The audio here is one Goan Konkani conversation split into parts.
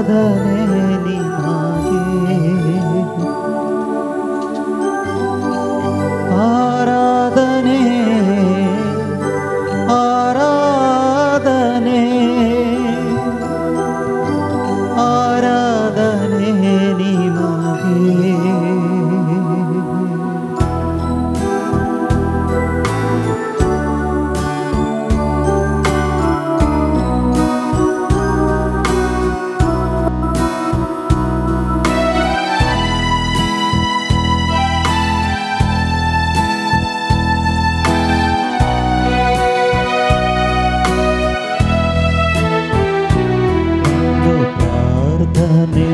ಆರಾಧನೆ ನಿನಗೆ, ಆರಾಧನೆ ಆರಾಧನೆ ಆರಾಧನೆ ನಿನಗೆ. ಪ್ರಾರ್ಥನೆ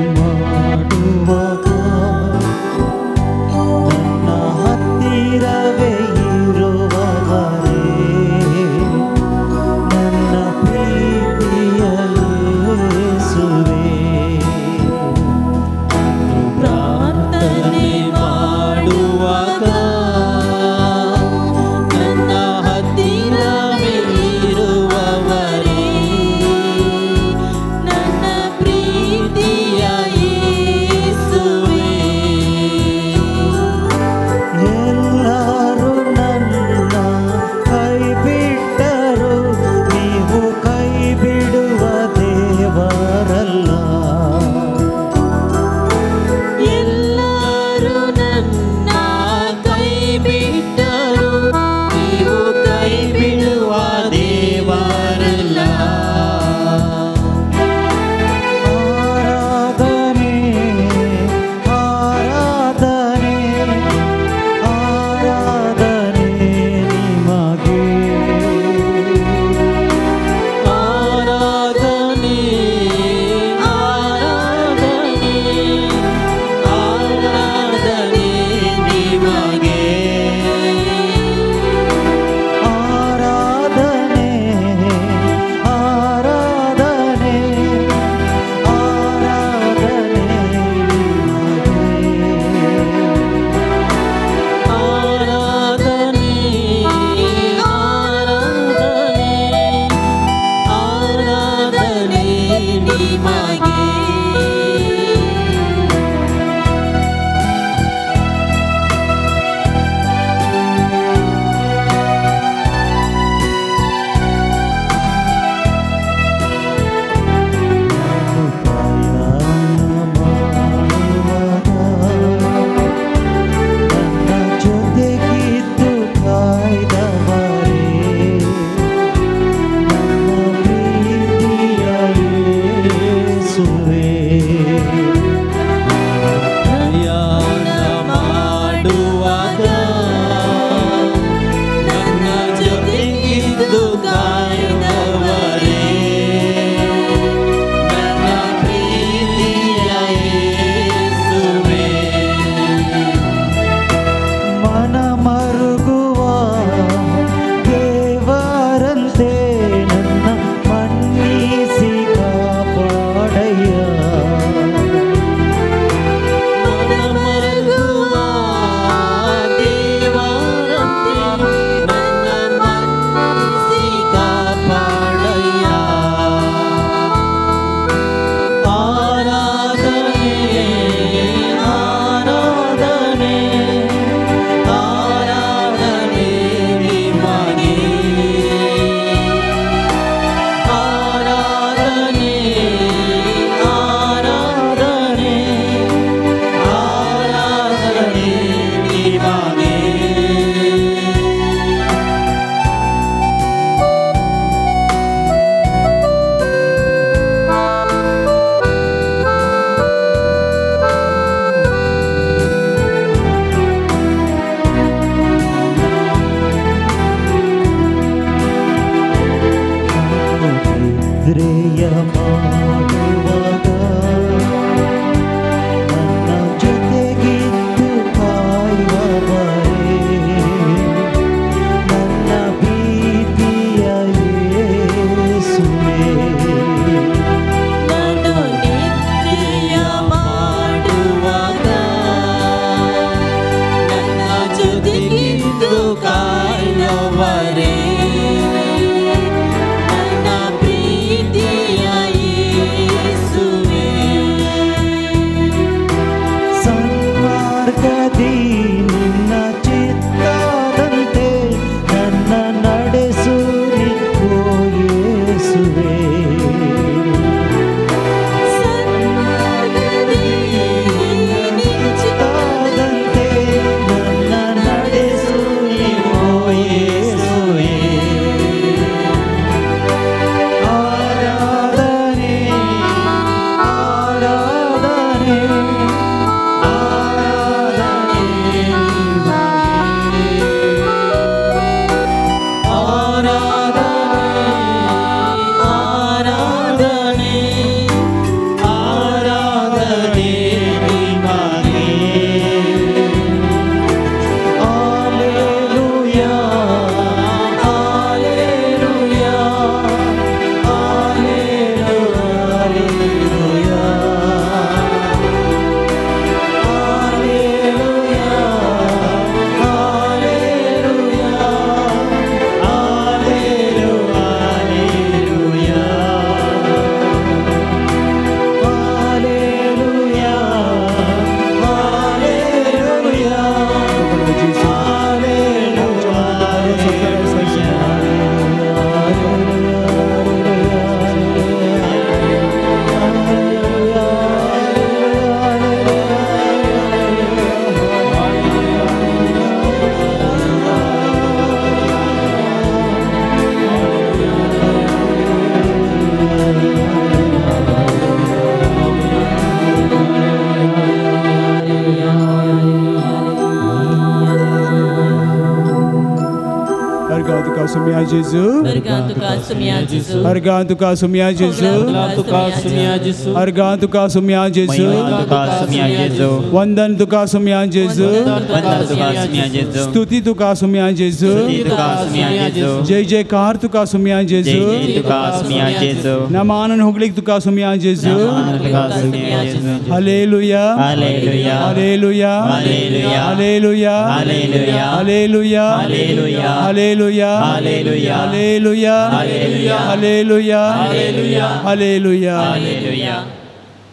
सुमिया जेजू, अर्गां तुका सुमिया जेजू, अर्गां तुका सुमिया जेजू, तुका सुमिया जेजू, अर्गां तुका सुमिया जेजू, तुका सुमिया जेजू, वंदन तुका सुमिया जेजू, वंदन तुका सुमिया जेजू, स्तुती तुका सुमिया जेजू, स्तुती तुका सुमिया जेजू, जय जयकार तुका सुमिया जेजू, जय जय तुका सुमिया जेजू, नमान होगलीक तुका सुमिया जेजू, नमान तुका सुमिया जेजू। Hallelujah, hallelujah, hallelujah, hallelujah, hallelujah, hallelujah, hallelujah, hallelujah, hallelujah, hallelujah, hallelujah, hallelujah, hallelujah, hallelujah, hallelujah, hallelujah.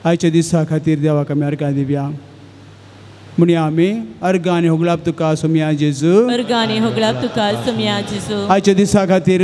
आयच्या दिसा खातीर देवाक आमी अर्गां दिवया म्हणया आमी अर्गां आनी होगळाप तुका सुमिया जेजू, अर्गां आनी होगळाप तुका सुमिया जेजू, आयच्या दिसा खातीर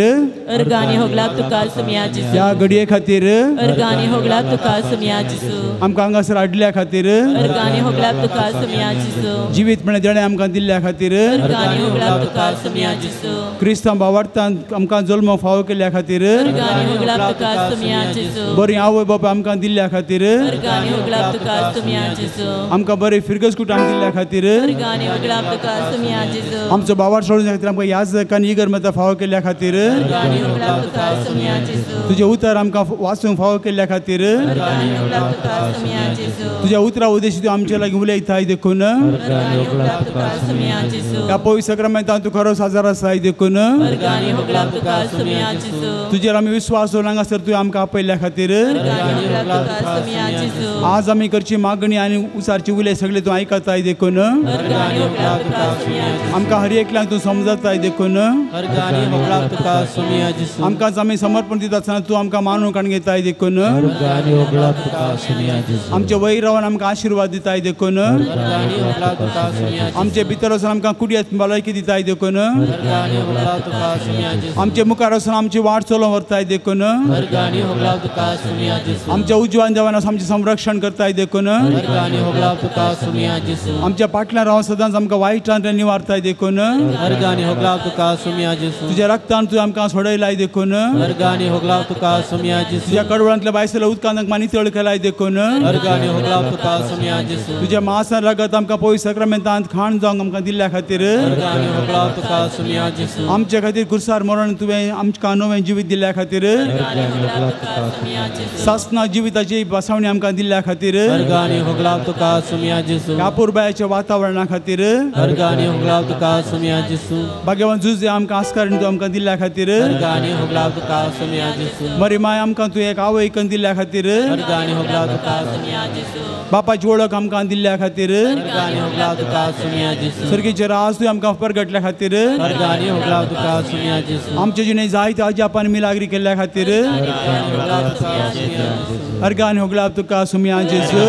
अर्गां आनी होगळाप तुका सुमिया जेजू, ह्या घडये खातीर अर्गां आनी होगळाप तुका सुमिया जेजू, आमकां हांगासर हाडल्या खातीर अर्गां आनी होगळाप तुका सुमिया जेजू, जिवीत म्हळ्यार देणें आमकां दिल्ल्या खातीर अर्गां आनी होगळाप तुका सुमिया जेजू, क्रिस्तांव भावार्थान आमकां जल्म फावो केल्ल्या खातीर अर्गां आनी होगळाप तुका सुमिया जेजू, बरी आवय बापूय आमकां दिल्ल्या खातीर अर्गां आनी होगळाप तुका सुमिया जेजू, आमकां बरी फिरगसकूट आमकां दिल्ल्या खातीर अर्गां आनी होगळाप तुका सुमिया जेजू, आमचो भावार्थ सोडून खातीर आमकां याजक आनी इगर्मता फावो केल्ल्या खातीर अर्गां आनी होगळाप तुका सुमिया जेजू, तुजें उतर आमकां वाचूंक फावो केल्ल्या खातीर अर्गां आनी होगळाप तुका सुमिया जेजू, तुज्या उतरा उद्देशी तूं आमचे लागीं उलयताय देखून अर्गां आनी होगळाप तुका सुमिया जेजू, ह्या पवित्र सक्रमेंतान तूं खरो साजार आसाय देखून अर्गां आनी होगळाप तुका सुमिया जेजू, तुजेर आमी विस्वास दवरून हांगासर तुवें आमकां आपयल्ल्या खातीर अर्गां आनी होगळाप तुका सुमिया जेजू, आज आमी करची मागणी आनी उचारची उलय सगळे तूं आयकताय देखून अर्गां आनी होगळाप तुका सुमिया जेजू, आमकां हर एकल्यांक तूं समजताय देखून अर्गां आनी होगळाप तुका सुमिया जेजू, आमकांच आमी समर्पण दिता आसतना तूं आमकां मानून काडून घेताय देखून अर्गां आनी होगळाप तुका सुमिया जेजू, आमचे वयर रावन आमकां आशिर्वाद दिताय देखून अर्गां आनी होगळाप तुका सुमिया जेजू, आमचे भितर वचून आमकां कुडयेत भलायकी दिताय देखून अर्गां आनी होगळाप तुका सुमिया जेजू, आमचे मुखार वचून आमची वाट चलोवन व्हरताय देखून अर्गां आनी होगळाप तुका सुमिया जेजू, आमच्या उजवान देवान आमचें संरक्षण करताय देखून अर्गां आनी होगळाप तुका सुमिया जेजू, आमच्या पाटल्यान रावन सदांच आमकां वायटान निवारताय देखून अर्गां आनी होगळाप तुका सुमिया जेजू, तुज्या रक्तान तूं आमकां सोडयलाय देखून अर्गां आनी होगळाप तुका सुमिया जेजू, तुज्या कडवळांतल्या बायसल्या उदकान आमकां नितळ केलाय देखून अर्गां आनी होगळाप तुका सुमिया जेजू, तुज्या मासान रगत आमकां पवित्र सक्रमेंतांत खाण जावंक आमकां दिल्ल्या खातीर अर्गां आनी होगळाप तुका सुमिया जेजू, आमचे खातीर कुर्सार मरण तुवें आमकां नवें जिवीत दिल्ल्या खातीर अर्गां आनी होगळाप तुका सुमिया जेजू, सासना जिविताची बसावणी आमकां दिल्ल्या खातीर अर्गां आनी होगळाप तुका सुमिया जेजू, कापुरबायाच्या वातावरणा खातीर अर्गां आनी होगळाप तुका सुमिया जेजू, भाग्यवान जुजे आमकां आस्कारण तूं आमकां दिल्ल्या खातीर अर्गां आनी होगळाप तुका सुमिया जेजू, बरी माय आमकां तूं एक आवय करून दिल्ल्या खातीर अर्गां आनी होगळाप तुका सुमिया जेजू, बापाची वळख आमकां दिल्ल्या खातीर अर्गां आनी होगळाप तुका सुमिया जेजू, सर्गीचे राज तूं आमकां परगटल्या खातीर अर्गां आनी होगळाप तुका सुमिया जेजू, आमचे जिणे जायते अजापान मिलाग्री केल्ल्या खातीर अर्गां आनी होगळाप तुका सुमिया जेजू, अर्गां आनी होगळाप तुका सुमिया जेजू,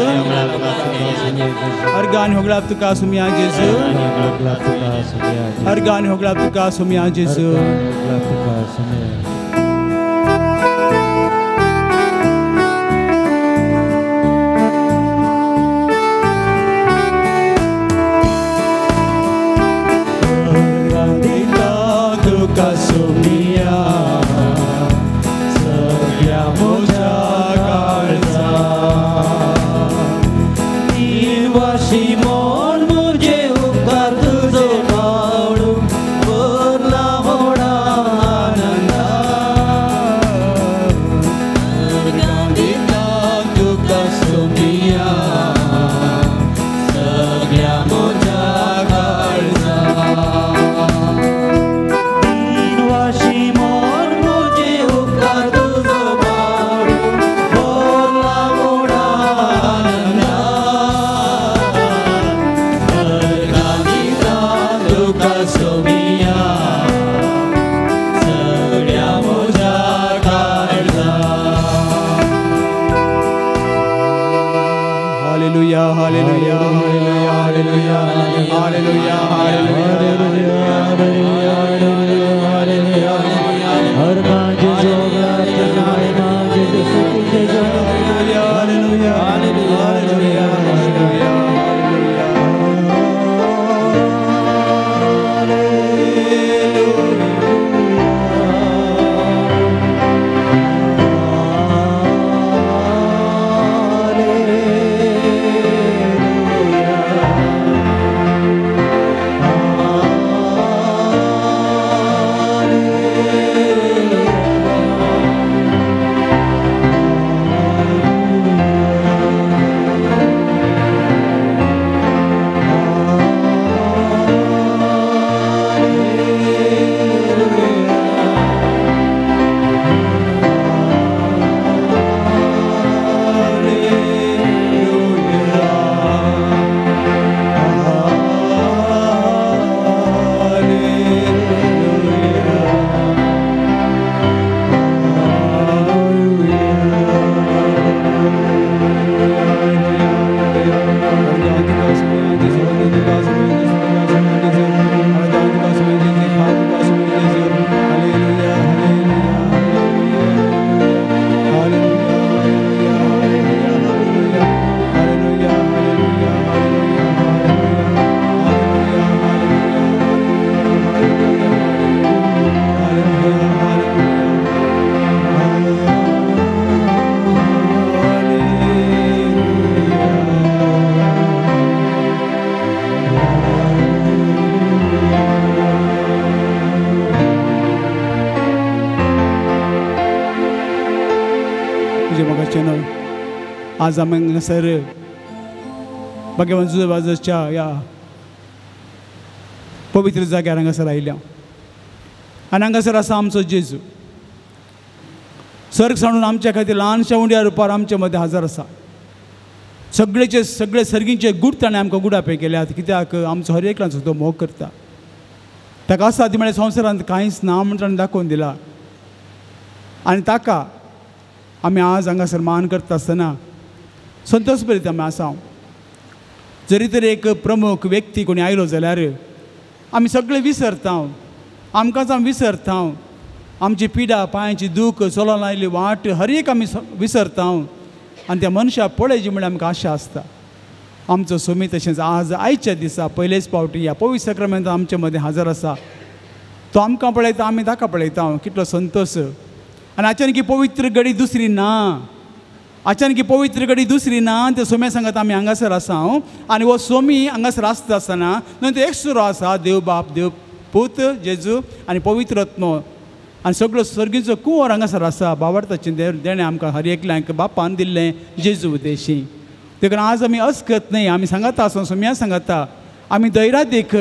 अर्गां आनी होगळाप तुका सुमिया जेजू, अर्गां आनी होगळाप तुका सुमिया जेजू। तुका सुमिया सगळ्या म्हज्या काळजा निवाशी मन म्हजे उपकार तुजो पावडू भरला मोडा आनंदा, अर्गां दिता तुका सुमिया सगळ्या म्हज्या काळजा, निवाशी मन म्हजे उपकार तुजो पावडू भरला मोडा आनंदा, अर्गां दिता तुका सुमिया सगळ्या म्हज्या काळजा। Hallelujah, hallelujah, hallelujah, hallelujah, hallelujah, hallelujah, अर्गां जेजू, महिमा जेजू, स्तुती जेजू, hallelujah, hallelujah, hallelujah. Hallelujah. आज आमी हांगासर भगवान जुजबाजाच्या ह्या पवित्र जाग्यार हांगासर आयल्या आनी हांगासर आसा आमचो जेजू. सर्ग सांडून आमच्या खातीर ल्हानशा उंड्या रुपार आमच्या मदें हजर आसा. सगळेचे सगळे सर्गींचे गूट ताणें आमकां गुडापे केल्यात, कित्याक आमचो हर एकल्याचो तो मोग करता. ताका आसा ती म्हळ्यार संवसारांत कांयच ना म्हण ताणें दाखोवन दिला आनी ताका आमी आज हांगासर मान करता आसतना संतोश बरीत आमी आसा. जरी तर एक प्रमुख व्यक्ती कोणी आयलो जाल्यार आमी सगळे विसरता, आमकांच आमी विसरता, आमची पिडा पांयांची दूख चलोन आयली वाट हर एक आमी विसरता आनी त्या मनशाक पळयची म्हणल्यार आमकां आशा आसता. आमचो सोमी तशेंच आज आयच्या दिसा पयलेच फावटी ह्या पवित्र साक्रामेंतांत आमचे मदें हजर आसा. तो आमकां पळयता, आमी ताका पळयता, कितलो संतोश. आनी अचानक ही पवित्र घडी दुसरी ना, अचानक ही पवित्र घडी दुसरी ना. त्या सोम्या सांगत आमी हांगासर आसा आनी हो सोमी हांगासर आसता आसतना न्हय तो एकसुरो आसा, देव बाप देव पूत जेजू आनी पवित्र आत्मो आनी सगळो सर्गीचो कुंवर हांगासर आसा. बावडताचें देणें आमकां हर एकल्यांक बापान दिल्लें जेजू उद्देशी. देखून आज आमी अस्कत न्हय, आमी सांगता आसा सोम्या सांगता, आमी धैर्यादेख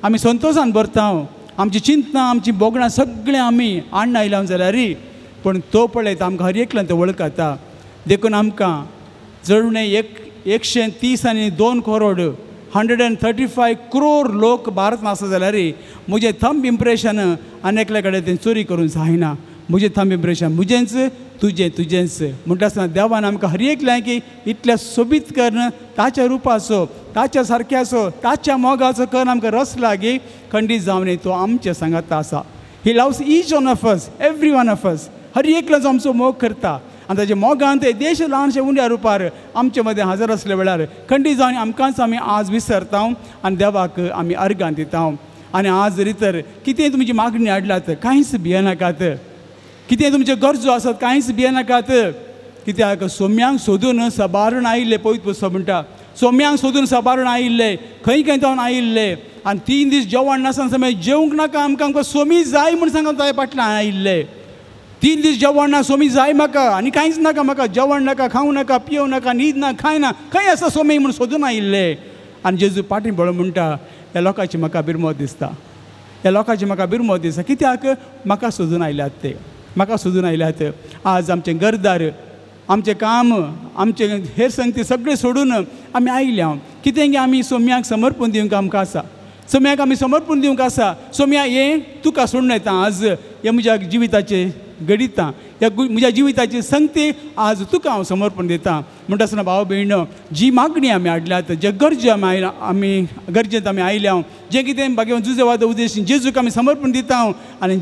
आमी संतोशान भरता. आमची चिंतना आमची भोगणां सगळें आमी आण्ण आयल्या जाल्यार पूण तो पळयता आमकां हर एकल्यान तो वळखता. देखून आमकां जळणे 130 आनी 2 करोड 135 क्रोर लोक भारतांत आसा जाल्यार म्हजें थंब इम्प्रेशन आनी एकल्या कडेन तें चोरी करूंक जायना. म्हजें थंब इम्प्रेशन म्हजेंच, तुजें तुजेंच. म्हणटा आसतना देवान आमकां हर एकल्याक इतल्या सोबीत करून ताच्या रुपाचो ताच्या सारक्याचो ताच्या मोगाचो करून आमकां रस लागीं खंडीत जावन तो आमच्या सांगाता आसा. He loves each one of us, every one of us. हर एकल्याचो आमचो मोग करता आनी ताच्या मोगान ते देश ल्हानशे उंड्या रुपार आमचे मदें हजर आसल्या वेळार खंडीत जावन आमकांच आमी आज विसरता आनी देवाक आमी अर्गां दिता. आनी आज जरी तर कितें तुमची मागणी हाडल्यात कांयच भियेनाकात, कितें तुमच्यो गरजो आसात कांयच भियेनाकात, कित्याक सोम्यांक सोदून सबारून आयिल्ले पवित्र पुस्तक म्हणटा, सोम्यांक सोदून सबारून आयिल्ले खंय खंय जावन आयिल्ले आनी 3 दीस जेवण नासतना समय जेवंक नाका आमकां, आमकां सोमी जाय म्हूण सांगून ताच्या फाटल्यान आयिल्ले. 3 दीस जेवण ना, सोमी जाय म्हाका आनी कांयच नाका म्हाका, जेवण नाका, खावं नाका, पिवं नाका, न्हीद ना, खाय ना, खंय आसा सोमी म्हूण सोदून आयिल्ले. आनी जेजू फाटीं पळोवन म्हणटा, ह्या लोकांची म्हाका बिरमोत दिसता, ह्या लोकांची म्हाका बिरमोत दिसता, कित्याक म्हाका सोदून आयल्यात ते, म्हाका सोदून आयल्यात. आज आमचें घरदार आमचें काम आमचें हेर संगती सगळें सोडून आमी आयल्या. कितें आमी सोम्याक समर्पण दिवंक आमकां आसा, सोम्याक आमी समर्पण दिवंक आसा. सोम्या हें तुका सोडून येता आज, हें म्हज्या जिविताचें घडितां, ह्या म्हज्या जिविताची संगती आज तुका हांव समर्पण दिता. म्हणटा आसतना भाव भयण, जी मागणी आमी हाडल्यात, जे गरजे आमी आयला, आमी गरजेंत आमी आयल्या, जें कितें बाकी जुजेवाद उद्देश जेजूक आमी समर्पण दिता आनी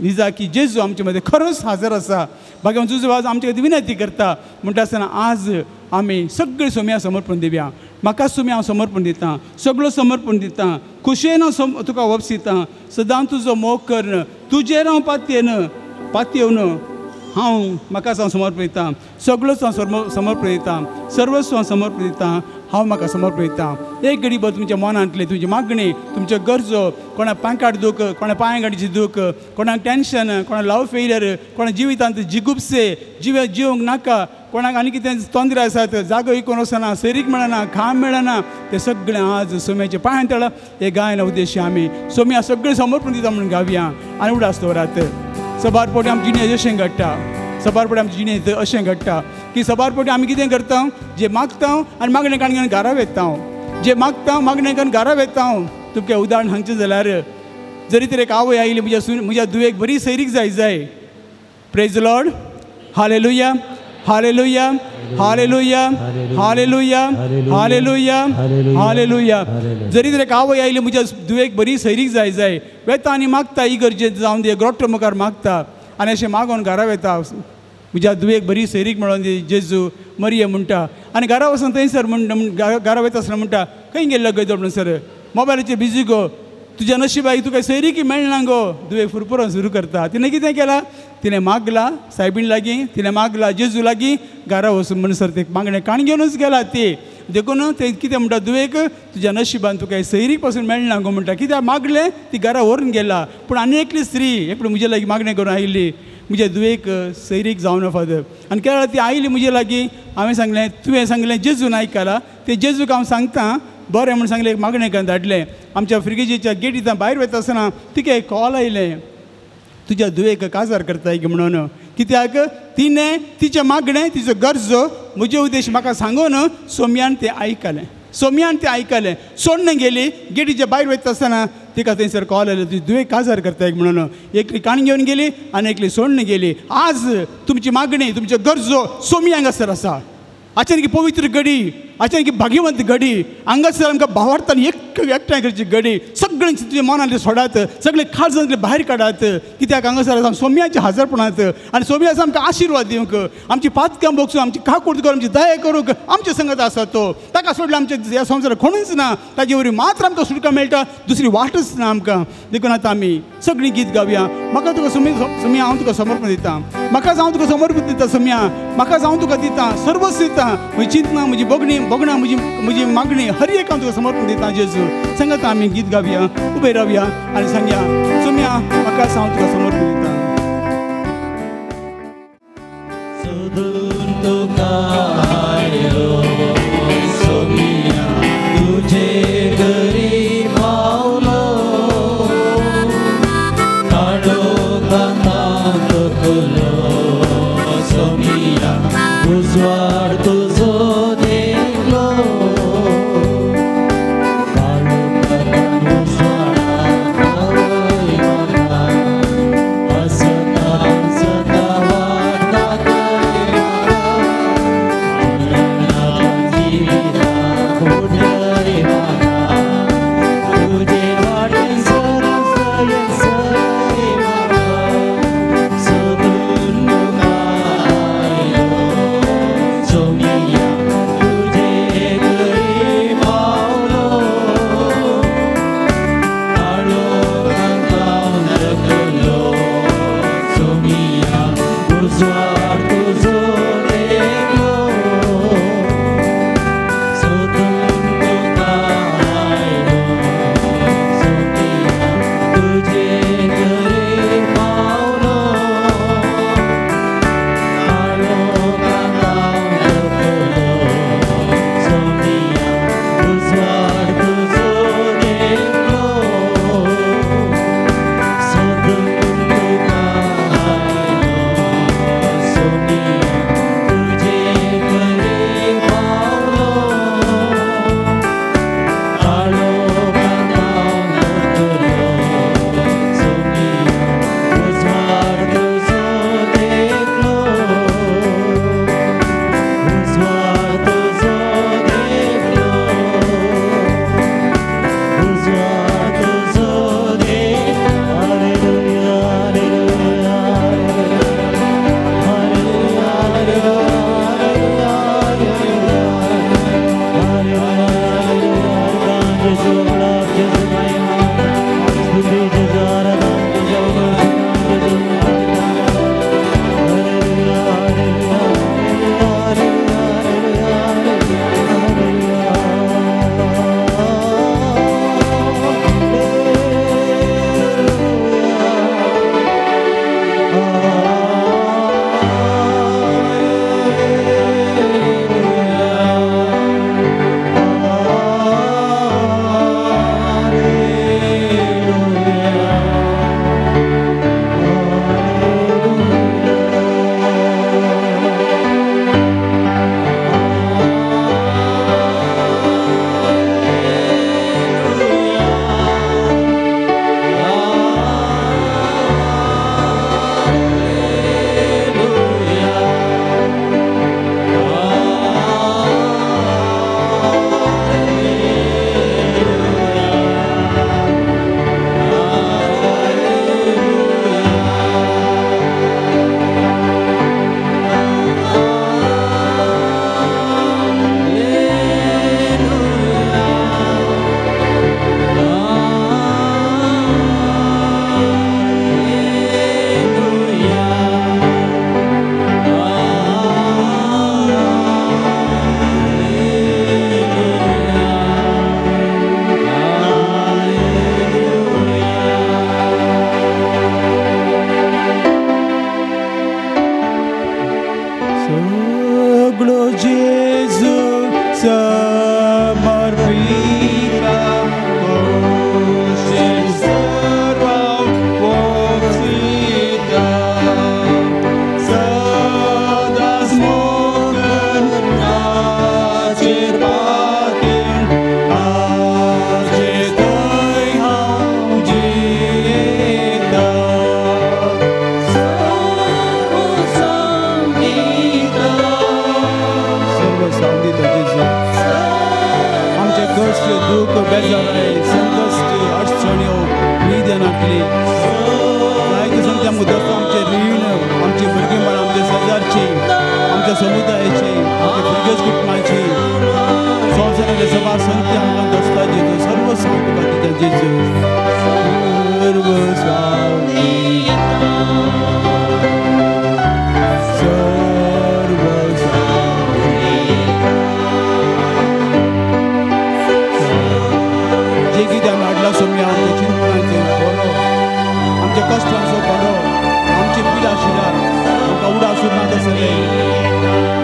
निजाकी जेजू आमचे मदें खरोच हाजर आसा. बाकी जुजेवाद आमचे खातीर विनंती करता. म्हणटा आसतना आज आमी सगळीं सोम्या समर्पण दिवया. म्हाका सोम्या हांव समर्पण दिता, सगळो समर्पण दिता, खुशयेन हांव तुका वपसिता, सदां तुजो मोग कर, तुजेर हांव पातयेन पातयेवन हांव म्हाकाच हांव समर्पण दिता, सगळोच हांव समर्पण दिता, सर्वस्व हांव समर्पण दिता, हांव म्हाका समर्पण दिता. एक घडी भर तुमच्या मनांतले तुमची मागणी तुमच्यो गरजो, कोणाक पांकाट दूख, कोणा पांय गाडीची दूख, कोणाक टेंशन, कोणाक लव फेलियर, कोणा जिवितांत जिगुपसे जिवे जिवंक नाका, कोणाक आनी कितें तोंदरे आसात, जागो इकून वचना, सैरीक मेळना, काम मेळना, ते सगळें आज सोम्याचे पांयां तळा हे गायन उद्देश्य आमी सोम्या सगळें समर्पण दिता म्हणून गावया. आनी उडास दवरात. सबार पोटी आमची जिणेंत अशें घडटा, सबार पोटी आमची जिणेंत अशें घडटा की सबार पोटी आमी कितें करता, जे मागता आनी मागणें काडून घरा वेता, जे मागता मागणें करून घरा वेता. तुमकां उदाहरण सांगचें जाल्यार जरी तर एक आवय आयली म्हज्या म्हज्या धुवेक बरी सैरीक जाय जाय. Praise Lord, hallelujah, hallelujah, hallelujah, hallelujah, hallelujah, hallelujah. जरी तर एक आवय आयली म्हज्या धुवेक बरी सैरीक जाय जाय, वेता आनी मागता इगर्जेंत जावन दी ग्रोटो मुखार मागता आनी अशें मागोन घरा वेता, म्हज्या धुवेक बरी सैरीक मेळोन दी जेजू मरिये म्हणटा. आनी घरा वचून थंयसर म्हण घरा वयता आसतना म्हणटा, खंय गेल्लो गो म्हणसर मोबायलाचेर बिजी गो, तुज्या नशिबाक तुका सैरिकी मेळना गो. धुवेक फुरफुरोन सुरू करता. तिणें कितें केलां, तिणें मागला सायबीण लागीं, तिणें मागला जेजू लागीं, घरा वचून म्हणसर ते मागणें काण घेवनूच गेला ती. देखून ते कितें म्हणटा, धुवेक तुज्या नशिबान तुका सैरीक पासून मेळना गो म्हणटा. कित्याक मागलें ती घरा व्हरून गेला. पूण आनी एकली स्त्री एकली म्हजे लागीं मागणें करून आयिल्ली, म्हज्या धुवेक सैरीक जावना फादर. आनी केरळा ती आयली म्हजे लागीं, हांवें सांगलें तुवें सांगलें जेजून आयकला तें जेजूक हांव सांगता बरें म्हूण सांगलें. एक मागणें करून धाडलें. आमच्या फ्रिगेजीच्या गेटींत भायर वयता आसतना तिका एक कॉल आयलें, तुज्या धुवेक काजार करताय म्हणून. कित्याक तिणें तिचें मागणें तिचो गरजो म्हजे उद्देश म्हाका सांगून सोम्यान तें आयकलें, सोम्यान तें आयकलें. सोडणें गेली गेटीच्या भायर वयता आसतना तिका थंयसर कॉल आयलो, तुजी धुवेक काजार करताय म्हणून. एकली काणी घेवन गेली आनी एकली सोडणें गेली. आज तुमची मागणी तुमच्यो गरजो सोमी हांगासर आसा. अचानक पवित्र घडी, अचानक भाग्यवंत घडी, हांगासर आमकां भावार्थान एक एकठांय करची घडी. सगळ्यांची तुज्या मनांतले सोडात, सगळे काळजांतले भायर काडात. कित्याक हांगासर आसा सोम्याच्या हाजरपणांत आनी सोम्या आसा आमकां आशिर्वाद दिवंक, आमची पातकां भोगसूं, आमची काकूट करूंक, आमची दया करूंक आमच्या संगत आसा तो. ताका सोडल्यार आमच्या ह्या संवसारात कोणूच ना. ताजे वरवीं मात्र आमकां सुटका मेळटा, दुसरी वाटच ना आमकां. देखून आतां आमी सगळीं गीत गावया. म्हाका तुका सोम्या हांव तुका समर्पण दितां, म्हाकाच हांव तुका समर्पण दितां सोम्या, म्हाकाच हांव तुका दितां, सर्वस्व दितां. म्हजी चिंतना, म्हजी बगणी बगणां, म्हजी म्हजी मागणी हर एक हांव तुका समर्पण दितां जेजू. सांगता आमी गीत गावया, उबे रावया आनी सांगया सोम्या म्हाकाच हांव तुका समर्पण दितां. सोदून तुका आयलो सोम्या तुजे घरी पावलो, काळोखांत खुलो सोम्या उजवाड तुजो देखलो, काळोखांत उजवाडाक पावय म्हाका, हसता हसता वाट दाखय म्हाका, मरणाच्या जिविताक उडय म्हाका, तुजे वाटेन सरसय सय म्हाका. सोदून तुका आयलो सोम्या तुजे घरी पावलो, काळोखांत रकलो सोम्या उजवाड तुजो देखलो, सोदून तुका आयलो सोम्या तुजे घरी पावलो, काळोखांत रकलो सोम्या उजवाड तुजो देखलो, सोदून तुका आयलो सोम्या तुजे घरी पावलो, काळोखांत रकलो सोम्या उजवाड तुजो देखलो, उजवाड तुजो देखलो, उजवाड तुजो देखलो. Hallelujah, hallelujah, hallelujah, hallelujah, hallelujah, जेजू जेजू महिमा स्तुती जेजू आराधना जेजू जेजू hallelujah, hallelujah, hallelujah, hallelujah, hallelujah. सावंदी जेजू. आमचे कश्ट, दुःख, बेजाराय, संकश्ट, अडचण्यो, न्हीद येनातली जायते संगती आमकां दोस्त, आमचें रीण, आमची भुरगीं बाळां, आमच्या शेजारची, आमच्या समुदायाची, आमच्या भुरगेच कुटुंबाची, संवसाराचे सभा संगती आमकां दोस्ता जेजू. सर्व सांग तुका तिच्या जेजू, सर्व स्वामी, सर्व स्वामी. जे कितें आमी हाडलां सोम्या, आमच्या चिंतनाचें बरो, आमच्या कश्टांचो बरो, आमची पिडा शिरा आमकां उडास उरना तसलें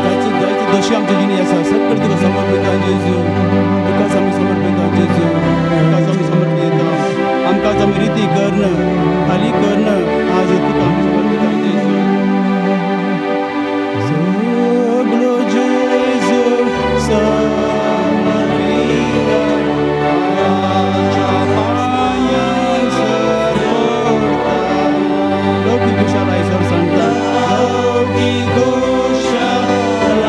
जायते जायते दशी आमची जिणी आसा, सगळें तुका समर्पिता जेजू. तुकाच आमी समर्पिता जेजू, तुकाच आमी समर्पिता. आमकांच आमी रिती कर्ण, खाली कर्ण, आज तुका आमी समर्पिता जेजू. सगळो जेजू समर्पिता, लौकीक खुशालाय सर सांगता, लौकीक खुशालाय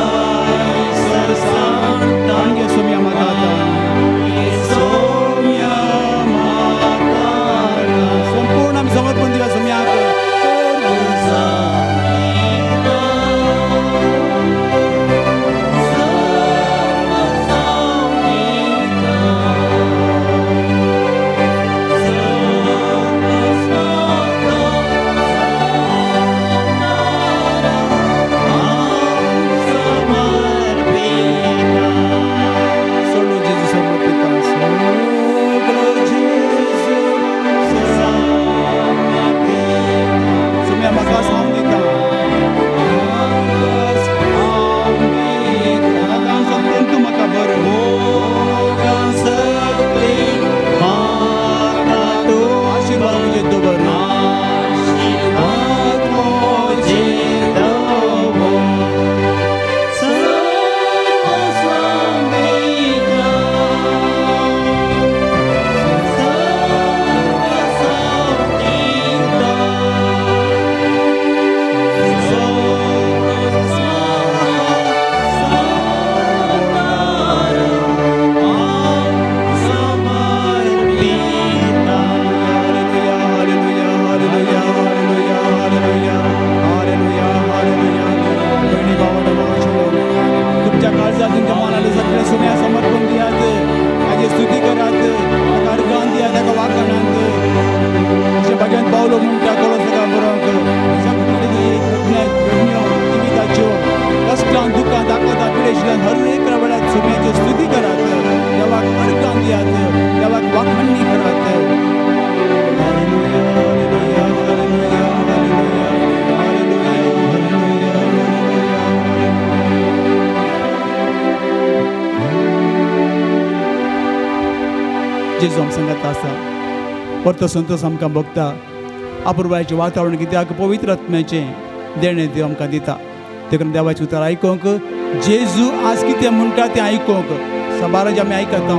सर सांगता. सोम्या माता, सोम्या माता, संपूर्ण आमी समर्पण दिया सोम्याक. सगळो जेजू समर्पिता, सगळो जेजू समर्पिता. सोम्या म्हाका सांग दिता, सत्यन तूं म्हाका बरो, आशिर्वाद म्हजेर दवर, hallelujah, hallelujah, hallelujah, hallelujah, hallelujah, hallelujah. बहिणी भावांनो, भावांनो, तुमच्या काळजात, तुमच्या मनाला सगळें सोम्या समर्पण दियात, ताजी स्तुती करात, ताका अर्गान दियात, ताका वाखणांत. अशें भाग्यान पावलो म्हणटा कोलोसका बरोवंक, सगळे घडण्यो जिविताच्यो, कश्टान, दुख्खान, दाखोता, पिडेशिल्यान हर एक वेळार सोम्याची स्तुती करात, देवाक अर्गान दियात, देवाक वाखणणी करात. Hallelujah, hallelujah, hallelujah, hallelujah, hallelujah, hallelujah, hallelujah. जेजू आम सांगात आसा, परतो संतोष आमकां भोगता. अपुरबायेचें वातावरण कित्याक पवित्र आत्म्याचें देणें देव आमकां दिता. देखून देवाचें उतर आयकूंक, जेजू आज कितें म्हणटा तें आयकूंक सबाराज आमी आयकता,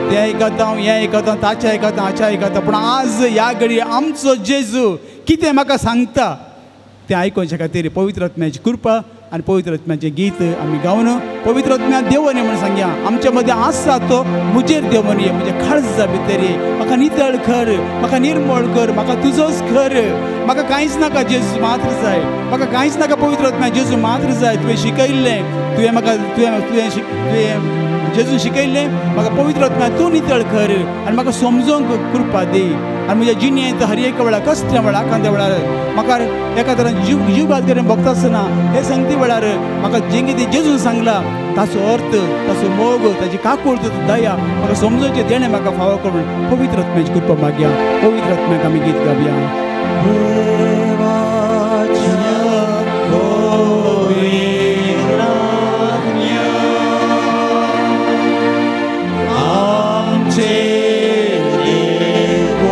तें आयकता, हें आयकता, ताचें आयकता, हाचें आयकता, पूण आज ह्या घडये आमचो जेजू कितें म्हाका सांगता तें आयकुच्या खातीर पवित्र आत्म्याची कृपा आनी पवित्र आत्म्याचें गीत आमी गावन पवित्र आत्म्या देवनी म्हण सांगया. आमच्या मदें आसा तो म्हजेर देवनी, म्हज्या काळजा भितर म्हाका नितळ कर, म्हाका निर्मळ कर, म्हाका तुजोच कर, म्हाका कांयच नाका जेजू मात्र जाय, म्हाका कांयच नाका पवित्र आत्म्या जेजू मात्र जाय. तुवें शिकयल्लें, तुवें म्हाका तुवें तुवें तुवें जेजून शिकयल्लें म्हाका पवित्र आत्म्या तूं नितळ कर आनी म्हाका समजोंक कृपा दी. आनी म्हज्या जिणेंत हर एक वेळार, कसल्या वेळार, आकांत्या वेळार म्हाका एका तरान जीव जीवघात करून भोगता आसतना हे संगती वेळार म्हाका जें कितें जेजून सांगला ताचो अर्थ, ताचो मोग, ताची काकूळ, ताची दया म्हाका समजोवचें देणें म्हाका फावो करून पवित्र आत्म्याची कृपा मागया. पवित्र आत्म्याक आमी गीत गावया. आमचे देवो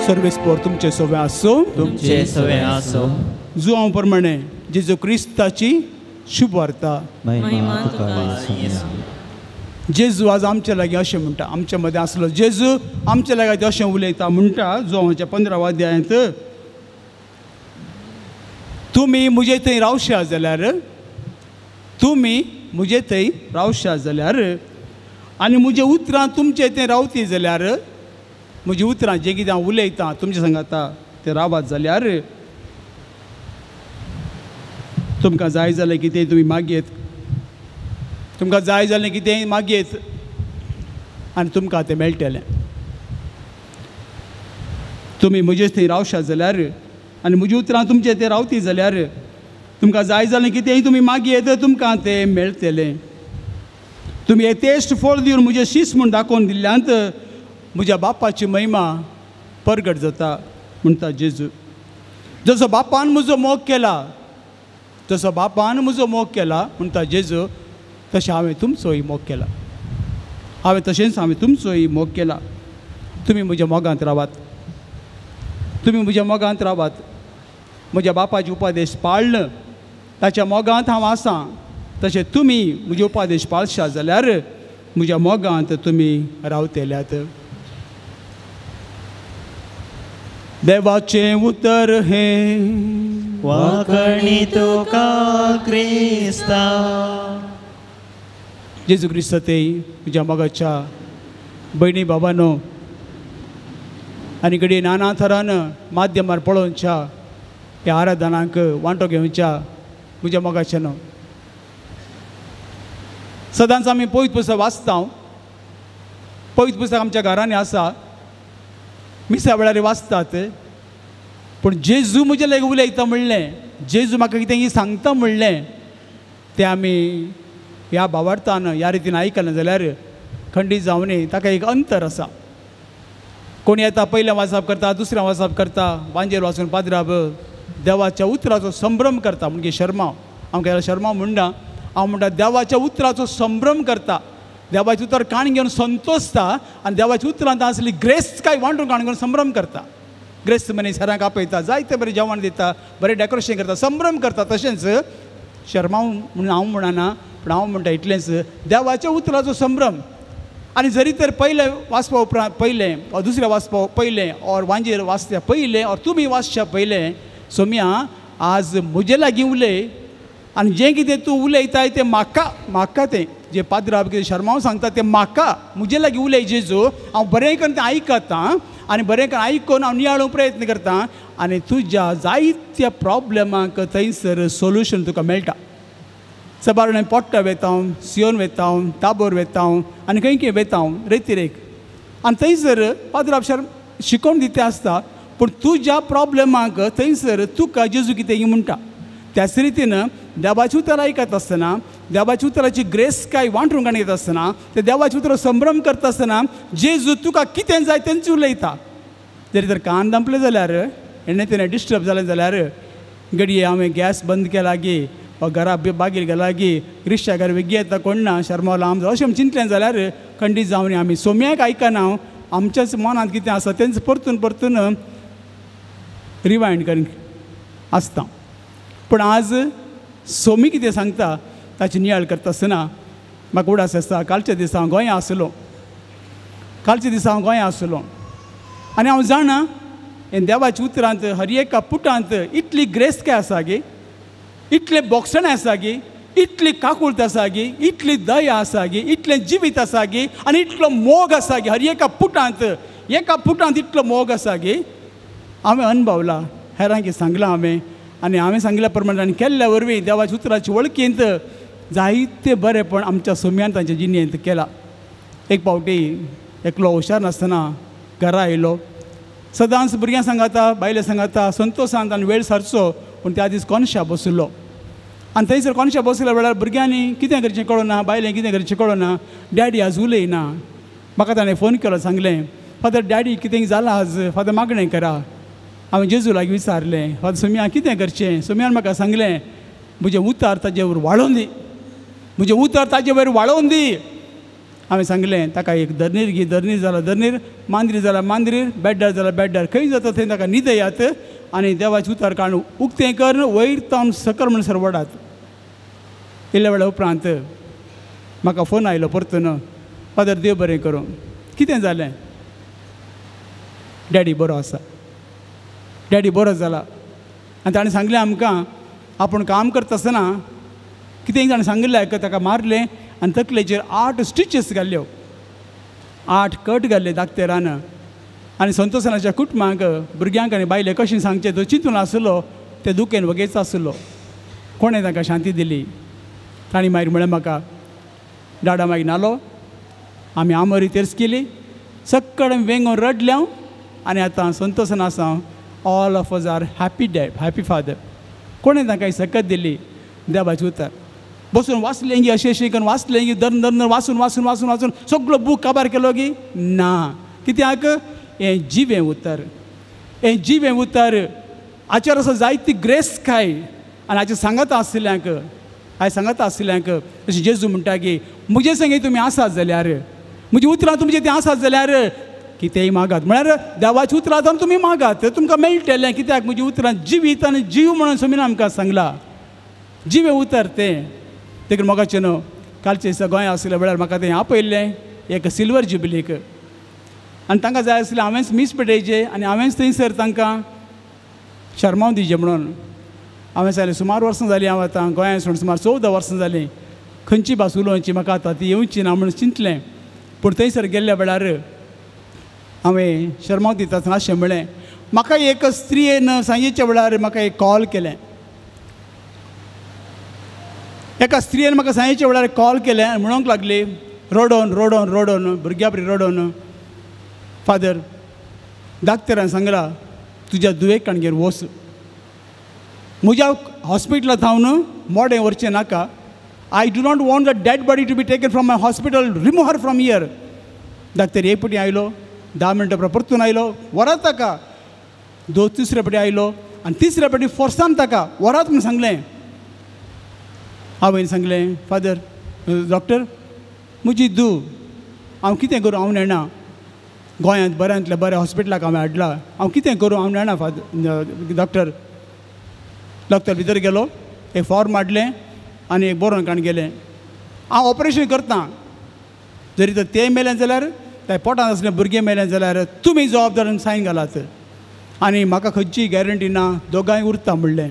सर्वेस्पोर तुमचे सवे आसूं, तुमचे सवे आसूं. जुआंव प्रमाणे जेजू क्रिस्ताची शुभवार्ता. महिमा तुका येसू. जेजू आज आमच्या लागीं अशें म्हणटा, आमच्या मदें आसलो जेजू आमच्या लागीं अशें उलयता म्हणटा जुआंवाच्या 15 अध्यायांत, तुमी म्हजे थंय रावशा जाल्यार, तुमी म्हजे थंय रावशा जाल्यार आनी म्हजे उतरां तुमचे थंय रावती जाल्यार, म्हजी उतरां जें कितें हांव उलयतां तुमचे सांगाता तें रावात जाल्यार, तुमकां जाय जालें कितें तुमी मागयेत, तुमकां जाय जालें कितें मागयेत आनी तुमकां तें मेळटलें. तुमी म्हजेच थंय रावशात जाल्यार आनी म्हजी उतरां तुमचे तें रावती जाल्यार, तुमकां जाय जालें कितेंय तुमी मागयेत तुमकां तें मेळटलें. तुमी येथेश्ट फळ दिवन म्हजें शीस म्हूण दाखोवन दिल्ल्यांत म्हज्या बापाची महिमा परगट जाता म्हणटा जेजू. जसो बापान म्हजो मोग केला, जसो बापान म्हजो मोग केला म्हणटा जेजू, तशें हांवें तुमचोय मोग केला, हांवें तशेंच हांवें तुमचोय मोग केला. तुमी म्हज्या मोगांत रावात, तुमी म्हज्या मोगांत रावात. म्हज्या बापाचे उपदेश पाळ्ळ ताच्या मोगांत हांव आसां, तशें तुमी म्हजे उपदेश पाळशात जाल्यार म्हज्या मोगांत तुमी रावतल्यात. देवाचें उतर हें वाकणी तुका क्रिस्ता. जेजू क्रिस्त ते म्हज्या मोगाच्या भयणी बाबानो आनी घडये नाना थरान माध्यमार पळोवच्या ह्या आराधनांक वांटो घेवच्या म्हज्या मोगाच्या न्हू. सदांच आमी पवित्र पुस्तक वाचता, पवित्र पुस्तक आमच्या घरांनी आसा, मिसा वेळार वाचतात, पूण जेजू म्हजे लागीं उलयता म्हणलें, जेजू म्हाका कितें सांगता म्हणलें, तें आमी ह्या भावार्थान ह्या रितीन आयकलें जाल्यार खंडीत जावनी ताका एक अंतर आसा. कोण येता पयलें वाचप करता, दुसरें वाचप करता, वांजेर वाचून पाद्राब देवाच्या उतराचो संभ्रम करता. म्हणजे शर्मा, हांव केन्ना शर्मा म्हणना, हांव म्हणटा देवाच्या उतराचो संभ्रम करता, देवाचें उतर काण घेवन संतोषता आनी देवाच्या उतरांत आसली ग्रेस काय वांटून काण घेवन संभ्रम करता. ग्रेस्त मनीस हेरांक आपयता, जायते बरें जेवण दिता, बरें डेकोरेशन करता, संभ्रम करता. तशेंच शर्मा म्हणून हांव म्हणना, पूण हांव म्हणटा इतलेंच, देवाच्या उतराचो संभ्रम. आनी जरी तर पयलें वाचपा उपरांत पयलें ऑर दुसरें वाचपा पयलें ऑर वांजेर वाचत्या पयलें ऑर तुमी वाचच्या पयलें, सोम्या आज म्हजे लागीं उलय आनी जें कितें तूं उलयताय तें म्हाका, म्हाका तें जें पाद्राब कितें शर्माव सांगता तें म्हाका, म्हजे लागीं उलय जेजू, हांव बरें करून तें आयकतां आनी बरें करून आयकून हांव नियाळूंक प्रयत्न करतां आनी तुज्या जायत्या प्रोब्लेमांक थंयसर सोल्युशन तुका मेळटा. सबार पोट्टा वेता, सियोन वेता, ताबोर वेता आनी खंय खंय वेता रेतिरेक, आनी थंयसर पाद्राब शर्म शिकोवन दिता आसता, पूण तुज्या प्रोब्लेमांक थंयसर तुका जेजू कितें म्हणटा. त्याच रितीन देवाचें उतर आयकत आसतना, देवाच्या उतराची ग्रेस काय वांटून काडून घेता आसतना, ते देवाचें उतर संभ्रम करता आसतना जेजू तुका कितें जाय तेंच उलयता. जरी तर कान दांपले जाल्यार, हेणें तेणें डिस्टर्ब जालें जाल्यार, घडये हांवें गॅस बंद केला गी वा घरा बागीर गेला गी रिक्षा घर वेगळी येता कोण ना शर्मा लांब अशें आमी चिंतलें जाल्यार खंडीत जावन आमी सोम्याक आयकना, आमच्याच मनांत कितें आसा तेंच परतून परतून रिवायंड करून आसता. पूण आज सोमी कितें सांगता ताची नियाळ करता आसतना म्हाका उडास आसता. कालच्या दिसा हांव गोंया आसलो, कालच्या दिसा हांव गोंया आसलो आनी हांव जाणा हें देवाच्या उतरांत हर एका पुटांत इतली ग्रेस काय आसा गी, इतलें बोगसणें आसा गी, इतली काकूळत आसा गी, इतली दया आसा गी, इतलें जिवीत आसा गी आनी इतलो मोग आसा गी, हर एका पुटांत, एका पुटांत इतलो मोग आसा गी. हांवें अणभवला, हेरांक सांगलां हांवें आनी हांवें सांगिल्ल्या प्रमाणे आनी केल्ल्या वरवीं देवाच्या उतराची वळखींत जायते बरेंपण आमच्या सोम्यान तांच्या जिणेंत केला. एक फावटी एकलो हुशार नासतना घरा आयलो, सदांच भुरग्यां सांगाता, बायले सांगाता, संतोशांत आनी वेळ सारचो, पूण त्या दीस कोनशा बशिल्लो आनी थंयसर कोनशा बशिल्ल्या वेळार भुरग्यांनी कितें करचें कळना, बायलें कितें करचें कळना, डॅडी आज उलयना. म्हाका ताणें फोन केलो, सांगलें फादर डॅडी कितें जालां आज, फादर मागणें करा. हांवें जेजू लागीं विचारलें, फादर सोम्या कितें करचें? सोम्यान म्हाका सांगलें म्हजें उतार ताजे वयर वाळोवन दी, म्हजें उतार ताजे वयर वाळोवन दी. हांवें सांगलें ताका एक धरणीर घे, धरणीर जाला धरणीर, मांद्री जाला मांद्रीर, बेड्डार जाला बेड्डार, खंय जाता थंय ताका न्हिदयात आनी देवाचें उतर काडून उक्तें करून वयर तावन सकयल म्हणसर वडात. इल्ल्या वेळा उपरांत म्हाका फोन आयलो परतून, फादर देव बरें करूं. कितें जालें? डॅडी बरो आसा, डॅडी बरो जाला. आनी ताणें सांगलें आमकां आपूण काम करता आसतना कितें ताणें सांगिल्लें ताका मारलें आनी तकलेचेर 8 स्टिचीस घाल्ल्यो, 8 कट घाल्ले दाक्तेरान. आनी संतोषाच्या कुटुंबांक, भुरग्यांक आनी बायले कशें सांगचें तो चिंतून आसलो, ते दुखेन वगेच आसलो. कोणें तांकां शांती दिली? तांणी मागीर म्हळें म्हाका, डाडा मागीर न्हालो, आमी आमोरी तेर्स केली, सक्कड वेंगोन रडले हांव आनी आतां संतोषान आसा हांव. All of us are happy dad, happy father. कोणें तांकां सकत दिली? देवाचें उतर बसून वाचलें गी, अशें अशें करून वाचलें गी, दर दर वाचून वाचून वाचून वाचून सगलो बूक काबार केलो गी ना. कित्याक? हें जिवें उतर, हें जिवें उतर हाचेर असो जायती ग्रेस खाय. आनी हाचेर सांगता आशिल्ल्यांक, हांवें सांगता आशिल्ल्यांक अशें जेजू म्हणटा की म्हजे संगी तुमी आसात जाल्यार, म्हजी उतरां तुमचें तें आसात जाल्यार कितेंय मागात. म्हळ्यार देवाची उतरां जावन तुमी मागात, तुमकां मेळटलें. कित्याक? म्हजी उतरां जिवीत आनी जीव म्हणून समीन आमकां सांगलां, जिवें उतर तें. देखून मोगाचें न्हू, कालचे दिसा गोंया आशिल्ल्या वेळार म्हाका तें आपयल्लें एक सिल्वर जुबलीक, आनी तांकां जाय आसलें हांवेंच मीस पेटयचें आनी हांवेंच थंयसर तांकां शर्माव दिवचें म्हणून. हांवें सांगलें सुमार वर्सां जालीं हांव आतां गोंयांत सोडून, सुमार 14 वर्सां जालीं, खंयची भास उलोवची म्हाका आतां ती येवची ना म्हणून चिंतलें. पूण थंयसर गेल्ल्या वेळार हांवें शर्माव दिता आसतना अशें म्हळें, म्हाका एक स्त्रियेन सांजेच्या वेळार म्हाका एक कॉल केलें. एका स्त्रियेन म्हाका सांजेच्या वेळार कॉल केलें आनी म्हणूंक लागली रडोन रडोन रडोन, भुरग्या बरी रडोन, फादर डाक्टरान सांगला तुज्या दुयेक काणगेर वच, म्हज्या हॉस्पिटला थावन मोडें व्हरचें नाका. I do not want the dead body to be taken from my hospital, remove her from here. Doctor एक पटी आयलो, 10 मिनटां उपरांत परतून आयलो, व्हरात ताका. तिसरे पटी आयलो आनी तिसऱ्या पटी फोर्सान ताका व्हरात म्हूण सांगलें. आवयन सांगलें, फादर डॉक्टर म्हजी धूव, हांव कितें करूं हांव नेणा, गोंयांत बऱ्यांतल्या बऱ्या हॉस्पिटलाक हांवें हाडला, हांव कितें करूं हांव नेणा फादर डॉक्टर. डॉक्टर भितर गेलो, एक फॉर्म हाडलें आनी एक बरोवन काडून गेलें, हांव ऑपरेशन करतां, जरी तर तें मेलें जाल्यार, त्या पोटांत आसलें भुरगें मेलें जाल्यार तुमी जबाबदार सायन घालात, आनी म्हाका खंयची गॅरंटी ना, दोगांय उरता म्हणलें,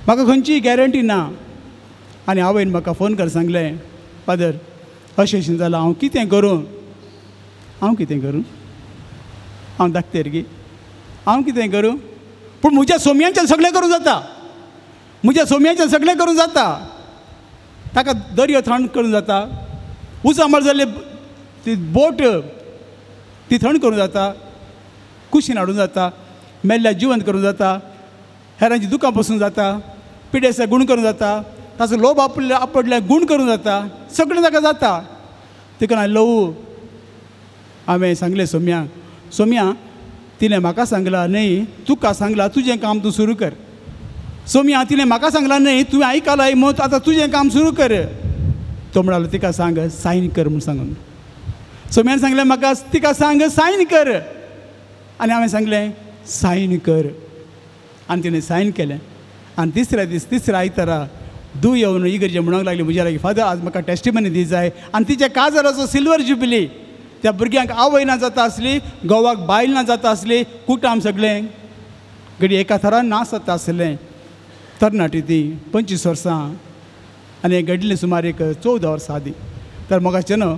म्हाका खंयची गॅरंटी ना. आनी आवयन म्हाका फोन कर सांगलें, फादर अशें अशें जालां, हांव कितें करूं, हांव कितें करूं, हांव धाकतेर गी, हांव कितें करूं? पूण म्हज्या सोमयांच्यान सगळें करूं जाता, म्हज्या सोमयांच्यान सगळें करूं जाता. ताका दर्यो थंड करूं जाता, उचांबळ जाल्ली ती बोट ती थंड करूं जाता, कुशीन हाडूं जाता, मेल्ल्या जिवंत करूं जाता, हेरांची दुकां पसून जाता, पिडेस्ताक गूण करूं जाता, ताचो लोभ आपडल्या गूण करूं जाता, सगळें ताका जाता. देखून हांवें ल्हवू हांवें सांगलें सोम्या, सोम्या तिणें म्हाका सांगलां न्हय तुका सांगलां, तुजें काम तूं सुरू कर. सोम्या तिणें म्हाका सांगलां न्हय तुवें आयकलां मत, आतां तुजें काम सुरू कर. तो म्हणालो तिका सांग सायन कर म्हूण सांगून. सोम्यान सांगलें म्हाका तिका सांग सायन कर, आनी हांवें सांगलें सायन कर, आनी तिणें सायन केलें. आनी तिसऱ्या दीस तिसऱ्या आयतारा धूव येवन इगर्जे म्हणूंक लागली म्हज्या लागीं, फादर आज म्हाका टेस्टिमनी दी जाय. आनी तिच्या काजाराचो सिल्वर जुबली, त्या भुरग्यांक आवय ना जाता आसली, घोवाक बायल ना जाता आसली, कुटाम सगळें घडये एका थरान ना जाता आसलें. तरणाटी ती 25 वर्सां आनी हें घडलें सुमार एक 14 वर्सां आदीं. तर मोगाचें न्हू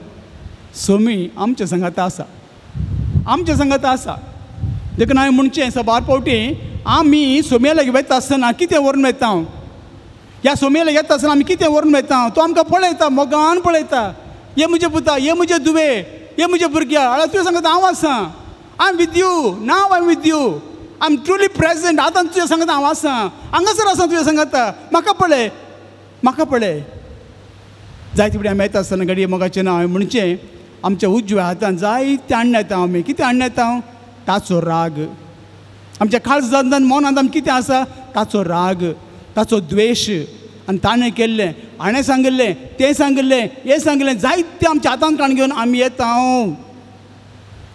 सोमी आमच्या सांगाता आसा, आमच्या सांगाता आसा. देखून हांवें म्हणचें सबार फावटी आमी सोम्या लागीं वयता आसतना कितें व्हरून वयता, ह्या सोम्या लागीं येता आसतना आमी कितें व्हरून वयता, तो आमकां पळयता, मोगान पळयता, हे म्हजे पुता, हे म्हजे दुवे, हे म्हजे भुरग्या, जाल्यार तुवें सांगता हांव आसा, I am with you, now I am with you, I am truly present. आतां तुजें सांगता हांव आसा, हांगासर आसा तुजें सांगता, म्हाका पळय, म्हाका पळय. जायते फावटी आमी येता आसतना घडये मोगाचें ना हांवें म्हणचें आमच्या उजव्या हातान जायते हाडून येता आमी, कितें हाडून येता, ताचो राग. आमच्या काळजांत मनांत आमी कितें आसा, ताचो राग, ताचो द्वेश, आनी ताणें केल्लें, हाणें सांगिल्लें, तें सांगिल्लें, हें सांगिल्लें, जायतें आमच्या हातान काण घेवन आमी येता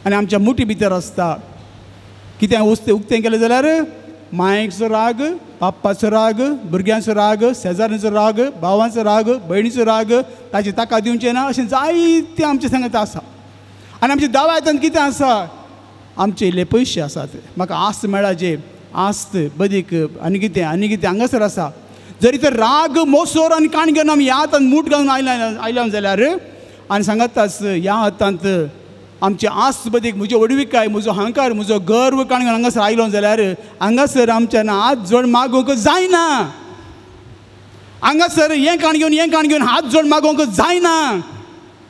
आनी आमच्या मुठी भितर आसता. कितें उस्तें उक्तें केलें जाल्यार मायेचो राग, बाप्पाचो राग, भुरग्यांचो राग, शेजाऱ्यांचो राग, भावांचो राग, भयणीचो राग, ताचे ताका दिवचें ना, अशें जायतें आमचें सांगता आसा. आनी आमच्या दाव्या हातान कितें आसा, आमचे इल्ले पयशे आसात, म्हाका आस्त मेळाचे, आस्त बदीक आनी कितें आनी कितें हांगासर आसा. जरी तर राग मोसोर आनी काण घेवन आमी ह्या हातान मूठ घालून आयल्या जाल्यार आनी सांगताच ह्या हातांत आमची आस्त बदीक, म्हजी व्हडविकाय, म्हजो अहंकार, म्हजो गर्व काण घेवन हांगासर आयलो जाल्यार हांगासर आमच्यान हात जोड मागूंक जायना. हांगासर हें काण घेवन हें काण घेवन हात जोड मागूंक जायना.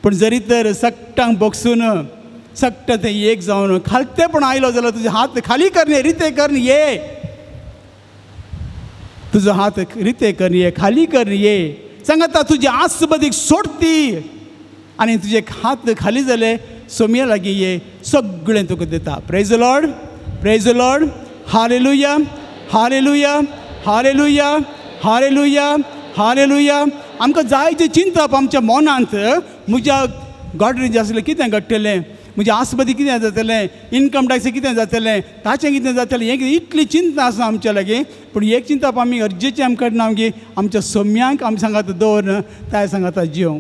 पूण जरी तर सगटांक बगसून सगटा तें एक जावन खालतेपण आयलो जाल्यार तुजे हात खाली करणे, रिते करन ये, तुजो हात रिते करन ये, खाली करन ये, सांगता तुजी आस बदीक सोडती आनी तुजे हात खाली जाले सोमया लागीं ये, सगळें तुका दिता. Praise the Lord, praise the Lord, hallelujah, hallelujah, hallelujah, hallelujah, hallelujah. आमकां जायतें चिंतप आमच्या मनांत, म्हज्या गॉडरेज आसलें कितें घडटलें, म्हज्या आसपदी कितें जातलें, इनकम टॅक्स कितें जातलें, ताचें कितें जातलें, हें कितें, इतली चिंता आसा आमच्या लागीं. पूण एक चिंतप आमी गरजेचें आमकां ना की आमच्या सोम्यांक आमी सांगात दवर, ताय सांगाता जियों.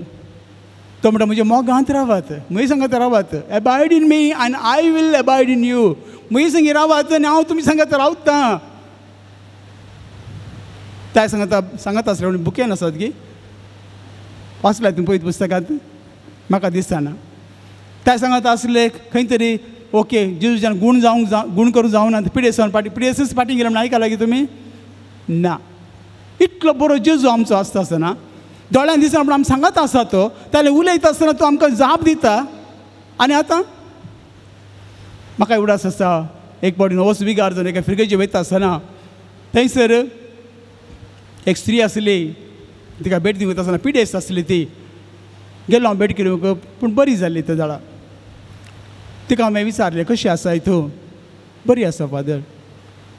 तो म्हणटा म्हज्या मोगांत रावात, म्हजे सांगात रावात, abide in me and I will abide in you. म्हजे संगी रावात आनी हांव तुमी सांगात रावतां. ताय सांगाता सांगात आसलें म्हणून बुकेन आसात की वाचल्या तुमी पळयत पुस्तकांत, म्हाका दिसना. त्या सांगत आसले खंय तरी ओके जेजूच्यान गूण जावंक गूण करूं जावना, पिडेसान पाटी पिडेसच फाटीं गेले म्हणून आयकलां की तुमी ना. इतलो बरो जेजू आमचो आसता आसतना दोळ्यान दिसना पूण आमी सांगत आसा तो, ताणें उलयता आसतना तो आमकां जाप दिता. आनी आतां म्हाका उडास आसा, एक फावटी नवोस विगार जावन एका फिरगेचे वयता आसतना थंयसर एक स्त्री आसली, तिका भेट दिवंक वयता आसतना पिडेस्त आसली ती. गेलो हांव भेट करूंक, पूण बरी जाल्ली त्या जाळा. तिका हांवें विचारलें कशी आसा तूं? बरी आसा फादर.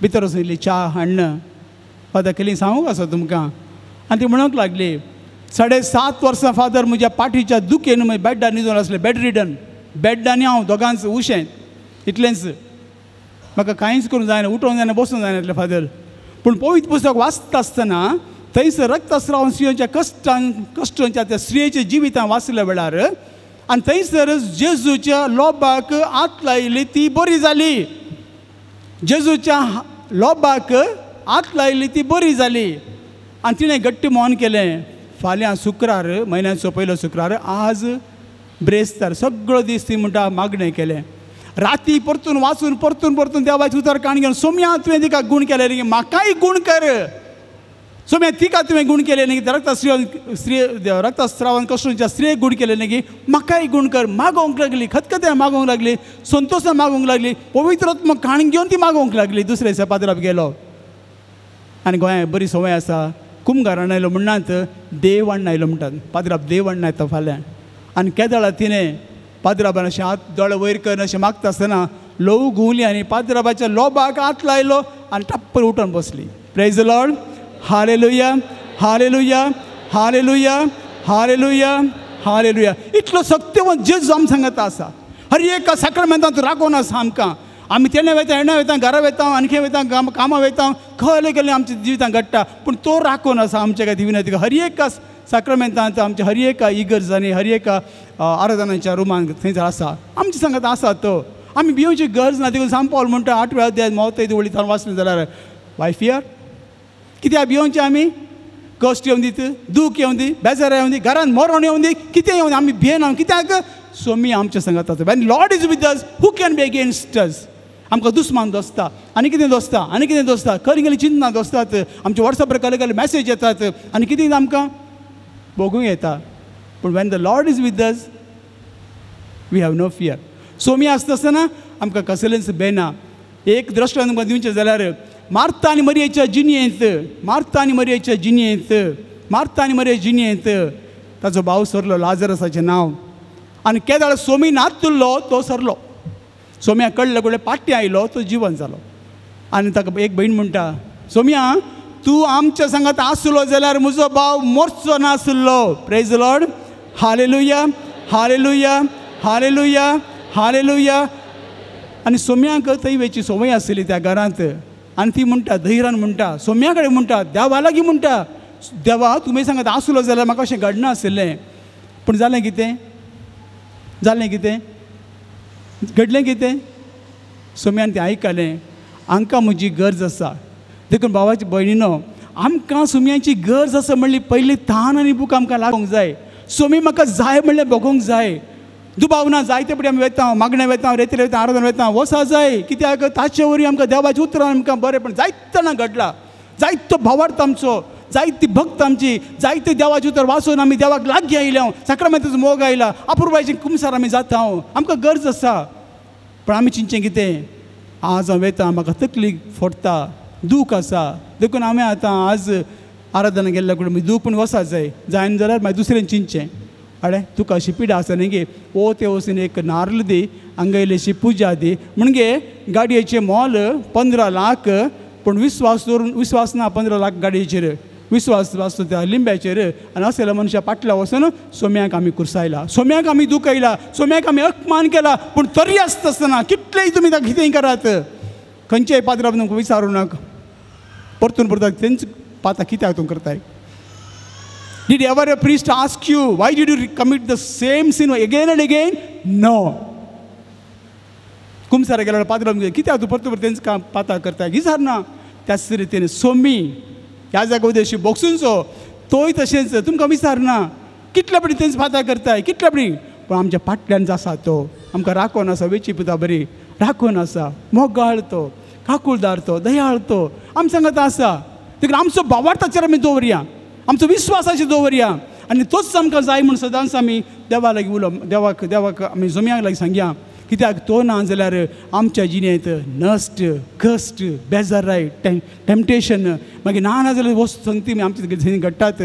भितर वचून इल्ली च्या हाडन फादर केली सांगूंक आसा तुमकां. आनी ती म्हणूंक लागली 7.5 वर्सां फादर म्हज्या पाठीच्या दुखेन म्हज्या बेड्डार न्हिदून आसलें, बेड रिडन, बेड आनी हांव दोगांच उशें, इतलेंच, म्हाका कांयच करूंक जायना, उठोवंक जायना, बसूंक जायना इतलें फादर. पूण पवित्र पुस्तक वाचता आसतना थंयसर रक्तस्राव स्त्रियांच्या कश्टान कश्टांच्या त्या स्त्रियेच्या जिवितान वाचल्या वेळार आनी थंयसर जेजूच्या लोबाक हात लायली ती बरी जाली. जेजूच्या लोबाक हात लायली ती बरी जाली. आनी तिणें घट्ट मौन केलें, फाल्यां शुक्रार, म्हयन्याचो पयलो शुक्रार, आज ब्रेस्तार, सगळो दीस ती म्हणटा मागणें केलें. राती परतून वाचून परतून परतून देवाचें उतर काण घेवन सोम्या तुवें तिका गूण केलें न्ही, म्हाकाय गूण कर. सोम्या तिका तुवें गूण केलें न्ही, रक्तस्त्री रक्तस्रावान कश्टांच्या स्त्रियेक गूण केलें न्ही, म्हाकाय गूण कर. मागोवंक लागली, खतखत्या मागोवंक लागली, संतोशान मागोवंक लागली, पवित्रात्मक काण घेवन ती मागोवंक लागली. दुसरे दिसा पाद्राप गेलो आनी गोंयांत बरी संवय आसा, कुमगारान आयलो म्हणनात, देव हाडून आयलो म्हणटात, पाद्राप देव हाडून येता फाल्यां. आनी केदळा तिणें पाद्राबान अशें हात दोळे वयर करून अशें मागता आसतना ल्हवू घुंवली आनी पाद्राबाच्या लोबाक हात लायलो आनी टप्पर उठून बसली. Praise the Lord, hallelujah, hallelujah, hallelujah, hallelujah, hallelujah. इतलो सत्यवंत जेजू आम सांगता आसा. हर एका साक्रामेंतांत राखून आसा आमकां. आमी तेणे वयता, हेणे वयता, घरा वयता, आणखी वयता, कामां वयता, खंय गेल्लें आमच्या जिवितांत घडटा, पूण तो राखून आसा आमच्या खातीर विनंती. हर एका साक्रामेंतांत आमच्या हर एका इगर्ज आनी हर एका आराधनाच्या रुमान थंयसर आसा आमच्या सांगता आसा तो. आमी भिवची गरज ना. देखून सांग पावल म्हणटा 8व्या अध्याय मोवता वळी थंय वाचलें जाल्यार वाय फियर, कित्याक भिवचें आमी? कश्ट येवन दीत, दूख येवन दी, बेजार येवन दी, घरान मरण येवन दी, कितें येवन आमी भियेना. कित्याक? सोमी आमच्या सांगता आसा. When Lord is with us, who can be against us? आमकां दुस्मान दोसता आनी कितें दोसता आनी कितें दोसता, खरी गेली चिंतना दोसतात, आमच्या वॉट्सॅपार कसले कसले मॅसेज येतात आनी कितें आमकां भोगूंक येता. पूण when the Lord is with us we have no fear. Somi आसता आसतना आमकां कसलेंच बेना. एक दृश्टांत तुमकां दिवचें जाल्यार मार्ता आनी मरियेच्या जिणयेंत, मार्ता आनी मरियेच्या जिणयेंत, मार्ता आनी मरियेच्या जिणयेंत ताचो भाव सरलो, लाजरसाचें नांव. आनी केदाळ सोमी नातुल्लो तो सरलो. सोम्या कळ्ळें कळ्ळें पाट्टी आयलो तो जिवन जालो. आनी ताका एक भयण म्हणटा, सोम्या तूं आमच्या सांगात आसलो जाल्यार म्हजो भाव मोरचो नासलो. Praise the Lord. Hallelujah, hallelujah, hallelujah, hallelujah. आनी सोम्यांक थंय वेची संवय आसली त्या घरांत. आनी ती म्हणटा, धैर्यान म्हणटा, सोम्या कडेन म्हणटा, देवा लागीं म्हणटा, देवा तुमी सांगात आसलो जाल्यार म्हाका अशें घडना आशिल्लें. पूण जालें कितें? जालें कितें? घडलें कितें? सोम्यान तें आयकलें, हांकां म्हजी गरज आसा. देखून भावाची भयणीनो, आमकां सोम्यांची गरज आसा म्हणली पयली तान आनी भूक आमकां लागूंक जाय. सोमी म्हाका जाय म्हणलें भोगोंक जाय. दुबाव ना, जायते पटी आमी वेता, मागणें वेता, रेतीर वेता, आराधन वेता, वसा जाय. कित्याक ताचे वरवीं आमकां देवाचें उतरां आमकां बरें. पण जायते जाणां घडला, जायतो भावार्थ आमचो, जायती भक्त आमची, जायते देवाचें उतर वाचून आमी देवाक लागीं आयल्या, साक्रामेंताचो मोग आयला, अपुरबायेचे कुमसार आमी जाता. आमकां गरज आसा. पण आमी चिंतचें कितें? आज हांव वेता, म्हाका तकली फोडटा, दूख आसा, देखून आमी आतां आज आराधना गेल्ल्या कडेन दूख पूण वसा जाय. जायना जाल्यार मागीर दुसऱ्यान चिंतचें, अरे तुका अशी पिडा आसा न्ही गे, ओ ते वचून एक नार्ल दी, हांगा इल्लीशी पुजा दी. म्हणजे गाडयेचें मोल 15 लाख, पूण विस्वास दवरून विस्वास ना 15 लाख गाडयेचेर, विस्वास आसता त्या लिंब्याचेर. आनी असल्या मनशा पाटल्या वचून सोम्याक आमी कुर्सायला, सोम्याक आमी दुखयला, सोम्याक आमी अपमान केला. पूण तरी आसता आसतना कितलेय तुमी ताका कितेंय करात, खंयच्याय पात्राक तुमकां विचारूं नाका, परतून परत तेंच पाता कित्याक तूं करताय? Did ever a priest ask you, why did you commit the same sin again and again? No. कुमसारा गेल्यार पात्राक कित्याक तूं परतून परत तेंच काम पाता करताय? विचार ना. त्याच रितीन सोमी ह्या जाग्या उद्देशी बोक्सूनचो तोय तशेंच तुमकां विचारना, कितल्या पडी तेंच पाता करताय, कितल्या पडी. पूण आमच्या फाटल्यान आसा तो आमकां राखोन आसा, वेची पुता बरी राखोन आसा, मोगाळ तो, काकुळदार तो, दयाळ तो, आम सांगत आसा. देखून आमचो भावार्थाचेर आमी दवरया, आमचो विस्वासाचेर दवरया, आनी तोच आमकां जाय म्हूण सदांच आमी देवा लागीं उलो, देवाक देवाक आमी जोम्याक लागीं सांगया. कित्याक तो ना जाल्यार आमच्या जिणेंत नश्ट, कश्ट, बेजाराय, टेम्पटेशन, मागीर ना ना जाल्यार वस्तू संगती आमच्या जिणेंत घडटात.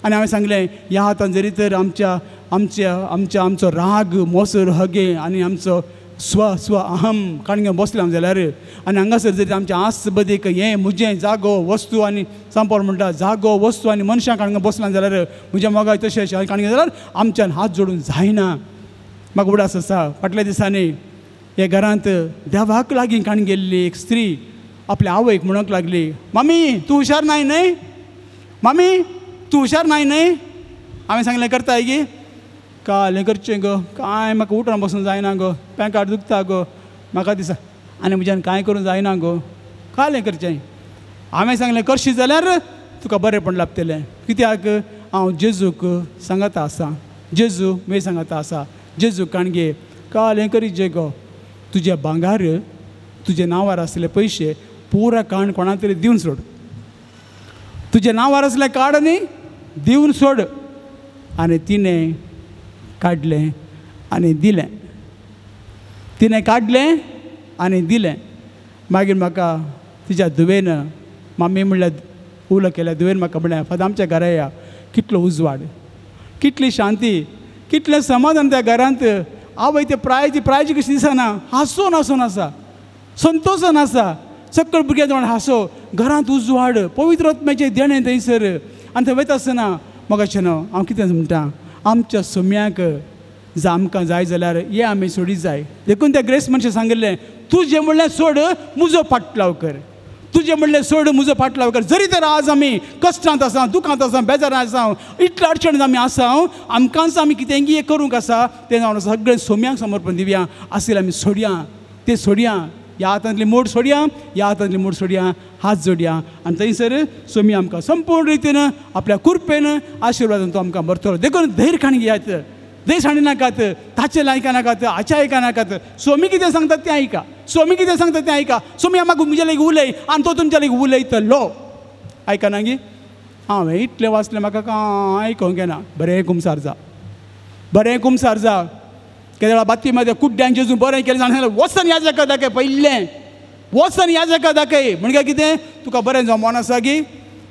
आनी हांवें सांगलें, ह्या हातान जरी तर आमच्या आमच्या आमच्या आमचो राग, मोसर, हगे आनी आमचो स्व स्व अहम काणगे बसले जाल्यार, आनी हांगासर जरी आमच्या आस बदीक हें म्हजें जागो वस्तू आनी सांपोर म्हणटा जागो वस्तू आनी मनशां काणगे बसला जाल्यार म्हज्या मोगाय तशें अशें काणगे जाल्यार आमच्यान हात जोडून जायना. म्हाका उडास आसा, फाटल्या दिसांनी हे घरांत देवाक लागीं काण गेल्ली एक स्त्री आपल्या आवयक म्हणूंक लागली, मामी तूं हुशार नाय न्हय, मामी तूं हुशार नाय न्हय. हांवें सांगलें, करताय गी? काल हें करचें गो, कांय म्हाका उठून बसून जायना गो, पॅकाट दुखता गो म्हाका दिसा, आनी म्हज्यान कांय करूंक जायना गो, काल हें करचें. हांवें सांगलें, करशी जाल्यार तुका बरेंपण लाभतलें. कित्याक हांव जेजूक सांगता आसा, जेजू मे सांगता आसा, जेजू काणगे काल हें करीत जे गो, तुजें भांगार तुजे नांवार आसले पयशे पुरा काण कोणा तरी दिवन सोड, तुजें नांवार आसलें काड न्ही दिवन सोड. आनी तिणें काडलें आनी दिलें, तिणें काडलें आनी दिलें. मागीर म्हाका तिच्या धुवेन, मामी म्हणल्यार उलो केल्या, धुवेन म्हाका म्हणलें, फादर आमच्या घरा या, कितलो उजवाड, कितली शांती, कितलें समाधान त्या घरांत. आवय ते प्रायची प्रायची कशी दिसना, हांसून हांसून आसा, संतोसान आसा, सकळ भुरग्यां तोंड हांसो, घरांत उजवाड, पवित्र आत्म्याचें देणें थंयसर. आनी थंय वयता आसतना म्हाका अशें न्हू, हांव कितें म्हणटा, आमच्या सोम्याक जा आमकां जाय जाल्यार हे आमी सोडी जाय. देखून त्या ग्रेस मनशान सांगिल्लें, तुजें म्हणलें सोड, म्हजो फाटलाव कर, तुजें म्हणलें सोड, म्हजो फाटलाव कर. जरी तर आज आमी कश्टांत आसा, दुखांत आसा, बेजारांत आसा, इतल्या अडचणीत आमी आसा, आमकांच आमी कितेंगी एक करूंक आसा तें जावन सगळें सोम्यांक समर्पण दिवया. आसलें आमी सोडया, तें सोडया, ह्या हातांतली मोड सोडया, ह्या हातांतली मोड सोडया, हात जोडया. आनी थंयसर सोमी आमकां संपूर्ण रितीन आपल्या कृपेन आशिर्वादान तो आमकां भरतलो. देखून धैर्य खाण घेयात, धैर्य सांडी नाकात, ताचें आयका नाकात, हाचें आयका नाकात. सोमी कितें सांगतात तें आयका, सोमी कितें सांगता तें आयका. सोमी म्हाका म्हज्या लागीं उलय आनी तो तुमच्या लागीं उलयतलो. आयकना गी? हांवें इतलें वाचलें, म्हाका कांय आयकोंक येना. बरें कुमसार जा, बरें कुमसार जा. केदळा बाती मध्ये कुड्ड्यांक जेजू बरें केलें जाणां, वचन ह्या जाका दाखय, पयलें वचन ह्या जाका दाखय. म्हणजे कितें, तुका बरें जमोन आसा गी,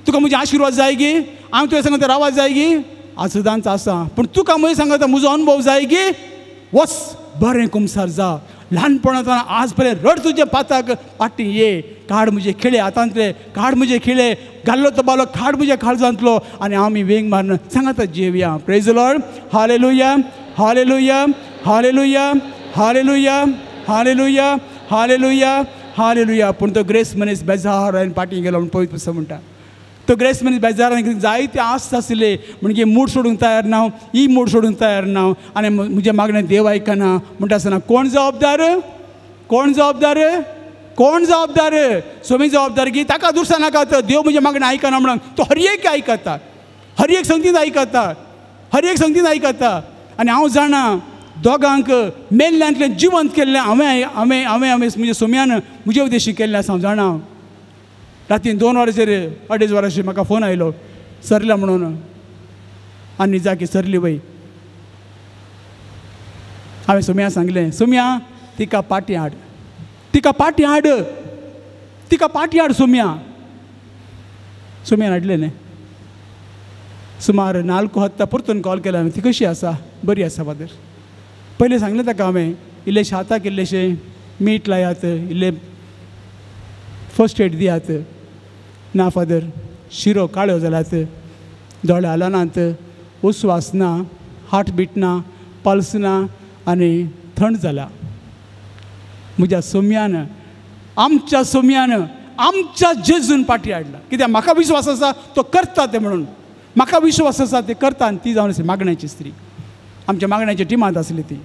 तुका म्हजे आशिर्वाद जाय गी, हांव तुवें सांगता रावा जाय गी, आज सदांच आसा, पूण तुका म्हजें सांगता म्हजो अनुभव जाय गी, वच बरें कुमसार जा. ल्हानपणांत आज पर्यंत रड तुज्या पाताक पाटी ये काड म्हजे खेळे हातांतले काड म्हजे खेळे घाल्लो तो बालो काड म्हज्या काळजांतलो आनी आमी वेंग मारून सांगात जेवया. Praise the Lord. Hallelujah hallelujah hallelujah hallelujah hallelujah hallelujah hallelujah. पूण तो ग्रेस मनीस बेजार आनी पाटी गेलो म्हूण पवित्र पुस्तक म्हणटा. तो ग्रेस मनीस बेजार आनी जायते आस्त आसले म्हणजे मूड सोडूंक तयार ना, ही मूड सोडूंक तयार ना आनी म्हजें मागणें देव आयकना म्हणटा आसतना कोण जबाबदार? कोण जबाबदार? कोण जबाबदार? सोमी जबाबदार की ताका दुसरा नाका. देव म्हजें मागणें आयकना म्हणून तो हर एक आयकता, हर एक संगतीन आयकता, हर एक संगतीन आयकता. आनी हांव जाणा दोगांक मेल्ल्यांतलें जिवंत केल्लें हांवें हांवें हांवें हांवें म्हज्या सोम्यान म्हजे उद्देशी केल्लें आसा. हांव जाणा रातीन 2 वरांचेर 2.5 वरांचेर म्हाका फोन आयलो सरला म्हणून आनी जाकी सरली वय. हांवें सोम्या सांगलें, सोम्या तिका पाटी हाड, तिका पाटी हाड, तिका पाटी हाड सोम्या. सोम्यान हाडलें न्ही. सुमार 4 हत्ता परतून कॉल केला हांवें, ती कशी आसा? बरी आसा फादर. पयलें सांगलें ताका हांवें इल्लेशें हाताक इल्लेशें मीठ लायात, इल्लें फर्स्ट एड दियात. ना फादर, शिरो काळ्यो जाल्यात, दोळे हालनात, उस्वास ना, हार्ट बीट ना, पल्स ना आनी थंड जाला. म्हज्या सोम्यान, आमच्या सोम्यान, आमच्या जेजून पाटी हाडला. कित्याक म्हाका विश्वास आसा तो करता तें म्हणून, म्हाका विश्वास आसा ते करता. आनी ती जावन आसली मागण्याची स्त्री, आमच्या मागण्याच्या टिमांत आसली ती,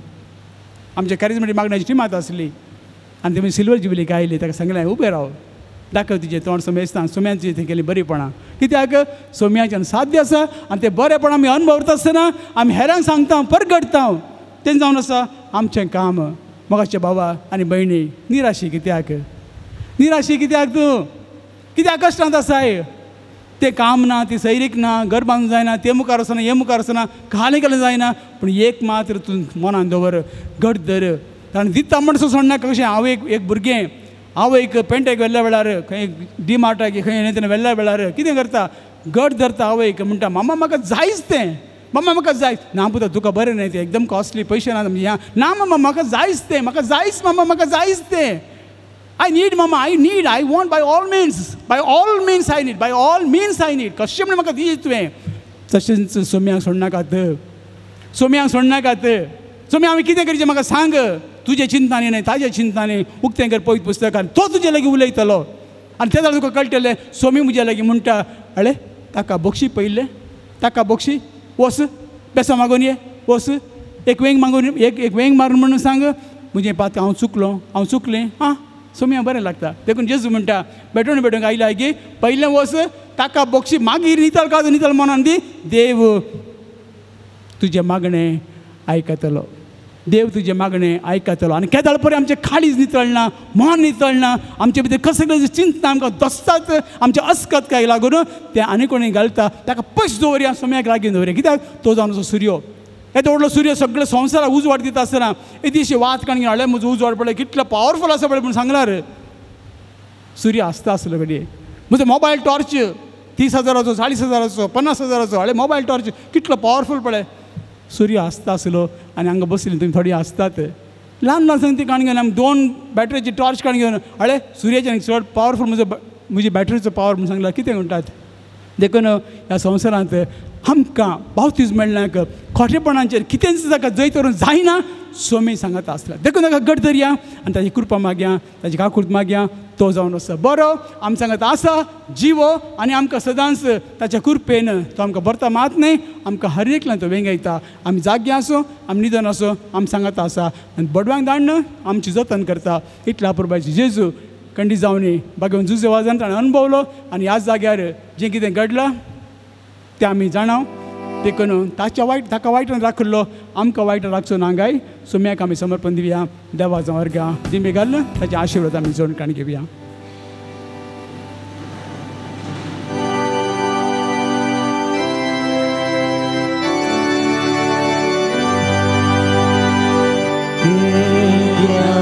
आमच्या कॅरिजमेटीक मागण्याच्या टिमांत आसली. आनी तेमी सिल्वर जुबलीक आयली, ताका सांगलें उबें राव, दाखय तुजें तोंड सोमेस्तान. सोम्यांची थंय केली बरीपणां, कित्याक सोम्याच्यान साध्य आसा आनी तें बरेपण आमी अनुभवता आसतना आमी हेरांक सांगता, परगटता. तें जावन आसा आमचें काम. मोगाचे बाबा आनी भयणी, निराशी कित्याक? निराशी कित्याक तूं? कित्याक कश्टांत आसाय? तें काम ना, ती सैरीक ना, घर बांदूंक जायना, तें मुखार वचना, हें मुखार वचना, खाली केलें जायना. पूण एक मात्र तूं मनान दवर, घट धर. कारण दिता म्हण सोडनाका. कशें हांव एक एक भुरगें, हांव एक पेंटेक व्हेल्ल्या वेळार, खंय डी मार्टाक खंय तेन्ना व्हेल्ल्या वेळार कितें करता, घट धरता आवयक, म्हणटा मामा म्हाका जायच तें, मामा म्हाका जाय. ना पुता तुका बरें न्हय तें, एकदम कॉस्टली, पयशे ना. ना मामा म्हाका जायच तें, म्हाका जायच मामा, म्हाका जायच तें. I need mama, I need, I want by all means, by all means I need, by all means I need. कशें म्हण म्हाका दी तुवें. तशेंच सोम्यांक सोडनाकात, सोम्यांक सोडनाकात. सोम्या हांवें कितें करचें म्हाका सांग. तुजें चिंतनांनी न्हय, ताजें चिंतनांनी उक्तें कर पवित्र पुस्तकान, तो तुजे लागीं उलयतलो. आनी ते जाल्यार तुका कळटलें सोमी म्हज्या लागीं म्हणटा, अळे ताका बक्षी पयलें, ताका बक्षी, वस बेसां मागून ये, वस एक वेंग मागून, एक एक वेंग मारून म्हणून सांग म्हजें पात हांव चुकलो, हांव चुकलें. आं सोम्या बरें लागता. देखून जेजू म्हणटा बेटून बेटूंक आयला की पयलें वस ताका बक्षी, मागीर नितळ काज, नितळ मनान दी, देव तुजें मागणें आयकतलो, देव तुजें मागणें आयकतलो. आनी केदाळ पळय आमचें काळीज नितळना, मन नितळना, आमचे भितर कसले चिंतना आमकां दसतात, आमच्या अस्कत काय लागून तें आनी कोणी घालता ताका पयस दवरया, सोम्याक लागीं दवरया. कित्याक तो जावन असो सुर्यो, येदो व्हडलो सूर्य सगळे संवसाराक उजवाड दिता आसतना येदीशी वात काडून हाडले म्हजो उजवाड पळय कितलो पावरफूल आसा पळय म्हूण सांगलार सूर्य आसता आसलो घडये. म्हजो मोबायल टॉर्च 30 हजाराचो, 40 हजाराचो, 50 हजाराचो हाडले मोबायल टॉर्च कितलो पावरफूल पळय. सूर्य आसता आसलो आनी हांगा बसली तुमी थोडी आसतात ल्हान ल्हान संगती काडून घेवन आमी 2 बॅटरीची टॉर्च काडून घेवन हाडले सुर्याच्यान चड पावरफूल म्हजो म्हजी बॅटरीचो पावर म्हूण सांगला कितें म्हणटात. देखून ह्या संवसारांत आमकां बावतीज मेळ्ळ्याक खोटेपणाचेर कितेंच ताका जैत करूंक जायना सोमी सांगता आसला. देखून ताका घट धरया आनी ताजी कृपा मागया, ताजी काकूट मागया. तो जावन आसा बरो, आम सांगता आसा जिवो आनी आमकां सदांच ताच्या कृपेन तो आमकां भरता मात न्हय, आमकां हर एकल्यान तो वेंगयता. आमी जागे आसूं, आमी निदन आसूं, आमी सांगता आसा आनी बडवांक धाडून आमची जतन करता. इतल्या अपुरबायेची जेजू कंडी जावनी बागेवन जुजे वाजान ताणें अणभवलो आनी ह्याच जाग्यार जें कितें घडलां तें आमी जाणाव. देखून ताच्या वायट ताका वायटान राखिल्लो, आमकां वायटान राखचो ना गाय. सोम्याक आमी समर्पण दिवया, देवा जावं अर्घां दिंबी घालून ताचे आशिर्वाद आमी जोड काण घेवया. Yeah.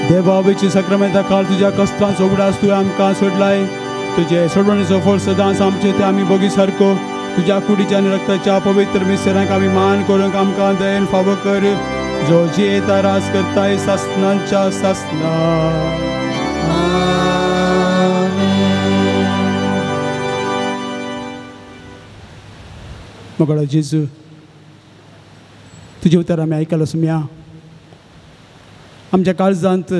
देवावेची साक्रामेंता काल तुज्या कश्टांचो उगडास तुवें आमकां सोडलाय. तुजे सोडवणेचो फळ सदांच आमचे ते आमी बोगी सारको तुज्या कुडीच्या आनी रक्ताच्या पवित्र मिसरांक आमी मान करूंक आमकां दयेन फावो कर, जो जियेता राज करताय सासनांच्या सासना. मोगाळो जेजू, तुजें उतर आमी आयकलो सुम्या. आमच्या काळजांत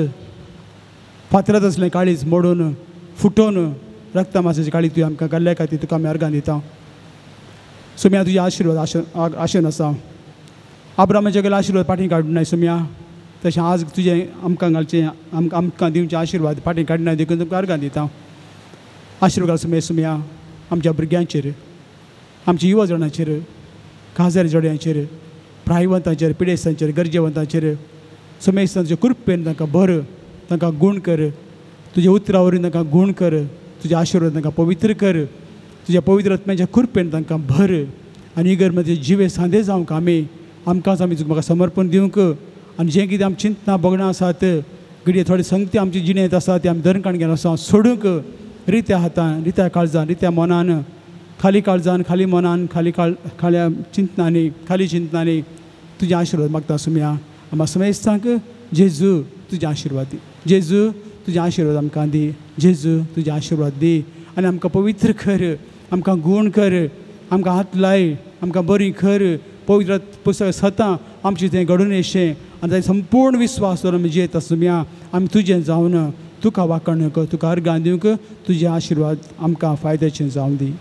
फातरात आसलें काळीज मोडून फुटोवन रक्ता मासाची काळी तुवें आमकां घाल्ल्या खातीर तुका आमी अर्गां दिता. सुम्या, तुजे आशिर्वाद आशेन आसा. आब्रामाचे गेले आशिर्वाद फाटीं काडूं नाय सुम्या, तशें आज तुजें आमकां घालचें आमकां दिवचें आशिर्वाद फाटीं काडनाय देखून तुमकां अर्गां दिता. आशिर्वाद घाल सुम्या, सुम्या आमच्या भुरग्यांचेर, आमच्या युवा जाणांचेर, खाजरी जोड्यांचेर, प्रायवंतांचेर, पिडेस्तांचेर, गरजेवंतांचेर. सुमेस्तांचे कृपेन तांकां भर, तांकां गूण कर. तुज्या उतरा वरवीं तांकां गूण कर. तुज्या आशिर्वाद तांकां पवित्र कर. तुज्या पवित्र आत्म्याच्या कृपेन तांकां भर आनी इगर्ज जिवे सांदे जावंक आमी आमकांच आमी तुका म्हाका समर्पण दिवंक आनी जें कितें आमची चिंतना भोगणां आसात, घडये थोडे संगती आमची जिणेंत आसा ती आमी धरणकाण घेवन आसा सोडूंक रित्या हातान, रित्या काळजान, रित्या मनान, खाली काळजान, खाली मनान, खाली काळ खाल्या चिंतनांनी, खाली चिंतनांनी तुजें आशिर्वाद मागता सुम्या. आमकां समेस्तांक जेजू तुजें आशिर्वाद दी, जेजू तुजें आशिर्वाद आमकां दी, जेजू तुजें आशिर्वाद दी आनी आमकां पवित्र कर, आमकां गूण कर, आमकां हात लाय, आमकां बरी कर. पवित्र पुस्तक सतां आमचें तें घडून येशें आनी ताचें संपूर्ण विस्वास दवरून आमी जियेता सुम्या. आमी तुजें जावन तुका वाखणूक, तुका अर्गां दिवंक तुजें आशिर्वाद आमकां फायद्याचें जावन दी.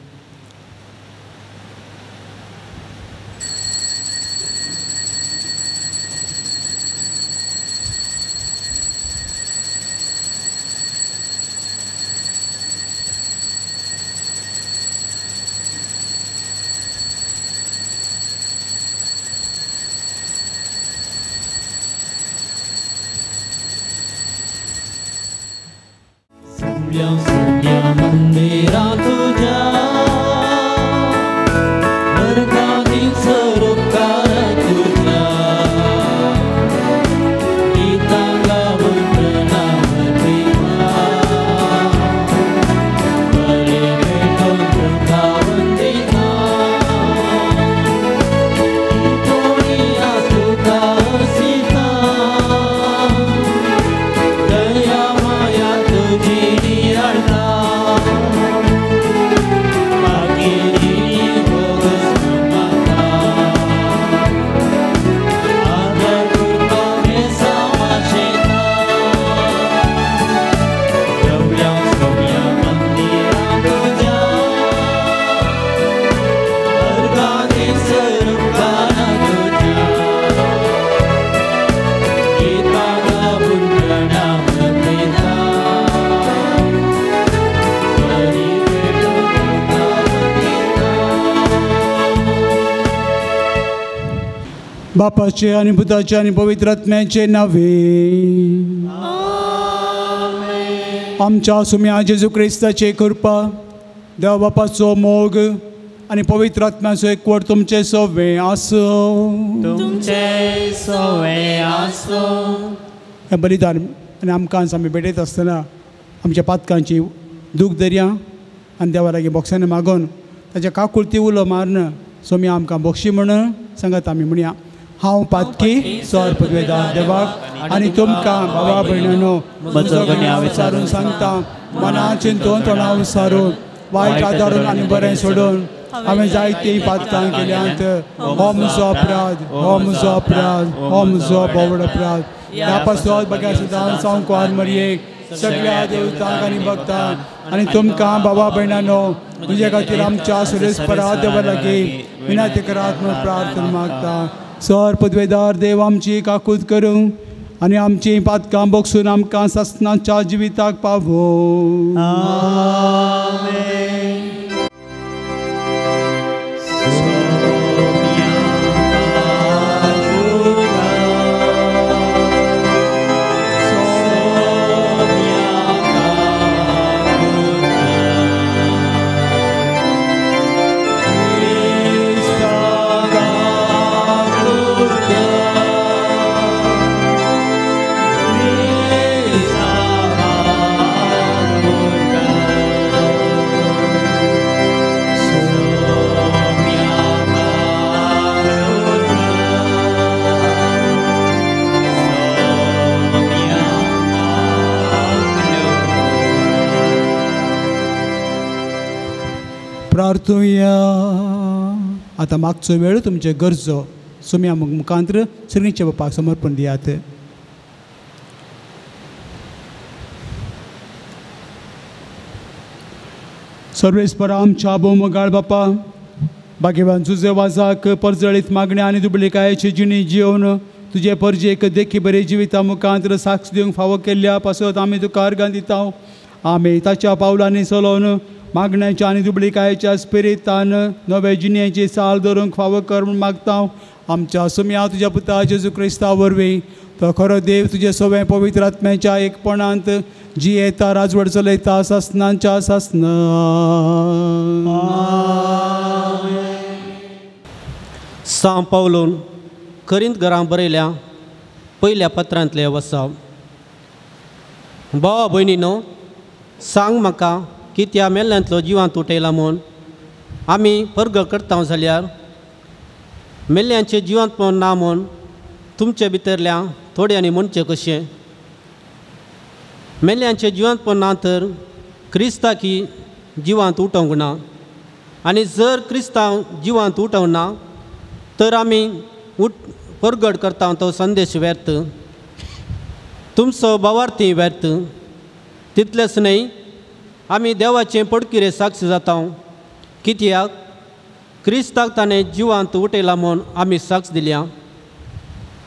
बापाचे आनी पुताचे आनी पवित्र आत्म्याचे नावे आमच्या सुम्या जेजू क्रिस्ताचे कृपा, देव बापाचो मोग आनी पवित्र आत्म्याचो एकवट तुमचे सवे आसूं, तुमचे सवे आसूं. हें बलिदान आनी आमकां आमी भेटयत आसतना आमच्या पातकांची दूख दर्या आनी देवा लागीं बोक्षांनी मागून ताच्या काकुळती उलो मारून सोम्या आमकां बोक्षी म्हणून सांगात आमी म्हणया. हांव पातकी स्वर पदवेदार देवाक आनी तुमकां बाबा भयणांनो म्हजो गुन्यांव विचारून सांगता, मना चिंतून तोंडा विचारून वायट आदारून आनी बरें सोडून हांवें जायतीं पातकां केल्यांत. हो म्हजो अपराध, हो म्हजो अपराध, हो म्हजो बोवड अपराध. ह्या पासत बघ्या सदां सावकार मरयेक सगळ्या देवतांक आनी भक्तांक आनी तुमकां बाबा भयणांनो तुजे खातीर आमच्या सुरेशपरा देवा लागीं विनंती करात म्हूण प्रार्थना मागता. सर पदवेदार देव आमची काकूत करूं आनी आमची पातकां बगसून आमकां सासणाच्या जिविताक पावो. आमेन. Amen. परतुया. आतां मागचो वेळ तुमचे गरजो सुम्या मुखांत्र सर्गीच्या बापाक समर्पण दियात. सर्वेस्पर आमच्या भोवमगाळ बापा, भाग्यवान तुजे वाजाक परजळीत मागण्या आनी दुबळिकायेची जिणी जियोवन तुजे परजेक देखी बरे जिविता मुखांत्र साक्ष दिवंक फावो केल्ल्या पासत आमी तुका अर्गां दिता. आमी ताच्या पावलांनी चलोवन मागण्याच्या आनी दुबळिकायेच्या स्पिरितान नवे जिणेची चाल धरूंक फावो कर म्हूण मागता. आमच्या सुम्या तुज्या पुता जेजू क्रिस्ता वरवीं तो खरो देव तुजे सवें पवित्र आत्म्याच्या एकपणांत जियेता राजवट चलयता सासनांच्या सासना. सां पावलून करिंत घरां बरयल्या पयल्या पत्रांतले वसाव. भावा भयणीनो, सांग म्हाका कित्या मेल्ल्यांतलो जिवांत उठयला म्हूण आमी परगट करता जाल्यार मेल्ल्यांचें जिवांतपण ना म्हूण तुमचे भितरल्या थोड्यांनी म्हणचें कशें? मेल्ल्यांचें जिवांतपण ना तर क्रिस्ताकी जिवांत उठोवंक ना, आनी जर क्रिस्तांव जिवांत उठोवंक ना तर आमी परगट करता तो संदेश व्यर्थ, तुमचो भावार्थी व्यर्थ. तितलेंच न्हय, आमी देवाचें पडकिरे साक्ष जाता कित्याक क्रिस्ताक ताणें जिवांत उठयला म्हूण आमी साक्ष दिल्या.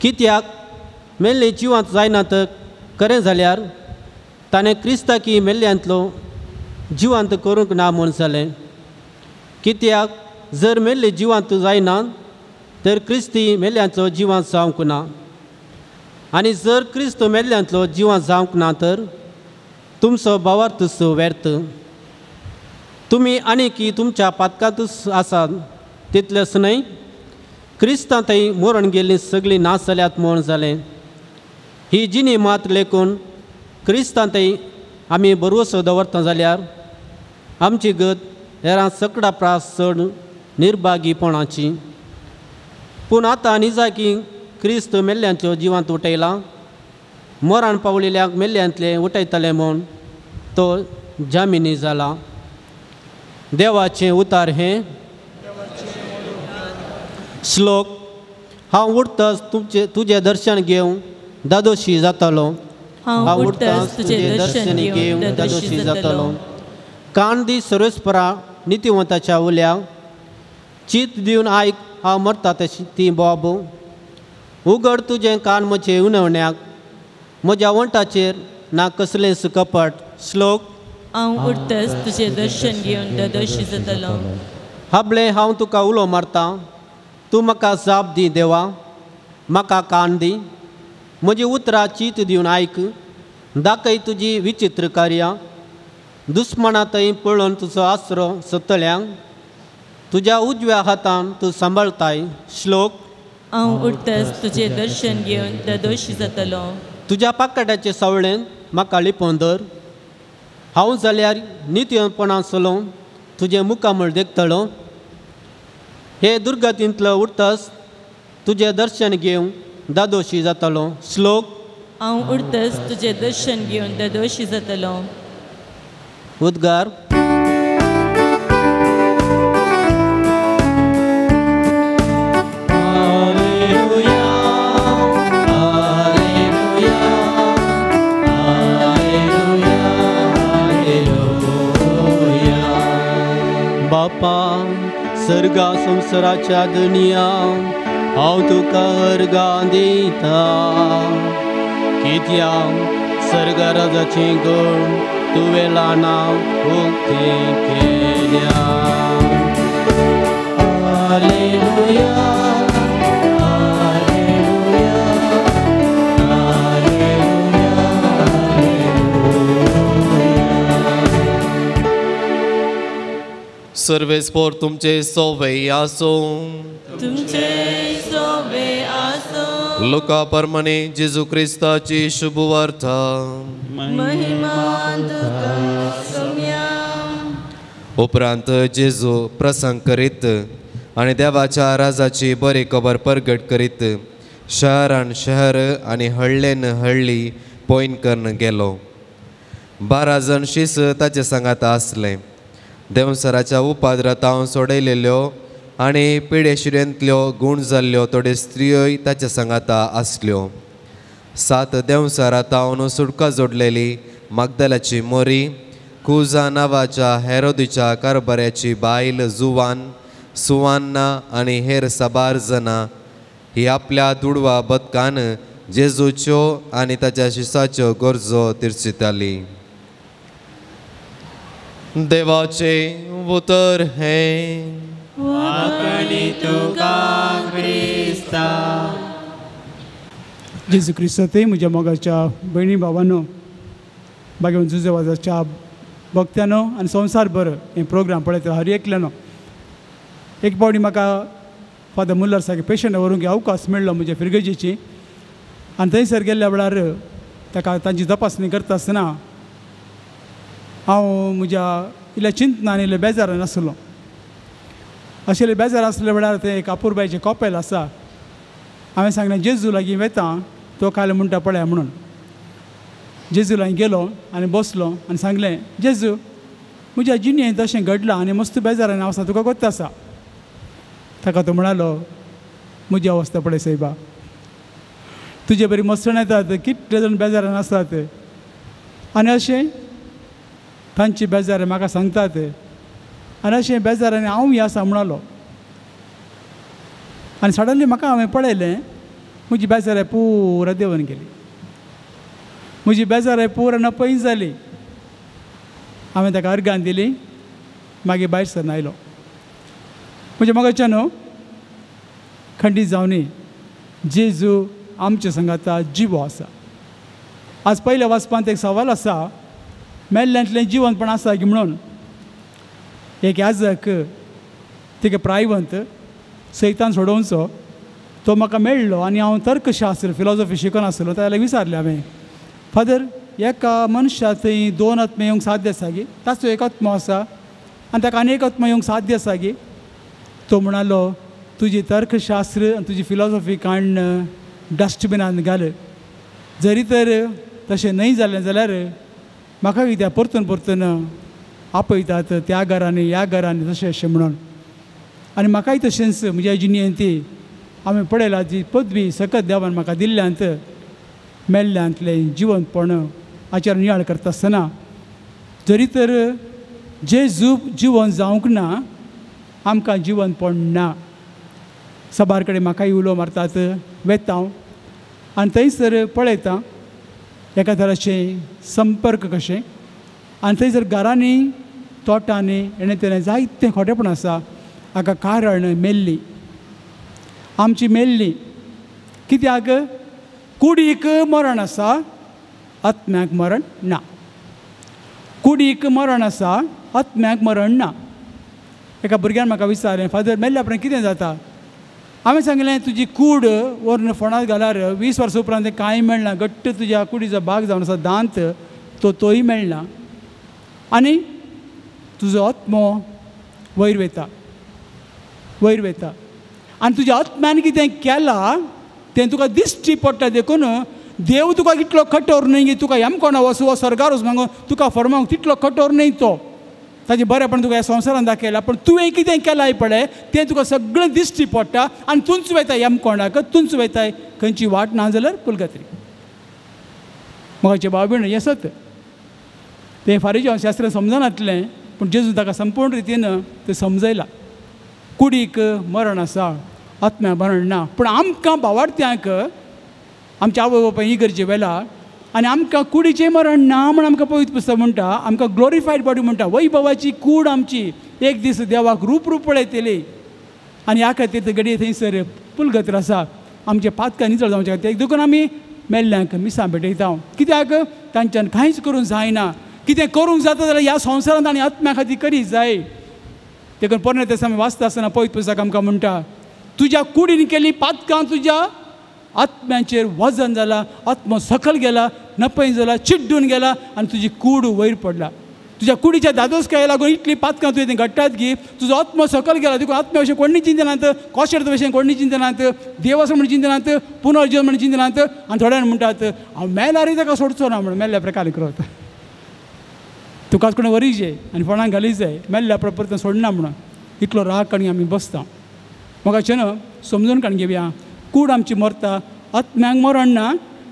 कित्याक मेल्ले जिवांत जायना तर खरें जाल्यार ताणें क्रिस्ताकी मेल्ल्यांतलो जिवांत करूंक ना म्हूण जालें. कित्याक जर मेल्ले जिवांत जायना तर क्रिस्ती मेल्ल्यांतलो जिवांत जावंक ना, आनी जर क्रिस्त मेल्ल्यांतलो जिवांत जावंक ना तर तुमचो भावार्थूच व्यर्थ. तुमी आनीकी तुमच्या पातकांतूच आसात. तितलेंच न्हय, क्रिस्तां थंय मरण गेल्लीं सगळीं नाच जाल्यात म्हूण जालें. ही जिणी मात लेखून क्रिस्तां थंय आमी भरवसो दवरता जाल्यार आमची गत हेरां सकडा प्रास चड निर्भागीपणाची. पूण आतां निजाकी क्रिस्त मेल्ल्यांतलो जिवांत उठयला, मरण पावलेल्याक मेल्ल्यांतले उठयतले म्हूण तो जामिनी जाला. देवाचें उतार हें. श्लोक. हांव उठतच तुमचें तुजें दर्शन घेवन दादोशी जातलो. हांव उठतच तुजें दर्शन घेवन दादोशी जातलो. कान दी सर्वेस्परा नितिवंताच्या उल्या, चीत दिवन आयक हांव मरता तशी ती बोब. उगड तुजें कान म्हजें उणवण्याक, म्हज्या वंठाचेर ना कसलेंच कपट. श्लोक. हांव उठतच तुजें दर्शन घेवन दादोशी जातलो. हाबलें हांव तुका उलो मारता, तूं म्हाका जाप दी देवा, म्हाका कान दी. म्हजी उतरां चीत दिवन आयक, दाखय तुजी विचित्र कार्यां. दुस्मना थंय पळोवन तुजो आसरो सोदतल्यांक तुज्या उजव्या हातान तूं सांबाळताय. श्लोक. हांव उठतच तुजें दर्शन घेवन दादोशी जातलो. तुज्या पाकाट्याचे सावळेन म्हाका लिपोवन धर. हांव जाल्यार नितीपणान चलोवन तुजें मुखामळ देखतलो. हे दुर्गतींतलो उठतच तुजें दर्शन घेवन दादोशी जातलो. श्लोक. हांव उठतच तुजें दर्शन घेवन दादोशी जातलो. उद्गार. बापा सर्गा संवसाराच्या दुनिया हांव तुका अर्गां दिता, कित्याक सर्गा राजाचें गण तुवें ल्हानां उक्तें केल्या. Hallelujah, hallelujah, hallelujah, hallelujah. सर्वेस्पोर तुमचे सोवे आसूं. तुमचे सोवे आसूं. लुका परमने जेजू क्रिस्ताची शुभवार्ता. महिमा तुका सोम्या. उपरांत जेजू प्रसंग करीत आनी देवाच्या राजाची बरी खबर परगट करीत शहरान शहर आनी हळ्ळेन हळ्ळी पॉयन करून गेलो. 12 जण शिस ताचे सांगात आसले. देंवसराच्या उपाद्रातावन सोडयलेल्यो आनी पिडेशिरेंतल्यो गूण जाल्ल्यो थोड्यो स्त्रियोय ताच्या सांगाता आसल्यो. 7 देंवसरा तावन सुटका जोडलेली मागदलाची मोरी, कुजा नांवाच्या हेरोदीच्या कारभाऱ्याची बायल जुवान, सुवान्ना आनी हेर साबार जनां ही आपल्या दुडवा बदकान जेजूच्यो आनी ताच्या शिसाच्यो गरजो तिर्चिताली. देवाचें उतर हें. वाकणी तुका क्रिस्ता. जेजू क्रिस्तांतय म्हज्या मोगाच्या भयणी भावांनो, बागेवन जुजेवाजाच्या भक्त्यानो आनी संवसार भर हें प्रोग्राम पळयता हर एकल्यानो. एक पावटी म्हाका फादर मुल्लर सारके पेशंट व्हरूंक अवकाश मेळ्ळो म्हज्या फिरगजेची आनी थंयसर गेल्ल्या वेळार ताका तांची तपासणी करता आसतना हांव म्हज्या इल्ल्या चिंतना आनी इल्ल्या बेजारान आसलो. अशें बेजार आसल्या वेळार तें एक अपुरबायचें कॉपेल आसा. हांवें सांगलें जेजू लागीं वेता तो काल म्हणटा पळया म्हणून. जेजू लागीं गेलो आनी बसलो आनी सांगलें, जेजू म्हज्या जिणेंत अशें घडलां आनी मस्त बेजारान हांव आसा, तुका कोत्ता आसा. ताका तो म्हणालो, म्हजी अवस्था पळय सायबा, तुजे बरी मसण येतात, कितले जाण बेजारान आसात आनी अशें तांची बेजार म्हाका सांगतात आनी अशें बेजारान हांवूय आसा म्हणालो. आनी सडनली म्हाका हांवें पळयलें म्हजी बेजाराय पुरा देंवन गेली, म्हजी बेजाराय पुरा नपय जाली. हांवें ताका अर्गान दिली, मागीर भायर सरन आयलो. म्हज्या मोगाच्या न्हू खंडीत जावनी जेजू आमच्या सांगाता जिवो आसा. आज पयल्या वाचपांत एक सवाल आसा, मेल्ल्यांतलें जिवनपण आसा की म्हणून. एक याजक तिका प्रायवंत सैतान सोडोवचो तो म्हाका मेळ्ळो आनी हांव तर्कशास्त्र फिलॉसॉफी शिकून आसलो. ताका विचारलें हांवें, फादर एका मनशा थंय 2 आत्मे येवंक साध्य आसा गी? ताचो एक आत्मो आसा आनी ताका आनी एक आत्मो येवंक साध्य आसा गी? तो म्हणालो, तुजी तर्कशास्त्र आनी तुजी फिलॉसॉफी काडून डस्टबिनान घाल, जरी तर तशें न्हय जालें जाल्यार म्हाका कित्याक परतून परतून आपयतात त्या घरांनी ह्या घरांनी तशें अशें म्हणून. आनी म्हाकाय तशेंच म्हज्या जिणेंत ती हांवें पळयला जी पदवी सकत देवान म्हाका दिल्ल्यांत मेल्ल्यांतलें जिवनपण हाचेर नियाळ करता आसतना जरी तर जेजू जिवन जावंक ना आमकां जिवनपण ना. साबार कडेन म्हाकाय उलो मारतात, वेता हांव आनी थंयसर पळयता एका तराचें संपर्क कशें आनी थंयसर घरांनी तोटांनी हेणें तेणें जायतें खोटेपण आसा. हाका कारण मेल्ली आमची मेल्ली कित्याक कुडीक मरण आसा, आत्म्याक मरण ना. कुडीक मरण आसा, आत्म्याक मरण ना. एका भुरग्यान म्हाका विचारलें, फादर मेल्ल्या उपरांत कितें जाता? हांवें सांगलें, तुजी कूड व्हरून फोंडांत घाल्यार 20 वर्सां उपरांत कांय मेळना, घट्ट तुज्या कुडीचो भाग जावन आसा दांत तो तोय मेळना आनी तुजो आत्मो वयर वयता, वयर वयता आनी तुज्या आत्म्यान कितें केलां तें तुका दिश्टी पडटा. देखून देव तुका कितलो कठोर न्हय की तुका यमकोणा वचूं वा स्वर्गार वचूं मागून तुका फरमावंक तितलो कठोर न्हय तो. ताजें बरेंपण तुका ह्या संवसारान दाखयलां, पूण तुवें कितें केलां पळय तें तुका सगळें दिश्टी पडटा आनी तूंच वयता यमकोणाक, तूंच वयताय खंयची वाट ना जाल्यार पुलगत्री. म्हाका भाव भयण हें सत तें फारीजो शास्त्र समजनातलें, पूण जेजू ताका संपूर्ण रितीन तें समजयलां. कुडीक मरण आसा, आत्म्या मरण ना. पूण आमकां भावार्थ्यांक आमच्या आवय बापाय ही गरजे वेला आनी आमकां कुडीचें मरण ना म्हण आमकां पवित्र पुस्तक म्हणटा. आमकां ग्लोरिफायड बॉडी म्हणटा, वैभवाची कूड आमची एक दीस देवाक रूप रूप पळयतली. आनी ह्या खातीर घडये थंयसर पुलगत्र आसा आमचे पातकां नितळ जावचे खातीर. देखून आमी मेल्ल्यांक मिसां भेटयता, कित्याक तांच्यान कांयच करूंक जायना. कितें करूंक जाता जाल्यार ह्या संवसारांत आनी आत्म्या खातीर करीत जाय. देखून पोरणे तें आमी वाचता आसतना पवित्र पुस्तक आमकां म्हणटा, तुज्या कुडीन केल्ली पातकां तुज्या आत्म्याचेर वजन जाला, आत्मो सकल गेला, नपय जाला, चिड्डून गेला आनी तुजी कूड वयर पडला. तुज्या कुडीच्या दादोसकाये लागून इतली पातकां तुवें घडटात की तुजो आत्मो सकल गेला. देखून आत्म्या विशीं कोणी चिंतनात, कोशेर्त विशीं कोणी चिंतनात, देव आसा म्हण चिंतनात, पुनर्जीवन म्हण चिंतनात. आनी थोड्यान म्हणटात हांव मेल्यारय ताका सोडचो ना म्हणून मेल्ल्या प्रकार करता. तुकाच कोणें व्हरी जाय आनी फोणाक घाली जाय, मेल्ल्या परत सोडना म्हणून इतलो राग काडून आमी बसता. म्हाका न्हू समजून काडून घेवया, कूड आमची मरता, आत्म्यांक मरण ना,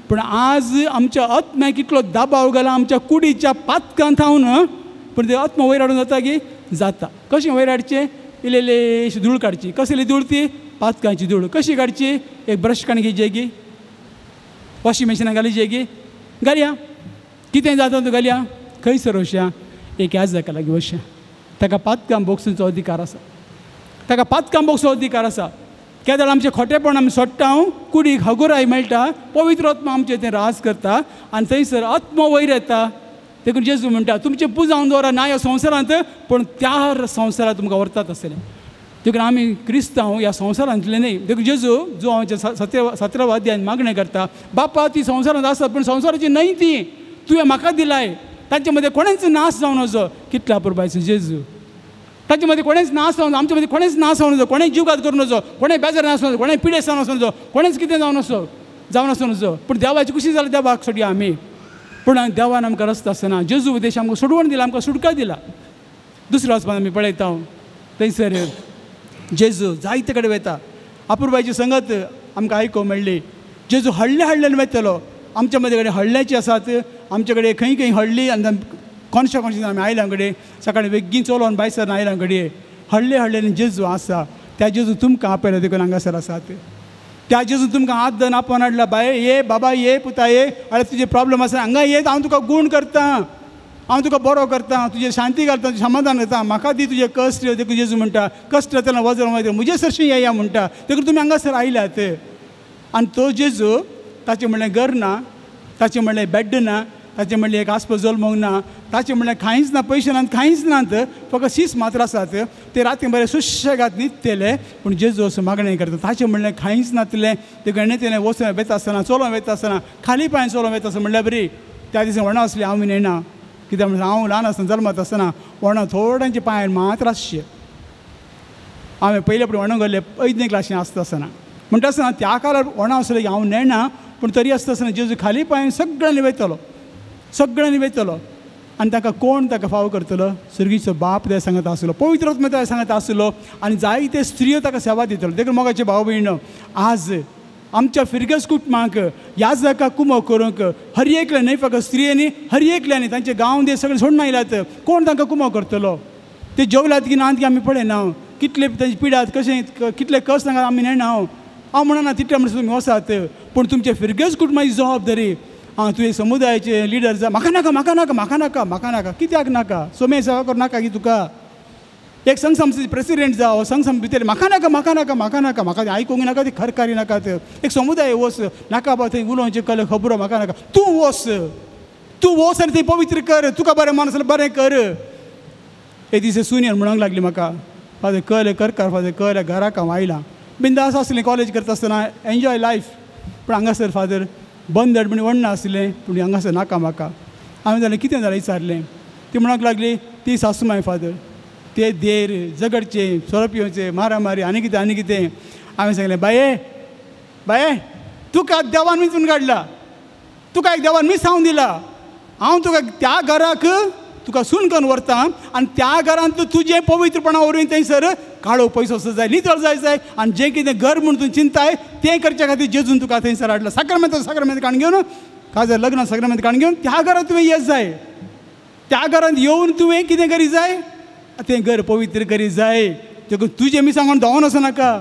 पूण आज आमच्या आत्म्याक इतलो दबाव घाला आमच्या कुडीच्या पातकान थावन, पूण ते आत्मा वयर हाडून जाता की जाता. कशें वयर हाडचें? इल्ले इल्लेशी धूळ काडची. कसली धूळ ती? पातकांची धूळ. कशी काडची? एक ब्रश काडून घेवची की वॉशिंग मशिनान घालीचे की घालया, कितें जाता तूं घालया. खंयसर वचया? एक याजका लागीं वचया, ताका पातकां भोगसुचो अधिकार आसा, ताका पातकां भोगसो अधिकार आसा. केदळ आमचें खोटेपण आमी सोडटा, कुडीक हगुराय मेळटा, पवित्र आत्मा आमचें तें राज करता आनी थंयसर आत्मो वयर येता. देखून जेजू म्हणटा तुमचें पुजावन दवरा ना ह्या संवसारांत, पूण त्या संवसारांत तुमकां व्हरतात आसतलें. देखून आमी क्रिस्तांव ह्या संवसारांतले न्हय. देखून जेजू जो आमच्या सतराव्या अध्यायान मागणें करता, बापा ती संवसारांत आसात पूण संवसाराची न्हय ती, तुवें म्हाका दिलाय, तांचे मदें कोणेंच नाश जावन वचो. कितल्या अपुरबायचो जेजू, तांचे मदें कोणेंच नाश जावन, आमचे मदें कोणेंच नाश जावन वचो, कोणें जीवघात करून वचो, कोणें बेजार नासो, कोणें पिडेस्त जावन वचो, कोणेंच कितें जावन वचो जावन आसून वचो. पूण देवाची खुशी जाल्यार देवाक सोडया आमी, पूण देवान आमकां रस्तो आसना. जेजू उद्देश आमकां सोडवण दिला, आमकां सुटका दिला. दुसऱ्या वचपान आमी पळयता थंयसर जेजू जायते कडेन वयता. अपुरबायची संगत आमकां आयकूंक मेळ्ळी. जेजू हडले हडल्यान वयतलो. आमच्या मदीं कडेन हडल्याची आसात, आमचे कडेन खंय खंय हडली आनी कोणशा कोणशा आमी आयल्या कडेन सकाळी बेगीन चलोवन भायसर आयल्या कडेन हडले हडल्यान जेजू आसा. त्या जेजू तुमकां आपयला देखून हांगासर आसात. त्या जेजू तुमकां हात धरून आपोवन हाडला, बाये ये, बाबा ये, पुता ये, अरे तुजे प्रॉब्लम आसा हांगा ये, हांव तुका गूण करता, हांव तुका बरो करता, तुजें शांती घालता, तुजें समाधान करता, म्हाका दी तुजें कश्ट. देखून जेजू म्हणटा कश्ट जातना वजन वयता म्हजे सरशीं येया म्हणटा. देखून तुमी हांगासर आयल्यात. आनी तो जेजू ताचें म्हणलें घर ना, ताचें म्हणलें बेड ना, ताचें म्हणलें एक आसपा जल्मोंक ना, ताचें म्हणलें कांयच ना, पयशे नात, कांयच नात, फकत शीस मात्र आसात. ते राती बरें सुशेगाद न्हिदतले. पूण जेजू असो मागणें करता, ताचें म्हणलें कांयच नातलें, ते गणेतेलें वचून वयता आसतना, चलोन वयता आसतना, खाली पांय चलोन वयता आसतना म्हणल्यार बरी त्या दिसा व्हडा आसली हांव नेणा, कित्याक म्हणल्यार हांव ल्हान आसतना जल्मत आसतना व्हडा थोड्यांचे पांय मात्र आसचे. हांवें पयले पयलीं व्हडा घाल्ले ऐदने क्लासीन आसता आसतना म्हणटा आसतना त्या काळार व्हडा आसलें की हांव नेणा, पूण तरी आसता आसतना जेजू खाली पांय सगळ्यांनी वयतलो, सगळ्यांनी वयतलो. आनी ताका कोण ताका फाव करतलो? सर्गीचो बाप ते सांगत आसलो, पवित्र आत्मा ते सांगत आसलो, आनी जायते स्त्रियो ताका सेवा दितलो. देखून मोगाचे भाव भयण, आज आमच्या फिरगस कुटुंबांक याजका कुमो करूंक हर एकले न्हय फकत स्त्रियांनी, हर एकल्यांनी तांचे गांव दे सगळे सोडून आयल्यात. कोण तांकां कुमो करतलो? ते जेवल्यात की नात की आमी पळयना, कितले तांची पिडात कशें कितले कस तांकां आमी नेणा. हांव म्हणना तितले म्हणसर तुमी वसात, पूण तुमच्या फिरगस कुटुंबाची जबाबदारी. आं तुवें समुदायाचे लिडर जा, म्हाका नाका, म्हाका नाका, म्हाका नाका, म्हाका नाका, कित्याक नाका? सोमे सेवा करूं नाका की तुका? एक संघ संस्थेचे प्रेसिडेंट जावं, संघ संस्थे भितर म्हाका नाका, म्हाका नाका, म्हाका नाका, म्हाका आयकूंक नाका, ती खरकारी नाका. एक समुदाय वच नाका बा, थंय उलोवचें कल खबरो म्हाका नाका, तूं वच, तूं वच आनी थंय पवित्र कर, तुका बरें मान आसल्यार बरें कर. एक दीस सुनियर म्हणूंक लागली म्हाका, फादर कल करकार, फादर कल घराक हांव आयलां, बिंदास आसलें कॉलेज करता आसतना, एन्जॉय लायफ, पूण हांगासर फादर बंद म्हण व्हडना आसलें, पूण हांगासर नाका म्हाका. हांवें जालें कितें जालें विचारलें, ती म्हणूंक लागली ती सासू माय फादर, ते देर झगडचे, सोरो पिवचे, मारामारी आनी कितें आनी कितें. हांवें सांगलें बाये बाये, तुका देवान विंचून काडला, तुका एक देवान मिसावन दिला, हांव तुका त्या घराक तुका सून करून व्हरता आनी त्या घरांत तुजें पवित्रपणा वरवीं थंयसर काळो पयसो असो जाय, नितळ जाय जाय, आनी जें कितें घर म्हूण तूं चिंताय तें करच्या खातीर जेजून तुका थंयसर हाडला. साक्रमेंत साक्रमेंत काडून घेवन, काजार लग्न साक्रमेंत काडून घेवन त्या घरांत तुवें येत जाय, त्या घरांत येवन तुवें कितें करी जाय, तें घर पवित्र करी जाय. देखून तुजें मिसांग धांवन वचो नाका,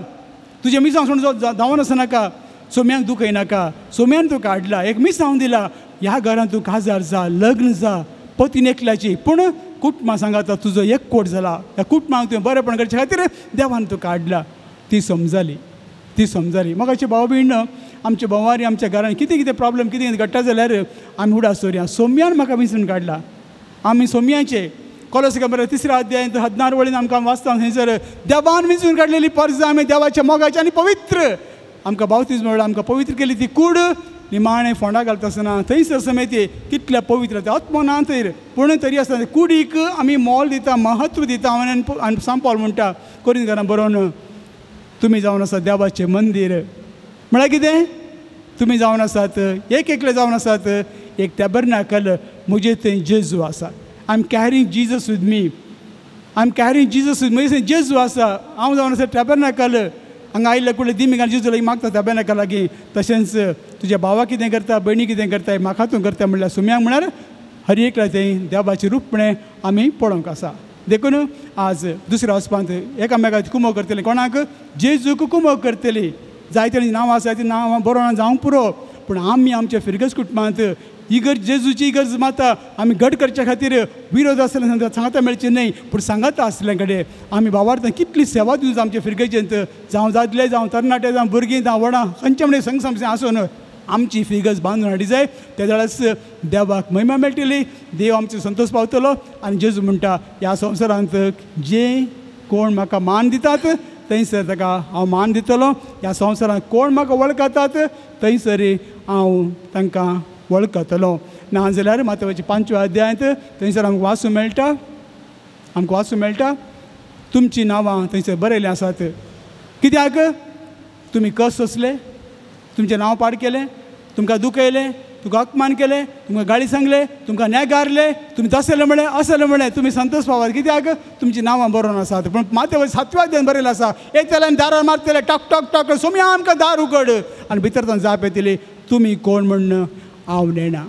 तुजें मिसांग सोडून धांवन वचो नाका, सोम्यांक दुखयनाका, सोम्यान तुका हाडला, एक मिसांव दिला, ह्या घरांत तूं काजार जा, लग्न जा, पतीन एकल्याची, पूण कुटुंबां सांगाता तुजो एकवट जाला, ह्या कुटुंबांक तुवें बरेंपण करचे खातीर देवान तुका हाडला. ती समजाली, ती समजाली. मोगाचे भाव भयण, आमच्या भोंवारी आमच्या घरान कितें कितें प्रॉब्लम कितें कितें घडटा जाल्यार आमी उडास दवरया, सोम्यान म्हाका विंचून काडला. आमी सोम्याचे कोलोसी तिसऱ्या अध्यायांत 16 वळीन आमकां वाचता थंयसर देवान विंचून काडलेली परजा आमी देवाच्या मोगाची आनी पवित्र, आमकां बावतीज मेळ्ळो, आमकां पवित्र केली ती कूड निमाणें फोंडा घालता आसतना थंयसर समेत कितल्या पवित्र आत्मो ना थंय, पूण तरी आसतना कुडीक आमी मोल दिता, महत्व दिता. आनी सांपावल म्हणटा कोरिंथकारां बरोवन, तुमी जावन आसात देवाचें मंदीर. म्हळ्यार कितें? तुमी जावन आसात एक एकले जावन आसात एक टॅबरनाकल, म्हजे थंय जेजू आसा. I am carrying Jesus with me, I am carrying Jesus with me. जेजू आसा, हांव जावन आसा टॅबरनॅकल हांगा आयिल्ले कुडले दिमीक जेजू लागीं मागता टॅबरनॅकल लागीं. तशेंच तुज्या भावा कितें करता, भयणी कितें करता, म्हाका तूं करता म्हणल्यार सुम्यांक म्हळ्यार हर एकल्या तें देवाचें रूपणें आमी पळोवंक आसा. देखून आज दुसऱ्या वचपांत एकामेकाक कुमो करतली, कोणाक जेजूक कुमो करतली. जायते नांवां आसा ती नांवां बरोवन जावंक पुरो, पूण आमी आमच्या फिरगज कुटुंबांत इगर्ज जेजूची इगर्ज माता आमी घट करच्या खातीर विरोध आसले सांगाता मेळचे न्हय, पूण सांगाता आसल्या कडेन आमी बाबार्थान कितली सेवा दिवन आमच्या फिरगजेंत, जावं दादले जावं तरणाटे जावं भुरगीं जावं व्हडां खंयच्या म्हणजे संग समजें आसून आमची फिगर्ज बांदून हाडी जाय. त्या जाल्यार देवाक महिमा मेळटली, देव आमचो संतोश पावतलो. आनी जेजू म्हणटा ह्या संवसारांत जे कोण म्हाका मान दितात थंयसर ताका हांव मान दितलो, ह्या संवसारांत कोण म्हाका वळखतात थंयसर हांव तांकां वळखतलो. ना जाल्यार मातवाचे 5व्या अध्यायांत थंयसर आमकां वाचूंक मेळटा, आमकां वाचूंक मेळटा तुमचीं नांवां थंयसर बरयलीं आसात. कित्याक तुमी कस सोंसले, तुमचें नांव पाड केलें, तुमकां दुखयलें, तुमकां अपमान केलें, तुमकां गाळी सांगले, तुमकां नेगारले, तुमी तसले म्हळें असले म्हळें, तुमी संतोश पावात. कित्याक तुमचीं नांवां बरोवन आसात. पूण माते 7व्या अध्यायान बरयलें आसा, येतले आनी दारार मारतले टक टक टक, सोम्या आमकां दार उगड. आनी भितर तांकां जाप येतली, तुमी कोण म्हण हांव नेणा,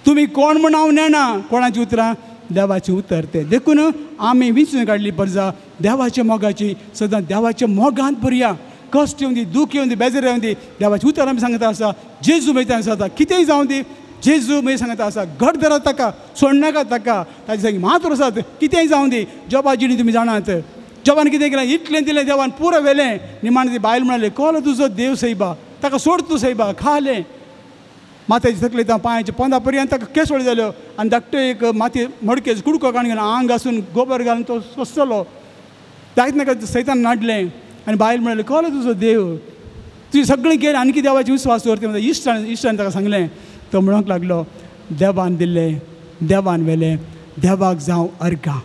तुमी कोण म्हण हांव नेणा. कोणाचीं उतरां? देवाचें उतर तें. देखून आमी विंचून काडली परजा देवाच्या मोगाची, सदां देवाच्या मोगांत भरया. कश्ट येवन दी, दूख येवन दी, बेजार येवन दी, देवाचें उतर आमी सांगता आसा. जेजू मागीर सांगता कितेंय जावं दी, जेजू मागीर सांगता आसा घट धरात ताका, सोडनाका ताका, ताजे सांगी मात्र आसात. कितेंय जावं दी, जोबा जिणी तुमी जाणात, जोबान कितें केलें, इतलें दिलें देवान पुरो व्हेलें. निमाणें ती बायल म्हणाली कोलो तुजो देव सैबा, ताका सोड तूं सैबा. खालें माथ्याचे तकले पांयाचे पोंदा पर्यंत ताका केसोळी जाल्यो आनी धाकटो एक माती मडकेचो कुडको काडून घेवन आंग आसून गोबर घालून तो सोंसतलो. जायत नाका सैतान नाडलें आनी बायल म्हणाली कोलो तुजो देव, तुजी सगळीं केली आनी देवाची विस्वास दवरता. म्हणटा इश्टान इश्टान ताका सांगलें, तो म्हणूंक लागलो देवान दिल्लें देवान व्हेलें, देवाक जावं अर्घां.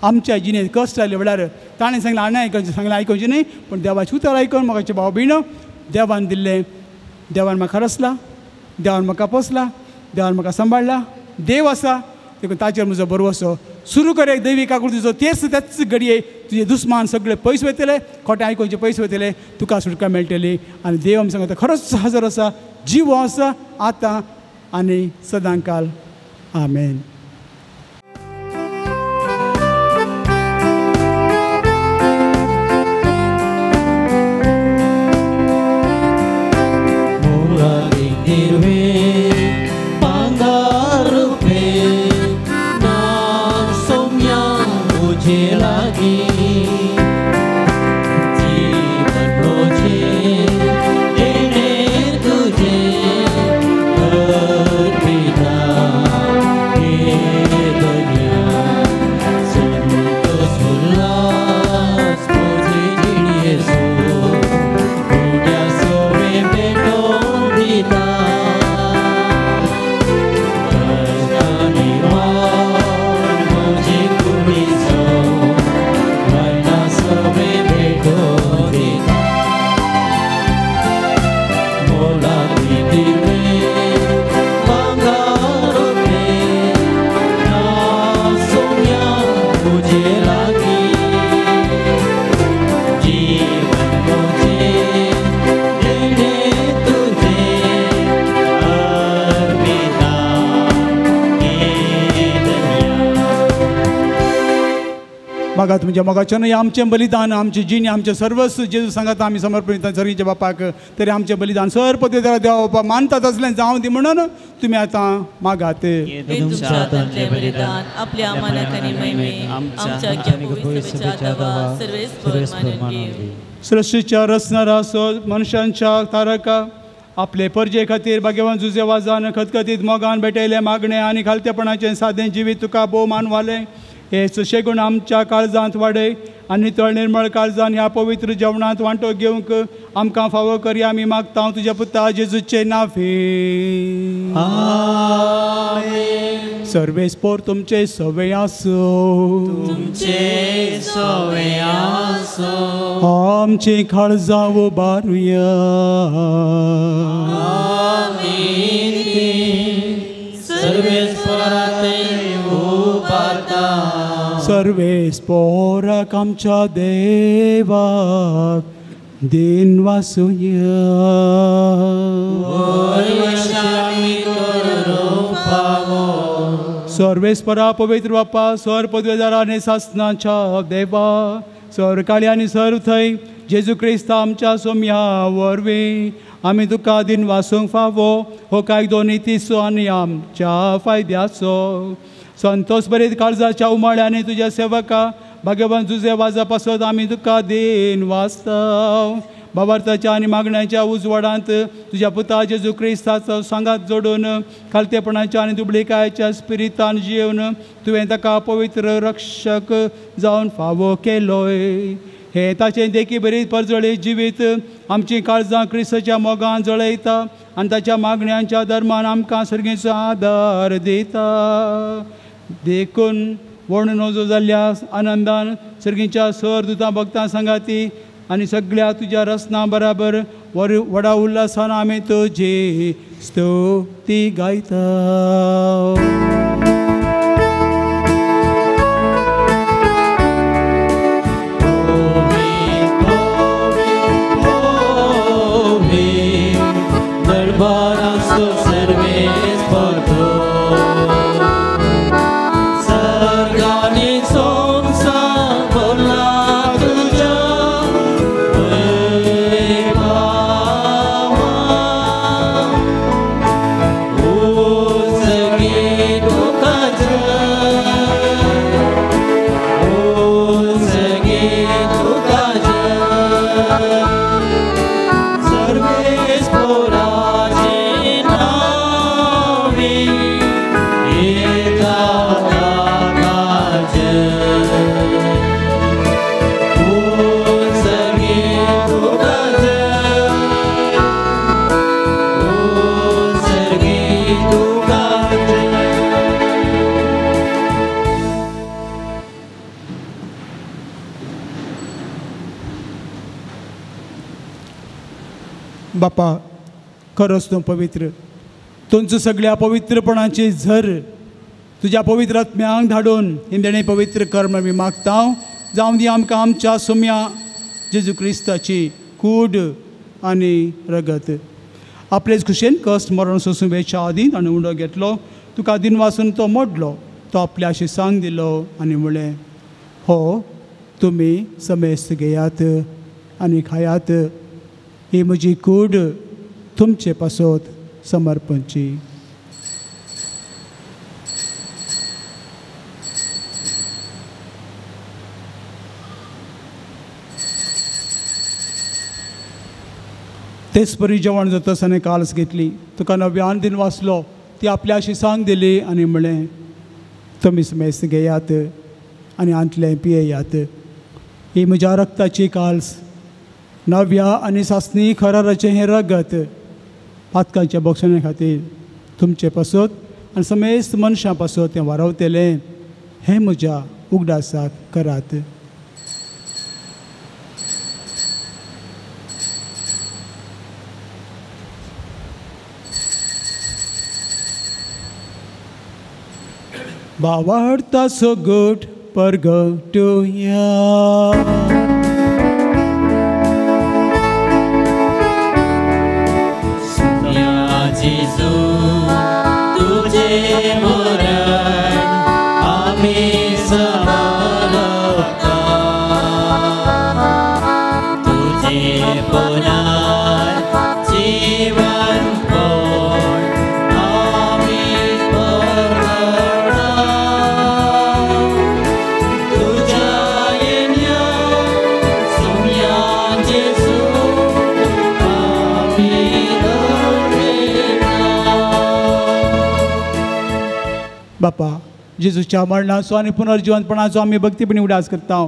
आमच्या जिणेंत कश्ट आयले म्हळ्यार ताणें सांगलें आनी आयकून सांगलें आयकुचें न्हय, पूण देवाचें उतर आयकून म्हाका भाव भयणो देवान दिल्लें, देवान म्हाका रचला, देवान म्हाका पोसला, देवान म्हाका सांबाळ्ळा, देव आसा देखून ताचेर म्हजो भरवसो. सुरू कर एक दैवी काकुळतीचो तेच त्याच घडये तुजे दुस्मान सगळे पयस वयतले, खोटें आयकुचे पयस वयतले, तुका सुटका मेळटली. आनी देव आमी सांगता खरोच हजर आसा, जिवो आसा आतां आनी सदांकाल. आमेन. मागात तुमच्या मोगाचें न्हय आमचें बलिदान, आमचें जिणें, आमचें सर्वस्व जेजू सांगात आमी समर्पण सर्गीच्या बापाक. तरी आमचें बलिदान सर पद्दतीन देवा बापा मानतात असलें जावं दी म्हणून तुमी आतां मागात. सृश्टीच्या रचणारा मनशांच्या तारका आपले परजे खातीर भाग्यवान जुजे वाजान खतखतीत मोगान भेटयलें मागणें आनी खालतेपणाचें सादें जिवीत तुका भोव मानवालें. हे सुशेगूण आमच्या काळजांत वाडय आनी तळ निर्मळ काळजान ह्या पवित्र जेवणांत वांटो घेवंक आमकां फावो करया आमी मागता तुज्या पुता जेजूचे नाफे. सर्वेस्पोर तुमचे सवे आसूं, तुमचे सवे आसूं. आमची काळजां उबारुया. सर्वेस्पोराते उबारल्या. सर्वेस पोराक आमच्या देवाक दिन वासुया. सर्वेस्परा पवित्र बाप्पा सर पदवेदारा आनी सासनाच्या देवा सर काळी आनी सर थंय जेजू क्रिस्त आमच्या सोम्या वरवीं आमी तुका दिन वासूंक फावो हो कायदो नितीचो आनी आमच्या फायद्याचो. संतोष बरीत काळजाच्या उमाळ्यानी तुज्या सेवका भाग्यवान जुजे वाजा पासत आमी तुका दिन वाचता. भावार्थाच्या आनी मागण्याच्या उजवाडांत तुज्या पुता जेजू क्रिस्ताचो सांगात जोडून खालतेपणाच्या आनी दुबळीकायच्या स्पिरितान जिवन तुवें ताका पवित्र रक्षक जावन फावो केलोय. हे ताचें देखी बरी परजळीत जिवीत आमचीं काळजां क्रिस्ताच्या मोगान जळयता आनी ताच्या मागण्यांच्या धर्मान आमकां सर्गीचो आदार दिता. देखून वर्ण नजो जाल्ल्या आनंदान सर्गीच्या सर दुतां भक्तां सांगाती आनी सगळ्या तुज्या रचना बराबर व्हडा उल्हासान आमी तुजी स्तुती गायता. बापा खरोच तूं पवित्र, तुमचो सगळ्या पवित्रपणाची झर तुज्या पवित्र आत्म्यांक धाडून हिंदेणे पवित्र कर्म आमी मागता. जावं दी आमकां आमच्या सोम्या जेजू क्रिस्ताची कूड आनी रगत. आपलेच खुशेन कश्ट मरण सोसूं वेच्या आदीं ताणें उंडो घेतलो, तुका दिन वासून तो मोडलो, तो आपल्या शिसांक दिलो आनी म्हणलें, हो तुमी समेस्त घेयात आनी खायात, ही म्हजी कूड तुमचे पासत समर्पणची. तेच परी जेवण जातच आनी काल्स घेतली, तुका नव्यान दिन वाचलो, ती आपल्या शिसांक दिली आनी म्हणलें, तुमी समेस्त घेयात आनी आंतलें पियेयात, ही म्हज्या रक्ताची काल्स, नव्या आनी सासणी खराराचें हें रगत पातकांच्या बक्षणे खातीर तुमचे पासत आनी समेस्त मनशां पासत तें वारवतलें, हें म्हज्या उगडासाक करात. भावार्थाचो गट परगटुया. जेजू तुझे मरण आमी समर्पता, तुझे पुनर्जीवन कोण आमी परगटा, तुझ्या येण्या सुम्या जेजू आमी. बापा जेजूच्या मरणाचो आनी पुनर्जिवंतपणाचो आमी भक्तीपणी उडास करता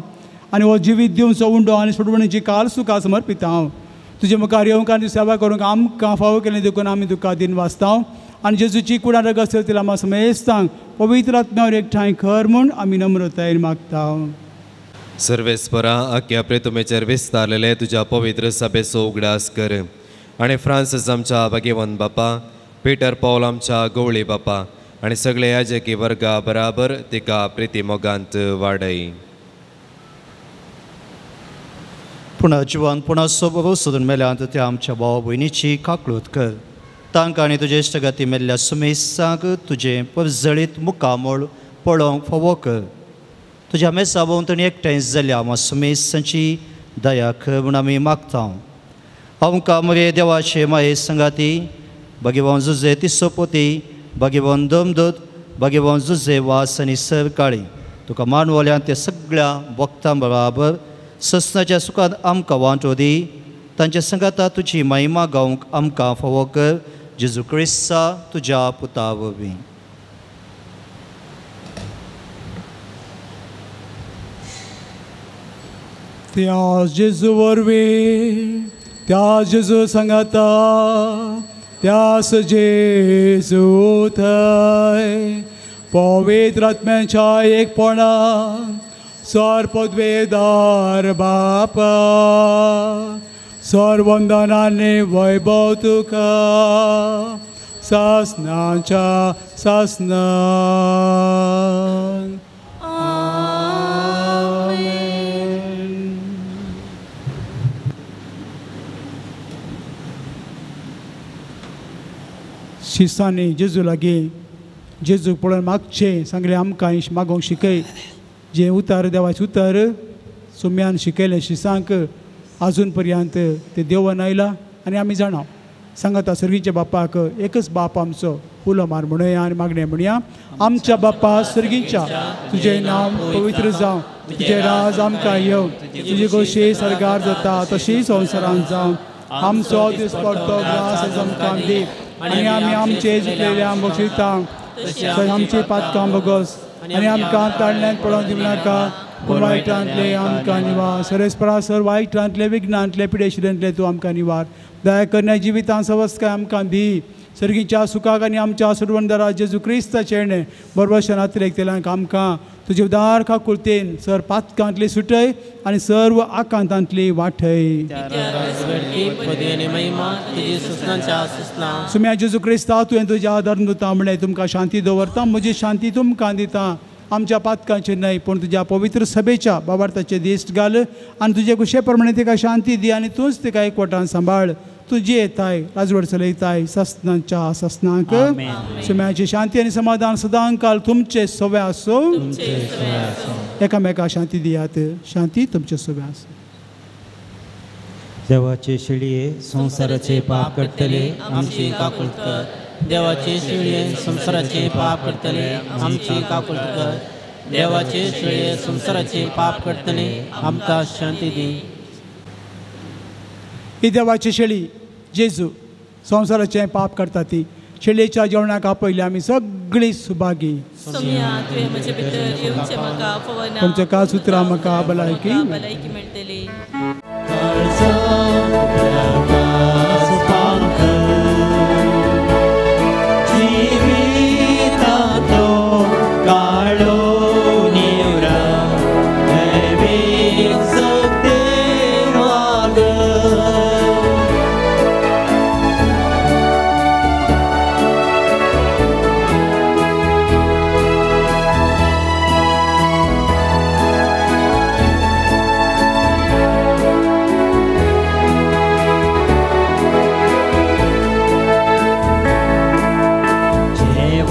आनी हो जिवीत दिवचो उंडो आनी सोडवणीची काल सुखा समर्पिता. तुजे मुखार येवंक आनी सेवा करूंक आमकां फावो केलें देखून आमी तुका दिन वाचता आनी जेजूची कुडां रगत सेवतील आमकां समेस्तांक पवित्र आत्म्यावर एकठांय कर म्हूण आमी नम्रतायेन मागता. सर्वेस्परा आख्या प्रेतुमेचेर विस्तारलेले तुज्या पवित्र सभेचो उगडास कर आनी फ्रांसीस आमच्या भाग्यवंत बापा, पीटर पावल आमच्या गवळी बापा आनी सगळे याजकी वर्गा बराबर तिका प्रिती मोगांत वाडय. पुणा जिवान पुणा सोबो सोदून मेल्यांत त्या आमच्या भाव भयणीची काकळूत कर. तांकां आनी तुजे इश्टगाती मेल्ल्या सुमेसांक तुजें परजळीत मुखामळ पळोवंक फावो कर. तुज्या मेसा भोंवतणी एकठांय जाल्या आमा सुमेसांची दया कर म्हूण आमी मागता. आमकां मरे देवाचे माये संगाती भगवान जुजे तिसोपोती भगवान दमदूत भगवान जुजे वास आनी सर काळी तुका मानवल्यान ते सगळ्या भक्तां बराबर ससनाच्या सुखान आमकां वांटो दी. तांच्या संगाता तुजी महिमा गावंक आमकां फावो कर. जेजू क्रिस्ता तुज्या पुता वरवीं. त्या जेजू वरवीं, त्या जेजू संगाता, त्यास जेजू थंय पवित्र आत्म्याच्या एकपणान सर पदवेदार बापा सर वंदनाने वैभव तुका सासनाच्या सासनान. शिसांनी जेजू लागीं जेजूक पळोवन मागचें सांगलें आमकां मागोवंक शिकय. जें उतर देवाचें उतर सुम्यान शिकयलें शिसांक आजून पर्यंत तें देवन आयलां आनी आमी जाणा सांगता सर्गीच्या बापाक एकच बाप आमचो उलो मार म्हणुया आनी मागणें म्हणुया. आमच्या बापा सर्गीच्या तुजें नांव पवित्र जावं, तुजें राज आमकां येवं, तुजी गोशी सर्गार जाता तशी संवसारांत जावं. आमचो दिसपडतो ग्रास आमकां दी आनी आमी आमचे जिखलेल्या बक्षिता आमची पातकां बगस आनी आमकां ताळ्यांत पडोवन दिवं नाका पूण वायटांतले आमकां निवार. सरेस्परा सर वायटांतले विघ्नांतले पिडेशिरेंतले तूं आमकां निवार. दया करण्या जिवितांत सवस्काय आमकां दी. सर्गीच्या सुखाक आनी आमच्या सुरवंदरा जेजू क्रिस्ताचें येणें बरोबर शनात्रेक तेलांक आमकां तुजे उदार खाकुलतेन सर पातकांतली सुटय आनी सर्व आकांतांतली वाटय. सुम्या जेजू क्रिस्ता तुवें तुज्या धर्मदूता म्हणलें तुमकां शांती दवरता, म्हजी शांती तुमकां दिता. आमच्या पातकांचेर न्हय पूण तुज्या पवित्र सभेच्या बाबार्थाचे दिश्ट घाल आनी तुजे कुशे प्रमाणे तिका शांती दी आनी तूंच तिका एकवटान सांबाळ. तुजी येताय राजवट चलयताय ससनाच्या ससनाक. सुम्याची शांती आनी समाधान सदांकाल तुमचे सवे आसूं. एकामेका शांती दियात. शांती तुमचे सवे आसूं. देवाचे शेळये संवसाराचे पाप करतले आमची काकूळत कर. देवाचे शेळये संवसाराचे पाप करतले आमची काकूळत कर. देवाचे शेळये संवसाराचे पाप करतले आमकां शांती दी. ही देवाची शेळी जेजू संवसाराचें पाप करता ती शेळयेच्या जेवणाक आपयली आमी सगळीं सुभागी. तुमच्या का सुत्रां म्हाका भलायकी मेळटली.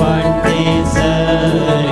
Thank you.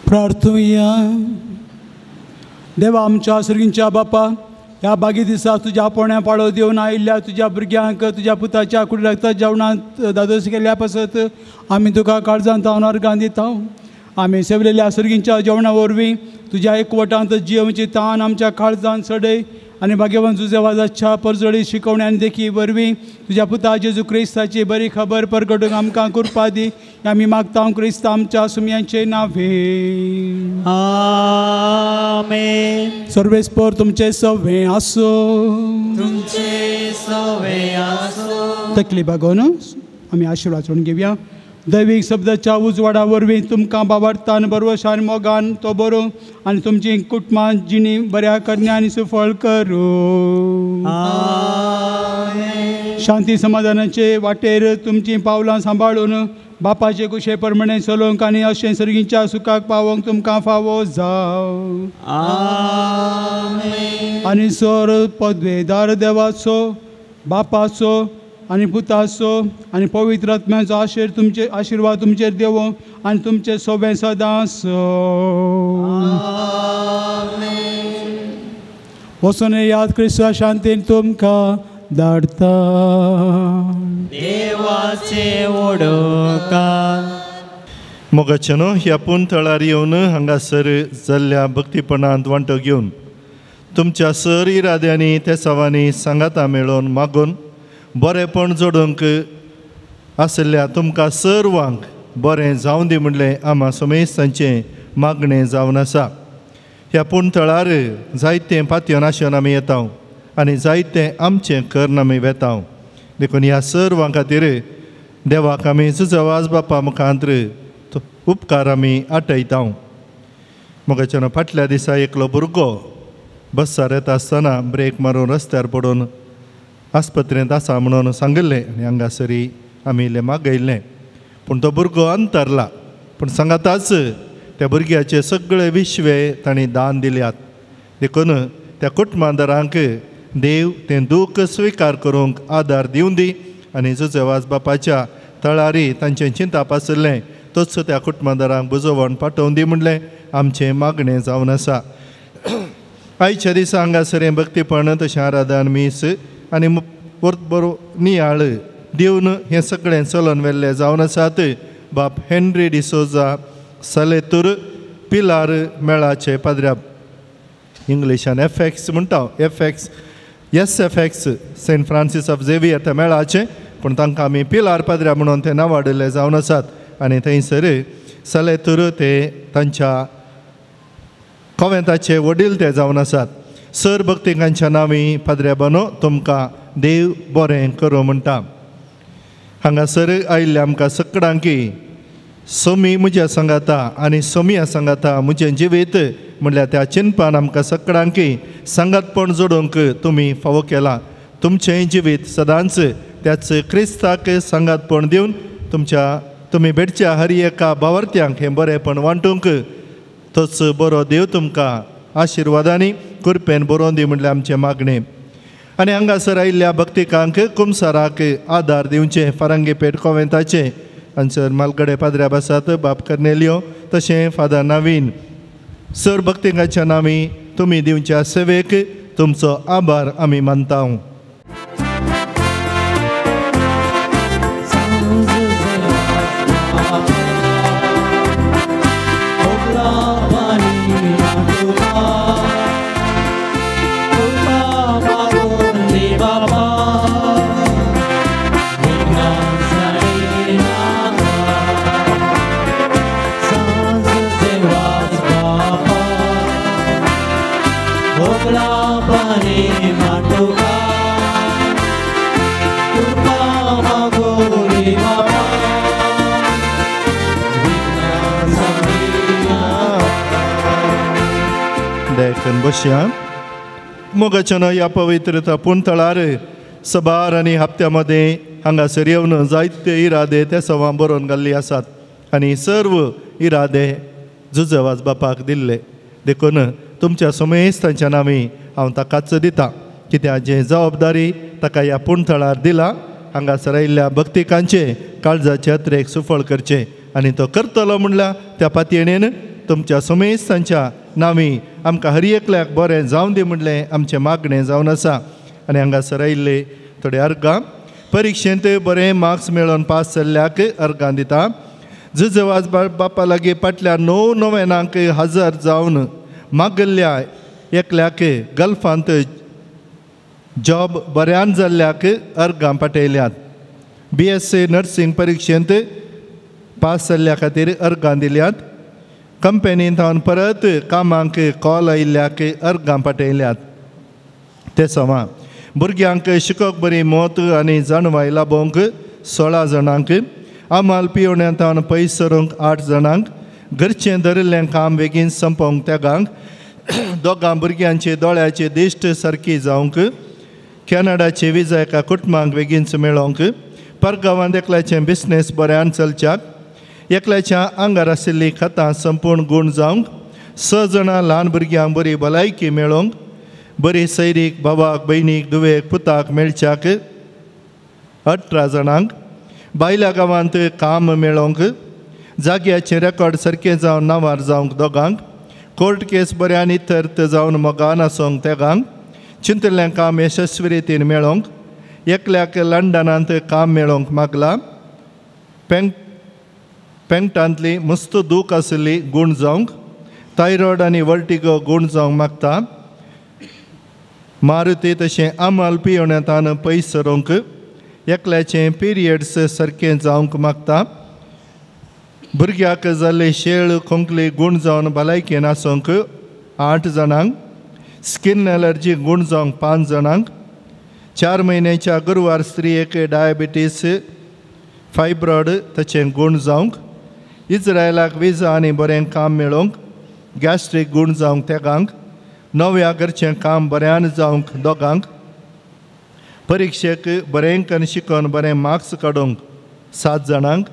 प्रार्थुया. देवा आमच्या सर्गींच्या बापा, ह्या बागी दिसा तुज्या पोण्या पाळो दिवन आयिल्ल्या तुज्या भुरग्यांक तुज्या पुताच्या कुडी जेवणांत दादोस केल्या पासत आमी तुका काळजांत जावन अर्गां दिता. आमी सेवलेल्या सर्गींच्या जेवणा वरवीं तुज्या एकवटांत जियोवची तान आमच्या काळजांत सडय आनी भाग्यवान जुजेवाजाच्या परजळी शिकवणी आनी देखी वरवीं तुज्या पुता जेजू क्रिस्ताची बरी खबर परगटूंक आमकां कृपा दी. आमी मागता क्रिस्त आमच्या सुमयांचे नावे. आमेन. सर्वेस्पर तुमचे सवे आसो. तुमचे सवे आसो. तकली बागोवन आमी आशिर्वाद चडून घेवया. दैवीक शब्दाच्या उजवाडा वरवीं तुमकां बाबार्थान बरवशान मोगान तो बरो आनी तुमची कुटुंबां जिणी बऱ्या करण्या आनी सुफळ करूं. शांती समाधानाचे वाटेर तुमचीं पावलां सांबाळून बापाचे कुशे प्रमाणे चलोवंक आनी अशें सर्गीच्या सुखाक पावोवंक तुमकां फावो जावं. आनी सर पदवेदार देवाचो बापाचो आनी पुताचो आनी पवित्र आत्म्याचो आशीर तुमचे आशिर्वाद तुमचेर देवो आनी तुमचे सोबें सदां वचून याद क्रिस्ता शांतीन तुमकां धाडटा. देवाचे ओडोकार मोगाचेनो ह्या पुंतळार येवन हांगासर जाल्ल्या भक्तीपणांत वांटो घेवन तुमच्या सर इराद्यांनी तेसावांनी सांगाता मेळोवन मागून बरेंपण जोडूंक आशिल्ल्या तुमकां सर्वांक बरें जावं दी म्हणलें आमा समेस्तांचें मागणें जावन आसा. ह्या पुणतळार जायतें पातयेन आशेन आमी येता आनी जायतें आमचें करून आमी वेता. देखून ह्या सर्वां खातीर देवाक आमी जुजवाज बापा मुखांत्र उपकार आमी आटयता. मोगाच्यान फाटल्या दिसा एकलो भुरगो बसार येता आसतना ब्रेक मारून रस्त्यार पडून आस्पत्रेंत आसा म्हणून सांगिल्लें आनी हांगासरी आमी इल्लें मागयल्लें, पूण तो भुरगो अंतरला. पूण सांगाताच त्या भुरग्याचे सगळे विश्वे तांणी दान दिल्यात. देखून त्या कुटुंबादारांक देव तें दूख स्विकार करूंक आदार दिवन दी आनी जुजेवाज बापाच्या तळारी तांचें चिंताप आशिल्लें तोच त्या कुटुंबादारांक बुजोवन पाठोवन दी म्हणलें आमचें मागणें जावन आसा. आयच्या दिसा हांगासर भक्तीपण तशें आराधन मीस आनी बरो नियाळ दिवन हें सगळें चलन व्हेल्लें जावन आसात. बाप हेनरी डिसोजा सलेतूर पिलार मेळाचे पाद्र्याब, इंग्लिशान एफ एक्स म्हणटा, F X S F X Saint Francis of Xavier ते मेळाचे, पूण तांकां आमी पिलार पाद्र्या म्हणून ते नांवाडिल्ले जावन आसात. आनी थंयसर सलेतूर ते तांच्या कोवेंताचे वडील ते जावन आसात. सर भक्तिकांच्या नांवी पाद्र्या बानो तुमकां देव बरें करूं म्हणटा. हांगासर आयिल्ल्या आमकां सगळ्यांकी सोमी म्हज्या सांगाता आनी सोमिया सांगाता म्हजें जिवीत म्हणल्यार त्या चिंतपान आमकां सगळ्यांकी सांगातपण जोडूंक तुमी फावो केलां. तुमचें जिवीत सदांच त्याच क्रिस्ताक सांगातपण दिवन तुमच्या तुमी भेटच्या हर एका भावार्थ्यांक हें बरेंपण वांटूंक तोच बरो देव तुमकां आशिर्वादांनी कृपेन बरोवन दी म्हणल्यार आमचें मागणें. आनी हांगासर आयिल्ल्या भक्तिकांक कुमसाराक आदार दिवचें फारंगीपेठ कोवेंताचें हांसर मालगडे पाद्र्याब आसात बाप कर्नेलियो तशें फादर नावीन. सर भक्तिकांच्या नांवी तुमी दिवच्या सेवेक तुमचो आभार आमी मानता. देखून बसया. मोगाच्यान ह्या पवित्रता पुणतळार सबार आनी हप्त्या मदें हांगासर येवन जायते इरादे ते सवां बरोवन घाल्ली आसात आनी सर्व इरादे जुजवाज बापाक दिल्ले. देखून तुमच्या समेस्तांच्या नांवी हांव ताकाच दिता कित्याक जें जबाबदारी ताका ह्या पुणतळार दिला हांगासर आयिल्ल्या भक्तिकांचे काळजाचे अत्रेक सुफळ करचें आनी तो करतलो म्हणल्यार त्या पातयेणेन तुमच्या समेस्तांच्या नांवी आमकां हर एकल्याक बरें जावं दी म्हणलें आमचें मागणें जावन आसा. आनी हांगासर आयिल्ले थोडे अर्गां परिक्षेंत बरें मार्क्स मेळोवन पास जाल्ल्याक अर्गां दिता. जुजवाज बापा लागीं फाटल्या 9 नोव्हेंनाक हजर जावन मागल्ल्या एकल्याक गल्फांत जॉब बऱ्यान जाल्ल्याक अर्गां पाठयल्यात. BSc nursing परिक्षेंत पास जाल्ल्या खातीर अर्गां दिल्यात. कंपनींत थावन परत कामांक कॉल आयिल्ल्याक अर्गां पाठयल्यात. ते समा भुरग्यांक शिकोवंक बरी मत आनी जाणवाय लाबोवंक 16 जाणांक, आमाल पिवण्या थावन पयस सरूंक 8 जाणांक, घरचें धरिल्लें काम बेगीन संपोवंक तेगांक, दोगां भुरग्यांचे दोळ्याची दिश्ट सारकी जावंक, कॅनडाची विजा एका कुटुंबांक बेगीनच मेळोवंक, परगांवांत एकल्याचें बिजनेस बऱ्यान चलच्याक, एकल्याच्या आंगार आशिल्लीं खतां संपूर्ण गूण जावंक, 6 जाणां ल्हान भुरग्यांक बरी भलायकी मेळोवंक, बरी सैरीक भावाक भयणीक धुवेक पुताक मेळच्याक 18 जाणांक, बायल्या गांवांत काम मेळोवंक, जाग्याचें रेकॉर्ड सारकें जावन नांवार जावंक दोगांक, कोर्ट केस बऱ्यान इतर्थ जावन मोगान आसूंक तेगांक, चिंतिल्लें काम यशस्वी रितीन मेळोवंक, एकल्याक लंडनांत काम मेळोवंक मागलां, पेंटांतली मस्त दूख आशिल्ली गूण जावंक, थायरॉयड आनी वर्टिगो गूण जावंक मागता, मारुती तशें आमाल पिवण्यातान पयस सरूंक, एकल्याचें पिरियड्स सारकें जावंक मागता, भुरग्याक जाल्ले शेळ खोंकली गूण जावन भलायकेन आसूंक 8 जाणांक, स्किन एलर्जी गूण जावंक 5 जाणांक, 4 म्हयन्याच्या गुरवार स्त्रियेक डायबिटीस फायब्रॉयड ताचें गूण जावंक, इज्रायलाक विजा आनी बरें काम मेळोवंक, गॅस्ट्रीक गूण जावंक तेगांक, नव्या घरचें काम बऱ्यान जावंक दोगांक, परिक्षेक बरें करून शिकोवन बरें मार्क्स काडूंक 7 जाणांक,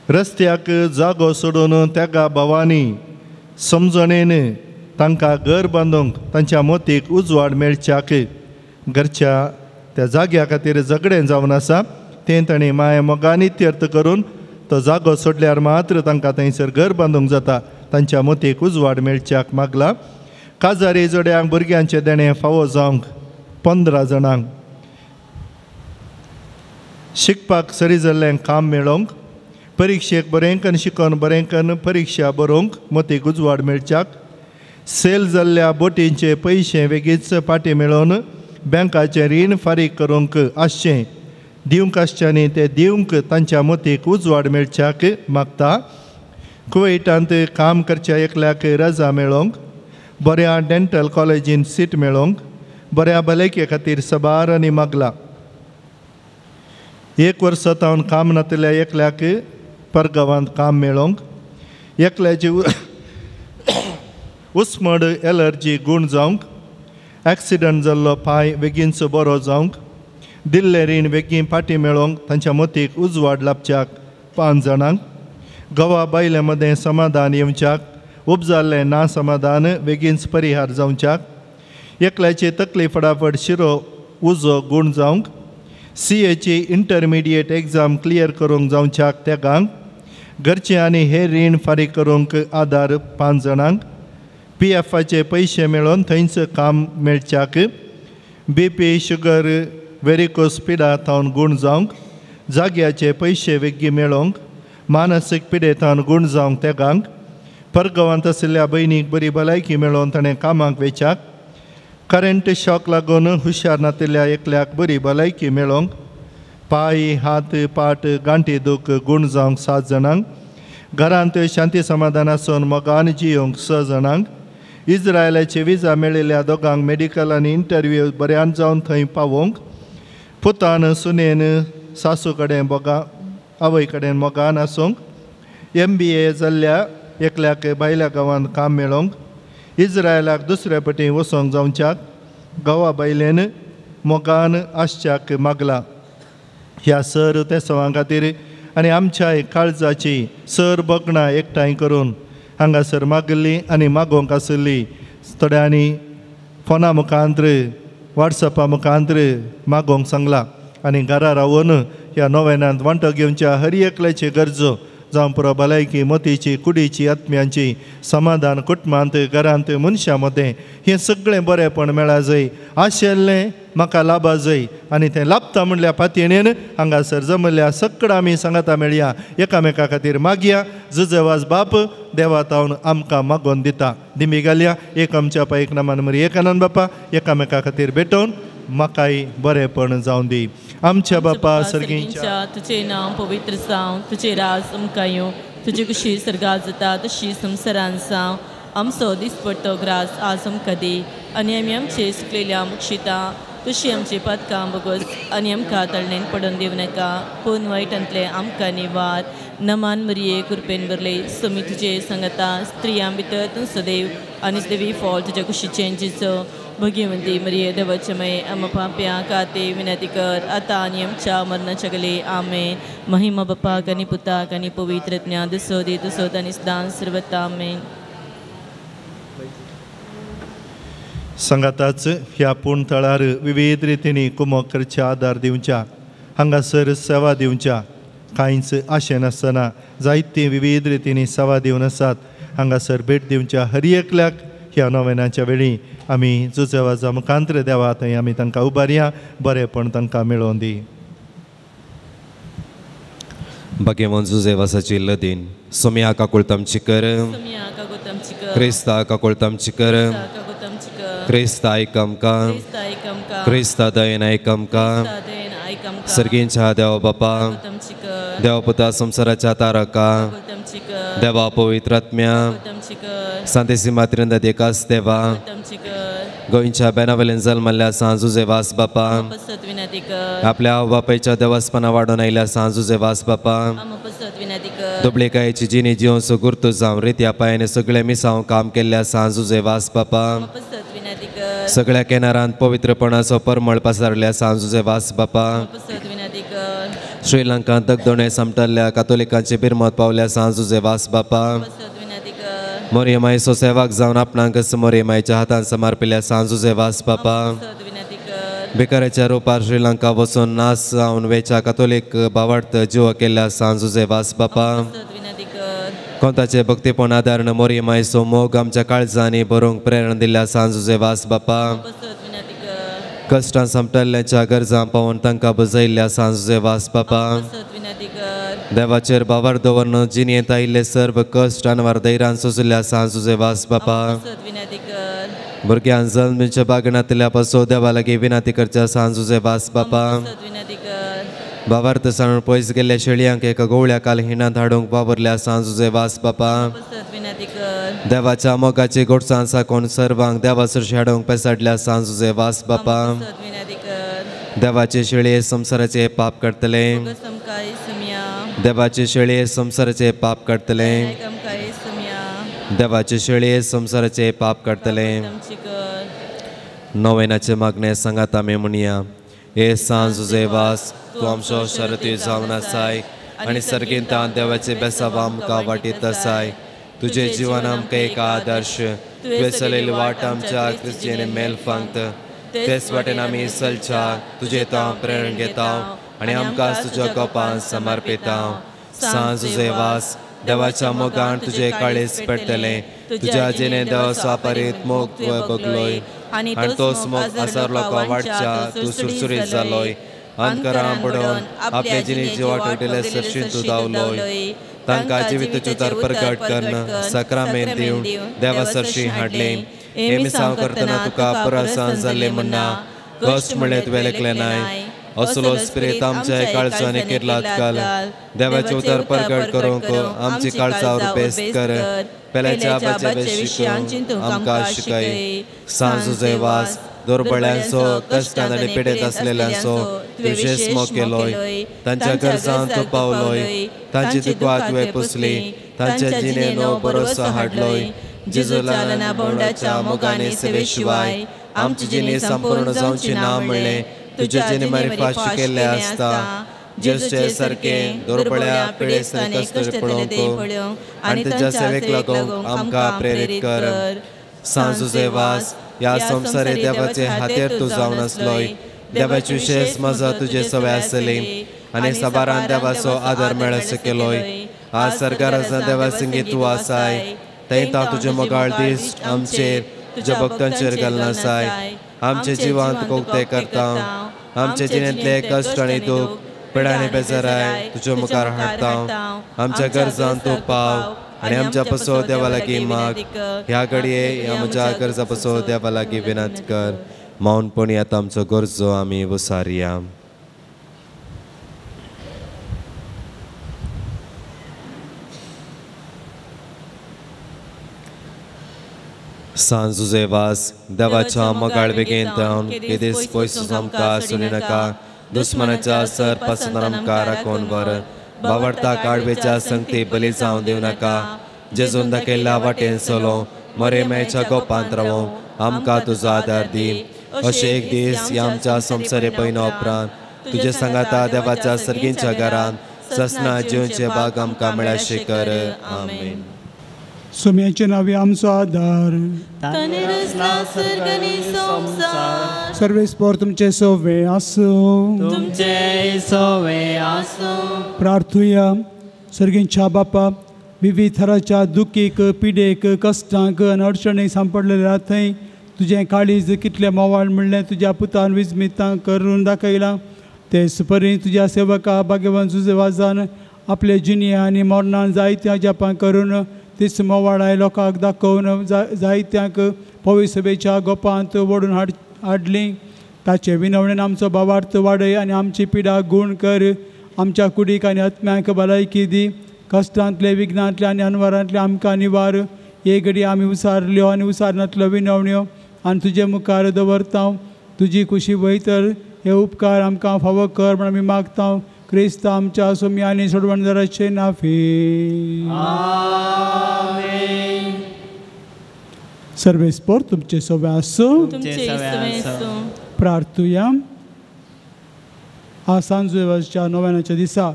रस्त्याक जागो सोडून तेगा भावांनी समजणेन तांकां घर बांदूंक तांच्या मोतीक उजवाड मेळच्याक घरच्या त्या जाग्या खातीर झगडें जावन आसा तें तांणी माया मोगांनी तीर्थ करून तो जागो सोडल्यार मात्र तांकां थंयसर घर बांदूंक जाता तांच्या मोतीक उजवाड मेळच्याक मागला. काजारी जोड्यांक भुरग्यांचें देणें फावो जावंक 15 जाणांक, शिकपाक सरी जाल्लें काम मेळोवंक, परिक्षेक बरें करून शिकोवन बरें करून परिक्षा बरोवंक मोतीक उजवाड मेळच्याक, सेल जाल्ल्या बोटींचे पयशे बेगीच फाटीं मेळोवन बँकाचें रीण फारीक करूंक आसचें दिवंक आसच्यांनी ते दिवंक तांच्या मोतीक उजवाड मेळच्याक मागता. कुवैटांत काम करच्या एकल्याक रजा मेळोवंक, बऱ्या डेंटल कॉलेजीन सीट मेळोवंक, बऱ्या भलायके खातीर सबार आनी मागला. 1 वर्सा तावन काम नातिल्ल्या एकल्याक परगांवांत काम मेळोवंक, एकल्याची उस्मड एलर्जी गूण जावंक, एक्सिडंट जाल्लो पांय बेगीनचो बरो जावंक, दिल्लें रीण बेगीन फाटीं मेळोवंक तांच्या मोतीक उजवाड लाबच्याक 5 जाणांक, गोवा बायले मदें समाधान येवच्याक, उपजाल्लें ना समाधान बेगीनच परिहार जावच्याक, एकल्याची तकली फटाफट शिरो उजो गूण जावंक, CAची इंटरमिडिएट एग्जाम क्लियर करूंक जावच्याक तेगांक, घरचें आनी हेर रीण फारीक करूंक आदार 5 जाणांक, PFाचे पयशे मेळोवन थंयच काम मेळच्याक, BP sugar varicose पिडा थावन गूण जावंक, जाग्याचे पयशे बेगीन मेळोवंक, मानसीक पिडे थावन गूण जावंक तेगांक, परगांवांत आशिल्ल्या भयणीक बरी भलायकी मेळोवन ताणें कामाक वेच्याक, करंट शॉक लागून हुशार नातिल्ल्या एकल्याक बरी भलायकी मेळोवंक, पांय हात पाट गांठी दूख गूण जावंक 7 जाणांक, घरांत शांती समाधान आसून मोगान जियोवंक 6 जाणांक, इज्रायलाची विजा मेळिल्ल्या दोगांक मेडिकल आनी इंटरव्यू बऱ्यान जावन थंय पावोवंक, पुतान सुनेन सासू कडेन मोगा आवय कडेन मोगान आसूंक, MBA जाल्ल्या एकल्याक भायल्या गांवांत काम मेळोवंक, इज्रायलाक दुसऱ्या पटी वचोंक जावच्याक गोवा बायलेन मोगान आसच्याक मागला. ह्या सर तेसवां खातीर आनी आमच्या काळजाची सर बगणां एकठांय करून हांगासर मागिल्ली आनी मागोवंक आशिल्ली थोड्यांनी फोना मुखांत्र वॉट्सॅपा मुखांत्र मागोवंक सांगला आनी घरा रावन ह्या नोवेनांत वांटो घेवच्या हर एकल्याची गरजो जावं पुरो भलायकी मतीची कुडीची आत्म्यांची समाधान कुटुंबांत घरांत मनशां मदें हें सगळें बरेंपण मेळा जाय आशिल्लें म्हाका लाबा जाय आनी तें लाबता म्हणल्यार पातयेन हांगासर जमल्या सगळं आमी सांगाता मेळया एकामेका खातीर मागया जुजेवाज बाप देवा तावन आमकां मागोवन दिता दिमी घालया एक आमच्या पा एक नामान मरी एक आनंद बापा एकामेका खातीर भेटोवन म्हाकाय बरेंपण जावं दी. आमच्या बापा सर्गींच्या तुझे नांव पवित्र जावं, तुझे राज आमकां येवं, तुजी कुशी सर्गात जाता तशी संवसारांत जावं. आमचो दिसपट्टो ग्रास आज आमकां दी आनी आमी आमचे सुकलेल्या मुक्षिता तशी आमची पातकां बगस आनी आमकां तळणेन पडून दिवं नाका पूण वायटांतलें आमकां निवार. नमान मरिये कृपेन भरले समी तुजे सांगता स्त्रियां भितर तूं सदैव आनी देवी फॉल तुज्या कुशीचें जिचो. भगवंती मरिये देवाचे मये आमा पाप्यां खातीर विनंती कर आतां आनी आमच्या मरणाच्या गले. आमेन. महिमा बापाक आनी पुताक आनी पवित्र ज्ञान दुसो दी दुसो आनी सदां सर्वता. आमेन. सांगाताच ह्या पूण थळार विविध रितींनी कुमक करच्या आदार दिवच्या हांगासर सेवा दिवच्या कांयच आशें नासतना जायतीं विविध रितींनी सेवा दिवन आसात हांगासर भेट दिवच्या हर एकल्याक ह्या नोवेनाच्या वेळी आमी जुजेवाजा मुखांत्र देवा थंय आमी तांकां उबारया बरेंपण तांकां मेळोवन दी. भाग्यवान जुजेवासाची लदीन सोम्या काकुळतामची कर, क्रिस्ता काकुळतामची कर, क्रिस्ता आयक आमकां, क्रिस्ता दयेन आयक आमकां. सर्गींच्या देवा बापा, देवा पुता संवसाराच्या तारका, देवा पवित्र आत्म्या, सांतेसी मात्रिंदा एकाच देवा, गोंयच्या बेनावेल्यान जल्मल्ल्या सांत जुजेवास बापा, आपल्या आवय बापायच्या देवासपना वाडोवन आयिल्ल्या सांत जुजेवास बापा, दुबळेकायेची जिणी जिवन सुगुर्तू जावन रित्या पांयाने सगळे मिसांव काम केल्ल्या सांत जुजेवास बापा, सगळ्या केनारांत पवित्रपणाचो परमळ पसरल्या सांत जुजेवास बापा, श्रीलंकांत दगदोणे समटल्ल्या कातोलिकांचे बिरमत पावल्या सांत जुजेवास बापा, मोरयमायचो सेवाक जावन आपणाकच मोरयमायच्या हातान समर्पिल्ल्या सांत जुजेवास बापा, भिकाऱ्याच्या रुपार श्रीलंका वचून नास जावन वेच्या कातोलीक भावार्थ जीव केल्ल्या सांत जुजेवास बापा, कोंताचे भक्तीपण आदारण मोरयमायचो मोग आमच्या काळजांनी बरोवंक प्रेरणा दिल्ल्या सांत जुजेवास बापा, कश्टां समटल्ल्याच्या गरजां पावून तांकां बजयल्ल्या सांत जुजेवास बापा, देवाचेर भावार दवरून जिणेंत आयिल्ले सर्व कश्ट अनवार धैर्यान सोंशिल्ल्या सांत जुजेवास बापा, भुरग्यान जल्मीच्या बागणांतल्या पासून देवा लागीं विनंती करच्या सांत जुजेवास बापा, भावार्थ सांडून पयस गेल्ल्या शेळयांक एका गोवळ्या काल हिणांत हाडूंक वावरल्या सांत जुजेवास बापा, देवाच्या मोगाची गोडसाण साकोवन सर्वांक देवा सरशी हाडूंक पेसाडल्या सांत जुजेवास बापा, देवाचे शेळये संवसाराचे पाप काडटले, देवाचे शेळये संवसाराचे पाप काडटले, देवाचे शेळये संवसाराचे पाप काडटले. नोवेनाचे मागणे सांगात आमी म्हणया. हे सांत जुजेवास तूं आमचो शरती जावन आसाय आनी सर्गींतान देवाचे बेसाव आमकां वाटीत आसाय. तुजें जिवन आमकां एक आदर्श, तुवें चलयल्ली वाट आमच्या क्रिस्तीने मेल फांगत तेच वाटेन आमी चलच्या तुजें तो प्रेरण घेता आनी आमकां तुज्या गोपान समर्पिता. सांत जुजेवास देवाच्या मोगान तुजें काळीज पेटतलें, तुज्या जिणे देवाचो अपरीत मोग तुवें बगलोय आनी तोच मोग आसार लोकां वाडच्या तूं सुरसुरीत जालोय. अंधकारां पडोवन आपले जिणेची वाट वयतले सरशीं तूं धांवलोय, तांकां जिविताचो उतार प्रगट करून साक्रामेंत दिवन देवा सरशीं हाडलें. हें मिसांव करतना तुका पुरसान जाल्लें म्हणना कश्ट म्हणलें तुवें लेखलें नाय. असलो स्पिरीत आमच्या काळजांनी केरलात घाल, देवाचें उतर प्रगट करूंक आमची काळजां उपेस्त कर. पेल्याच्या आबाचे शिकूंक आमकां शिकय. सांत जुजेवास दुर्बळ्यांचो कश्टान आनी पिडेंत आसलेल्यांचो विशेश मोग केलोय, तांच्या गरजांत तूं पावलोय, तांची दुख्खां तुवें पुसली, तांच्या जिणेनो भरोसो हाडलोय. जेजूला बोंडाच्या मोगाने सेवे शिवाय आमची जिणे संपूर्ण जावची ना म्हणलें तुज्या जिणे मारिफात शिकयल्लें आसता. जेजूचे सारके दुर्बळ्या पिडेस्तांनी कश्ट पळोवंक आनी ताच्या सेवेक लागूंक आमकां प्रेरीत कर. सांत जुजेवास ह्या संवसारे देवाचे हातेर तूं जावन आसलोय, देवाची विशेश मजा तुजे सवय आसली आनी साबारान देवाचो आदार मेळसो केलोय. आज सरकाराचा देवा संगी तूं आसाय थंय तुजें मोगाळ दीस आमचेर तुज्या भक्तांचेर घालनासाय आमचे जिवांत कोकते करता आमचे जिणेंतले कश्ट आनी दूख पिडाने बेजाराय तुज्या मुखार हाडटा आमच्या गरजान तूं पाव आनी आमच्या पसो देवा लागीं माग ह्या घडये ह्या म्हज्या गरजा पसो देवा लागीं विनंती कर मौनपणी आतां आमचो गरजो आमी वसारया. सांजुजेवास देवाच्या मोगाळ बेगीन जावन केदीस पयस आमकां सोडी नाका दुस्मनाच्या सर पासून आमकां राखून व्हर बावडता काडवेच्या संगती बली जावन दिवं नाका जेजून दाखयल्ल्या वाटेन चलो मरे मेळच्या गोपांत रावो आमकां तुजो आदार दी अशें एक दीस ह्या आमच्या संवसारे पयना उपरांत तुजे सांगाता देवाच्या सर्गींच्या घरांत ससना जिवचे बाग आमकां मेळाशें कर. आमेन. सोम्याचे नावे आमचो आदार सर्वेस्पर तुमचे सोवे आसूं तुमचे सोवे आसूं. प्रार्थुया. सर्गींच्या बापा विविध थराच्या दुखीक पिडेक कश्टांक आनी अडचणीक सांपडलेल्या थंय तुजें काळीज कितलें मोवाळ म्हणलें तुज्या पुतान विस्मितां करून दाखयलां तेच परी तुज्या सेवका भाग्यवान जुजेवाजान आपले जिणे आनी मरणान जायत्या जपां करून तीच मोवाळाय लोकांक दाखोवन जायत्यांक पवित्र सभेच्या गोपांत ओडून हाडली. ताचे विनवणेन आमचो भावार्थ वाडय आनी आमची पिडा गूण कर. आमच्या कुडीक आनी आत्म्यांक भलायकी दी. कश्टांतले विघ्नांतले आनी अनवरांतले आमकां निवार. हे घडी आमी उसारल्यो आनी उसारनातल्यो विनवण्यो आनी तुजे मुखार दवरता. तुजी खुशी वय तर हे उपकार आमकां फावो कर म्हण आमी मागता. क्रिस्त आमच्या सोम्यानी सोडवणदाराचे नाफी. आमेन. सर्वेस्पर तुमचे सवे आसूं. प्रार्थुया. आज सांजवेळच्या नव्यानाच्या दिसा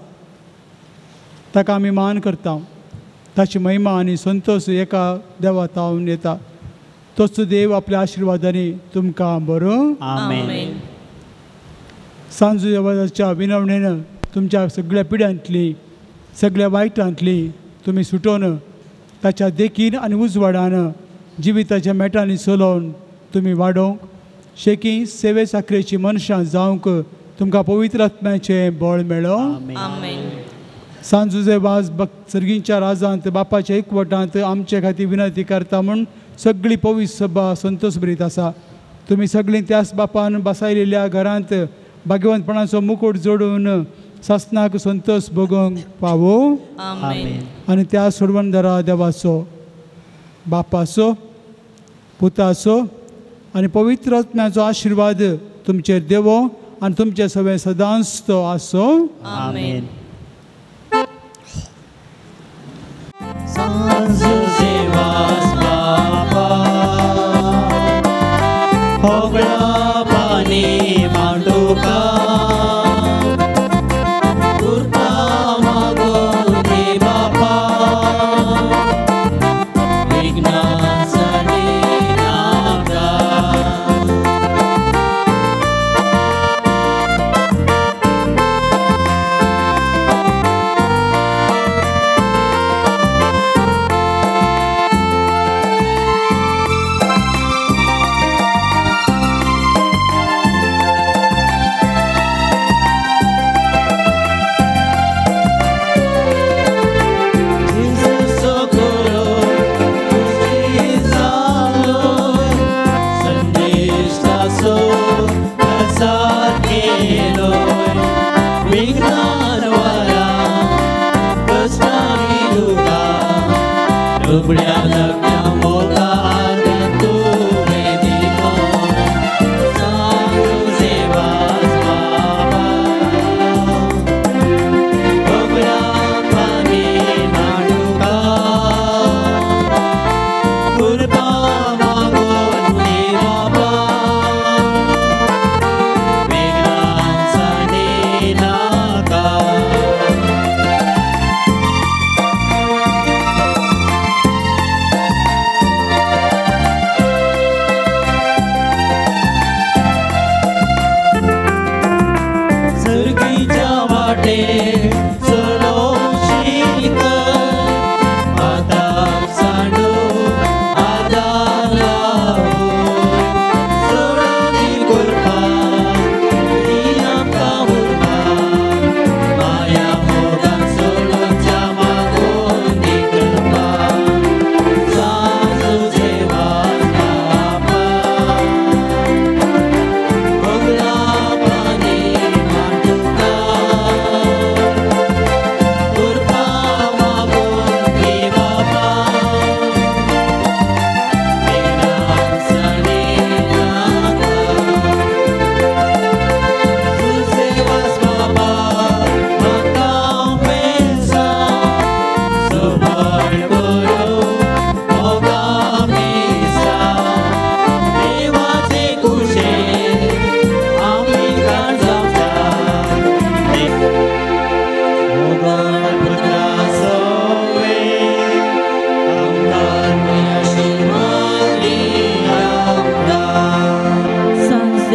ताका आमी मान करता. ताची महिमा आनी संतोष एका देवा तावन येता. तोच देव आपल्या आशिर्वादांनी तुमकां बरो. आमेन. सांजवेळच्या विनवणेन तुमच्या सगळ्या पिड्यांतली सगळ्या वायटांतली तुमी सुटोवन ताच्या देखीन आनी उजवाडान जिविताच्या मेटांनी चलोवन तुमी वाडोवंक शेकी सेवे साखरेची मनशां जावंक तुमकां पवित्र आत्म्याचें बळ मेळो. सांजुजे वाज सर्गींच्या राजांत बापाच्या एकवटांत आमचे खातीर विनंती करता म्हूण सगळी पवित्र सभा संतोष भरीत आसा. तुमी सगळीं त्याच बापान बसायलेल्या घरांत भाग्यवंतपणाचो मुकूट जोडून सासनाक संतोष भोगोवंक पावो. आनी त्या सोडवणदारा देवाचो बापाचो पुताचो आनी पवित्र आत्म्याचो आशिर्वाद तुमचेर देवो आनी तुमचे सगळे सदांच तो आसो. आमेन.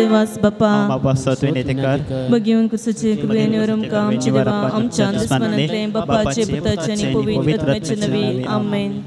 थंय वास बापा. बाबा तुवें विनंती कर. बगेवन कुसाचे कृपेन आमकां आमचे देवा आमच्या दुस्मानांतले बापाचे पुताचे आनी पवित्र आत्म्याचे नवी. आमेन.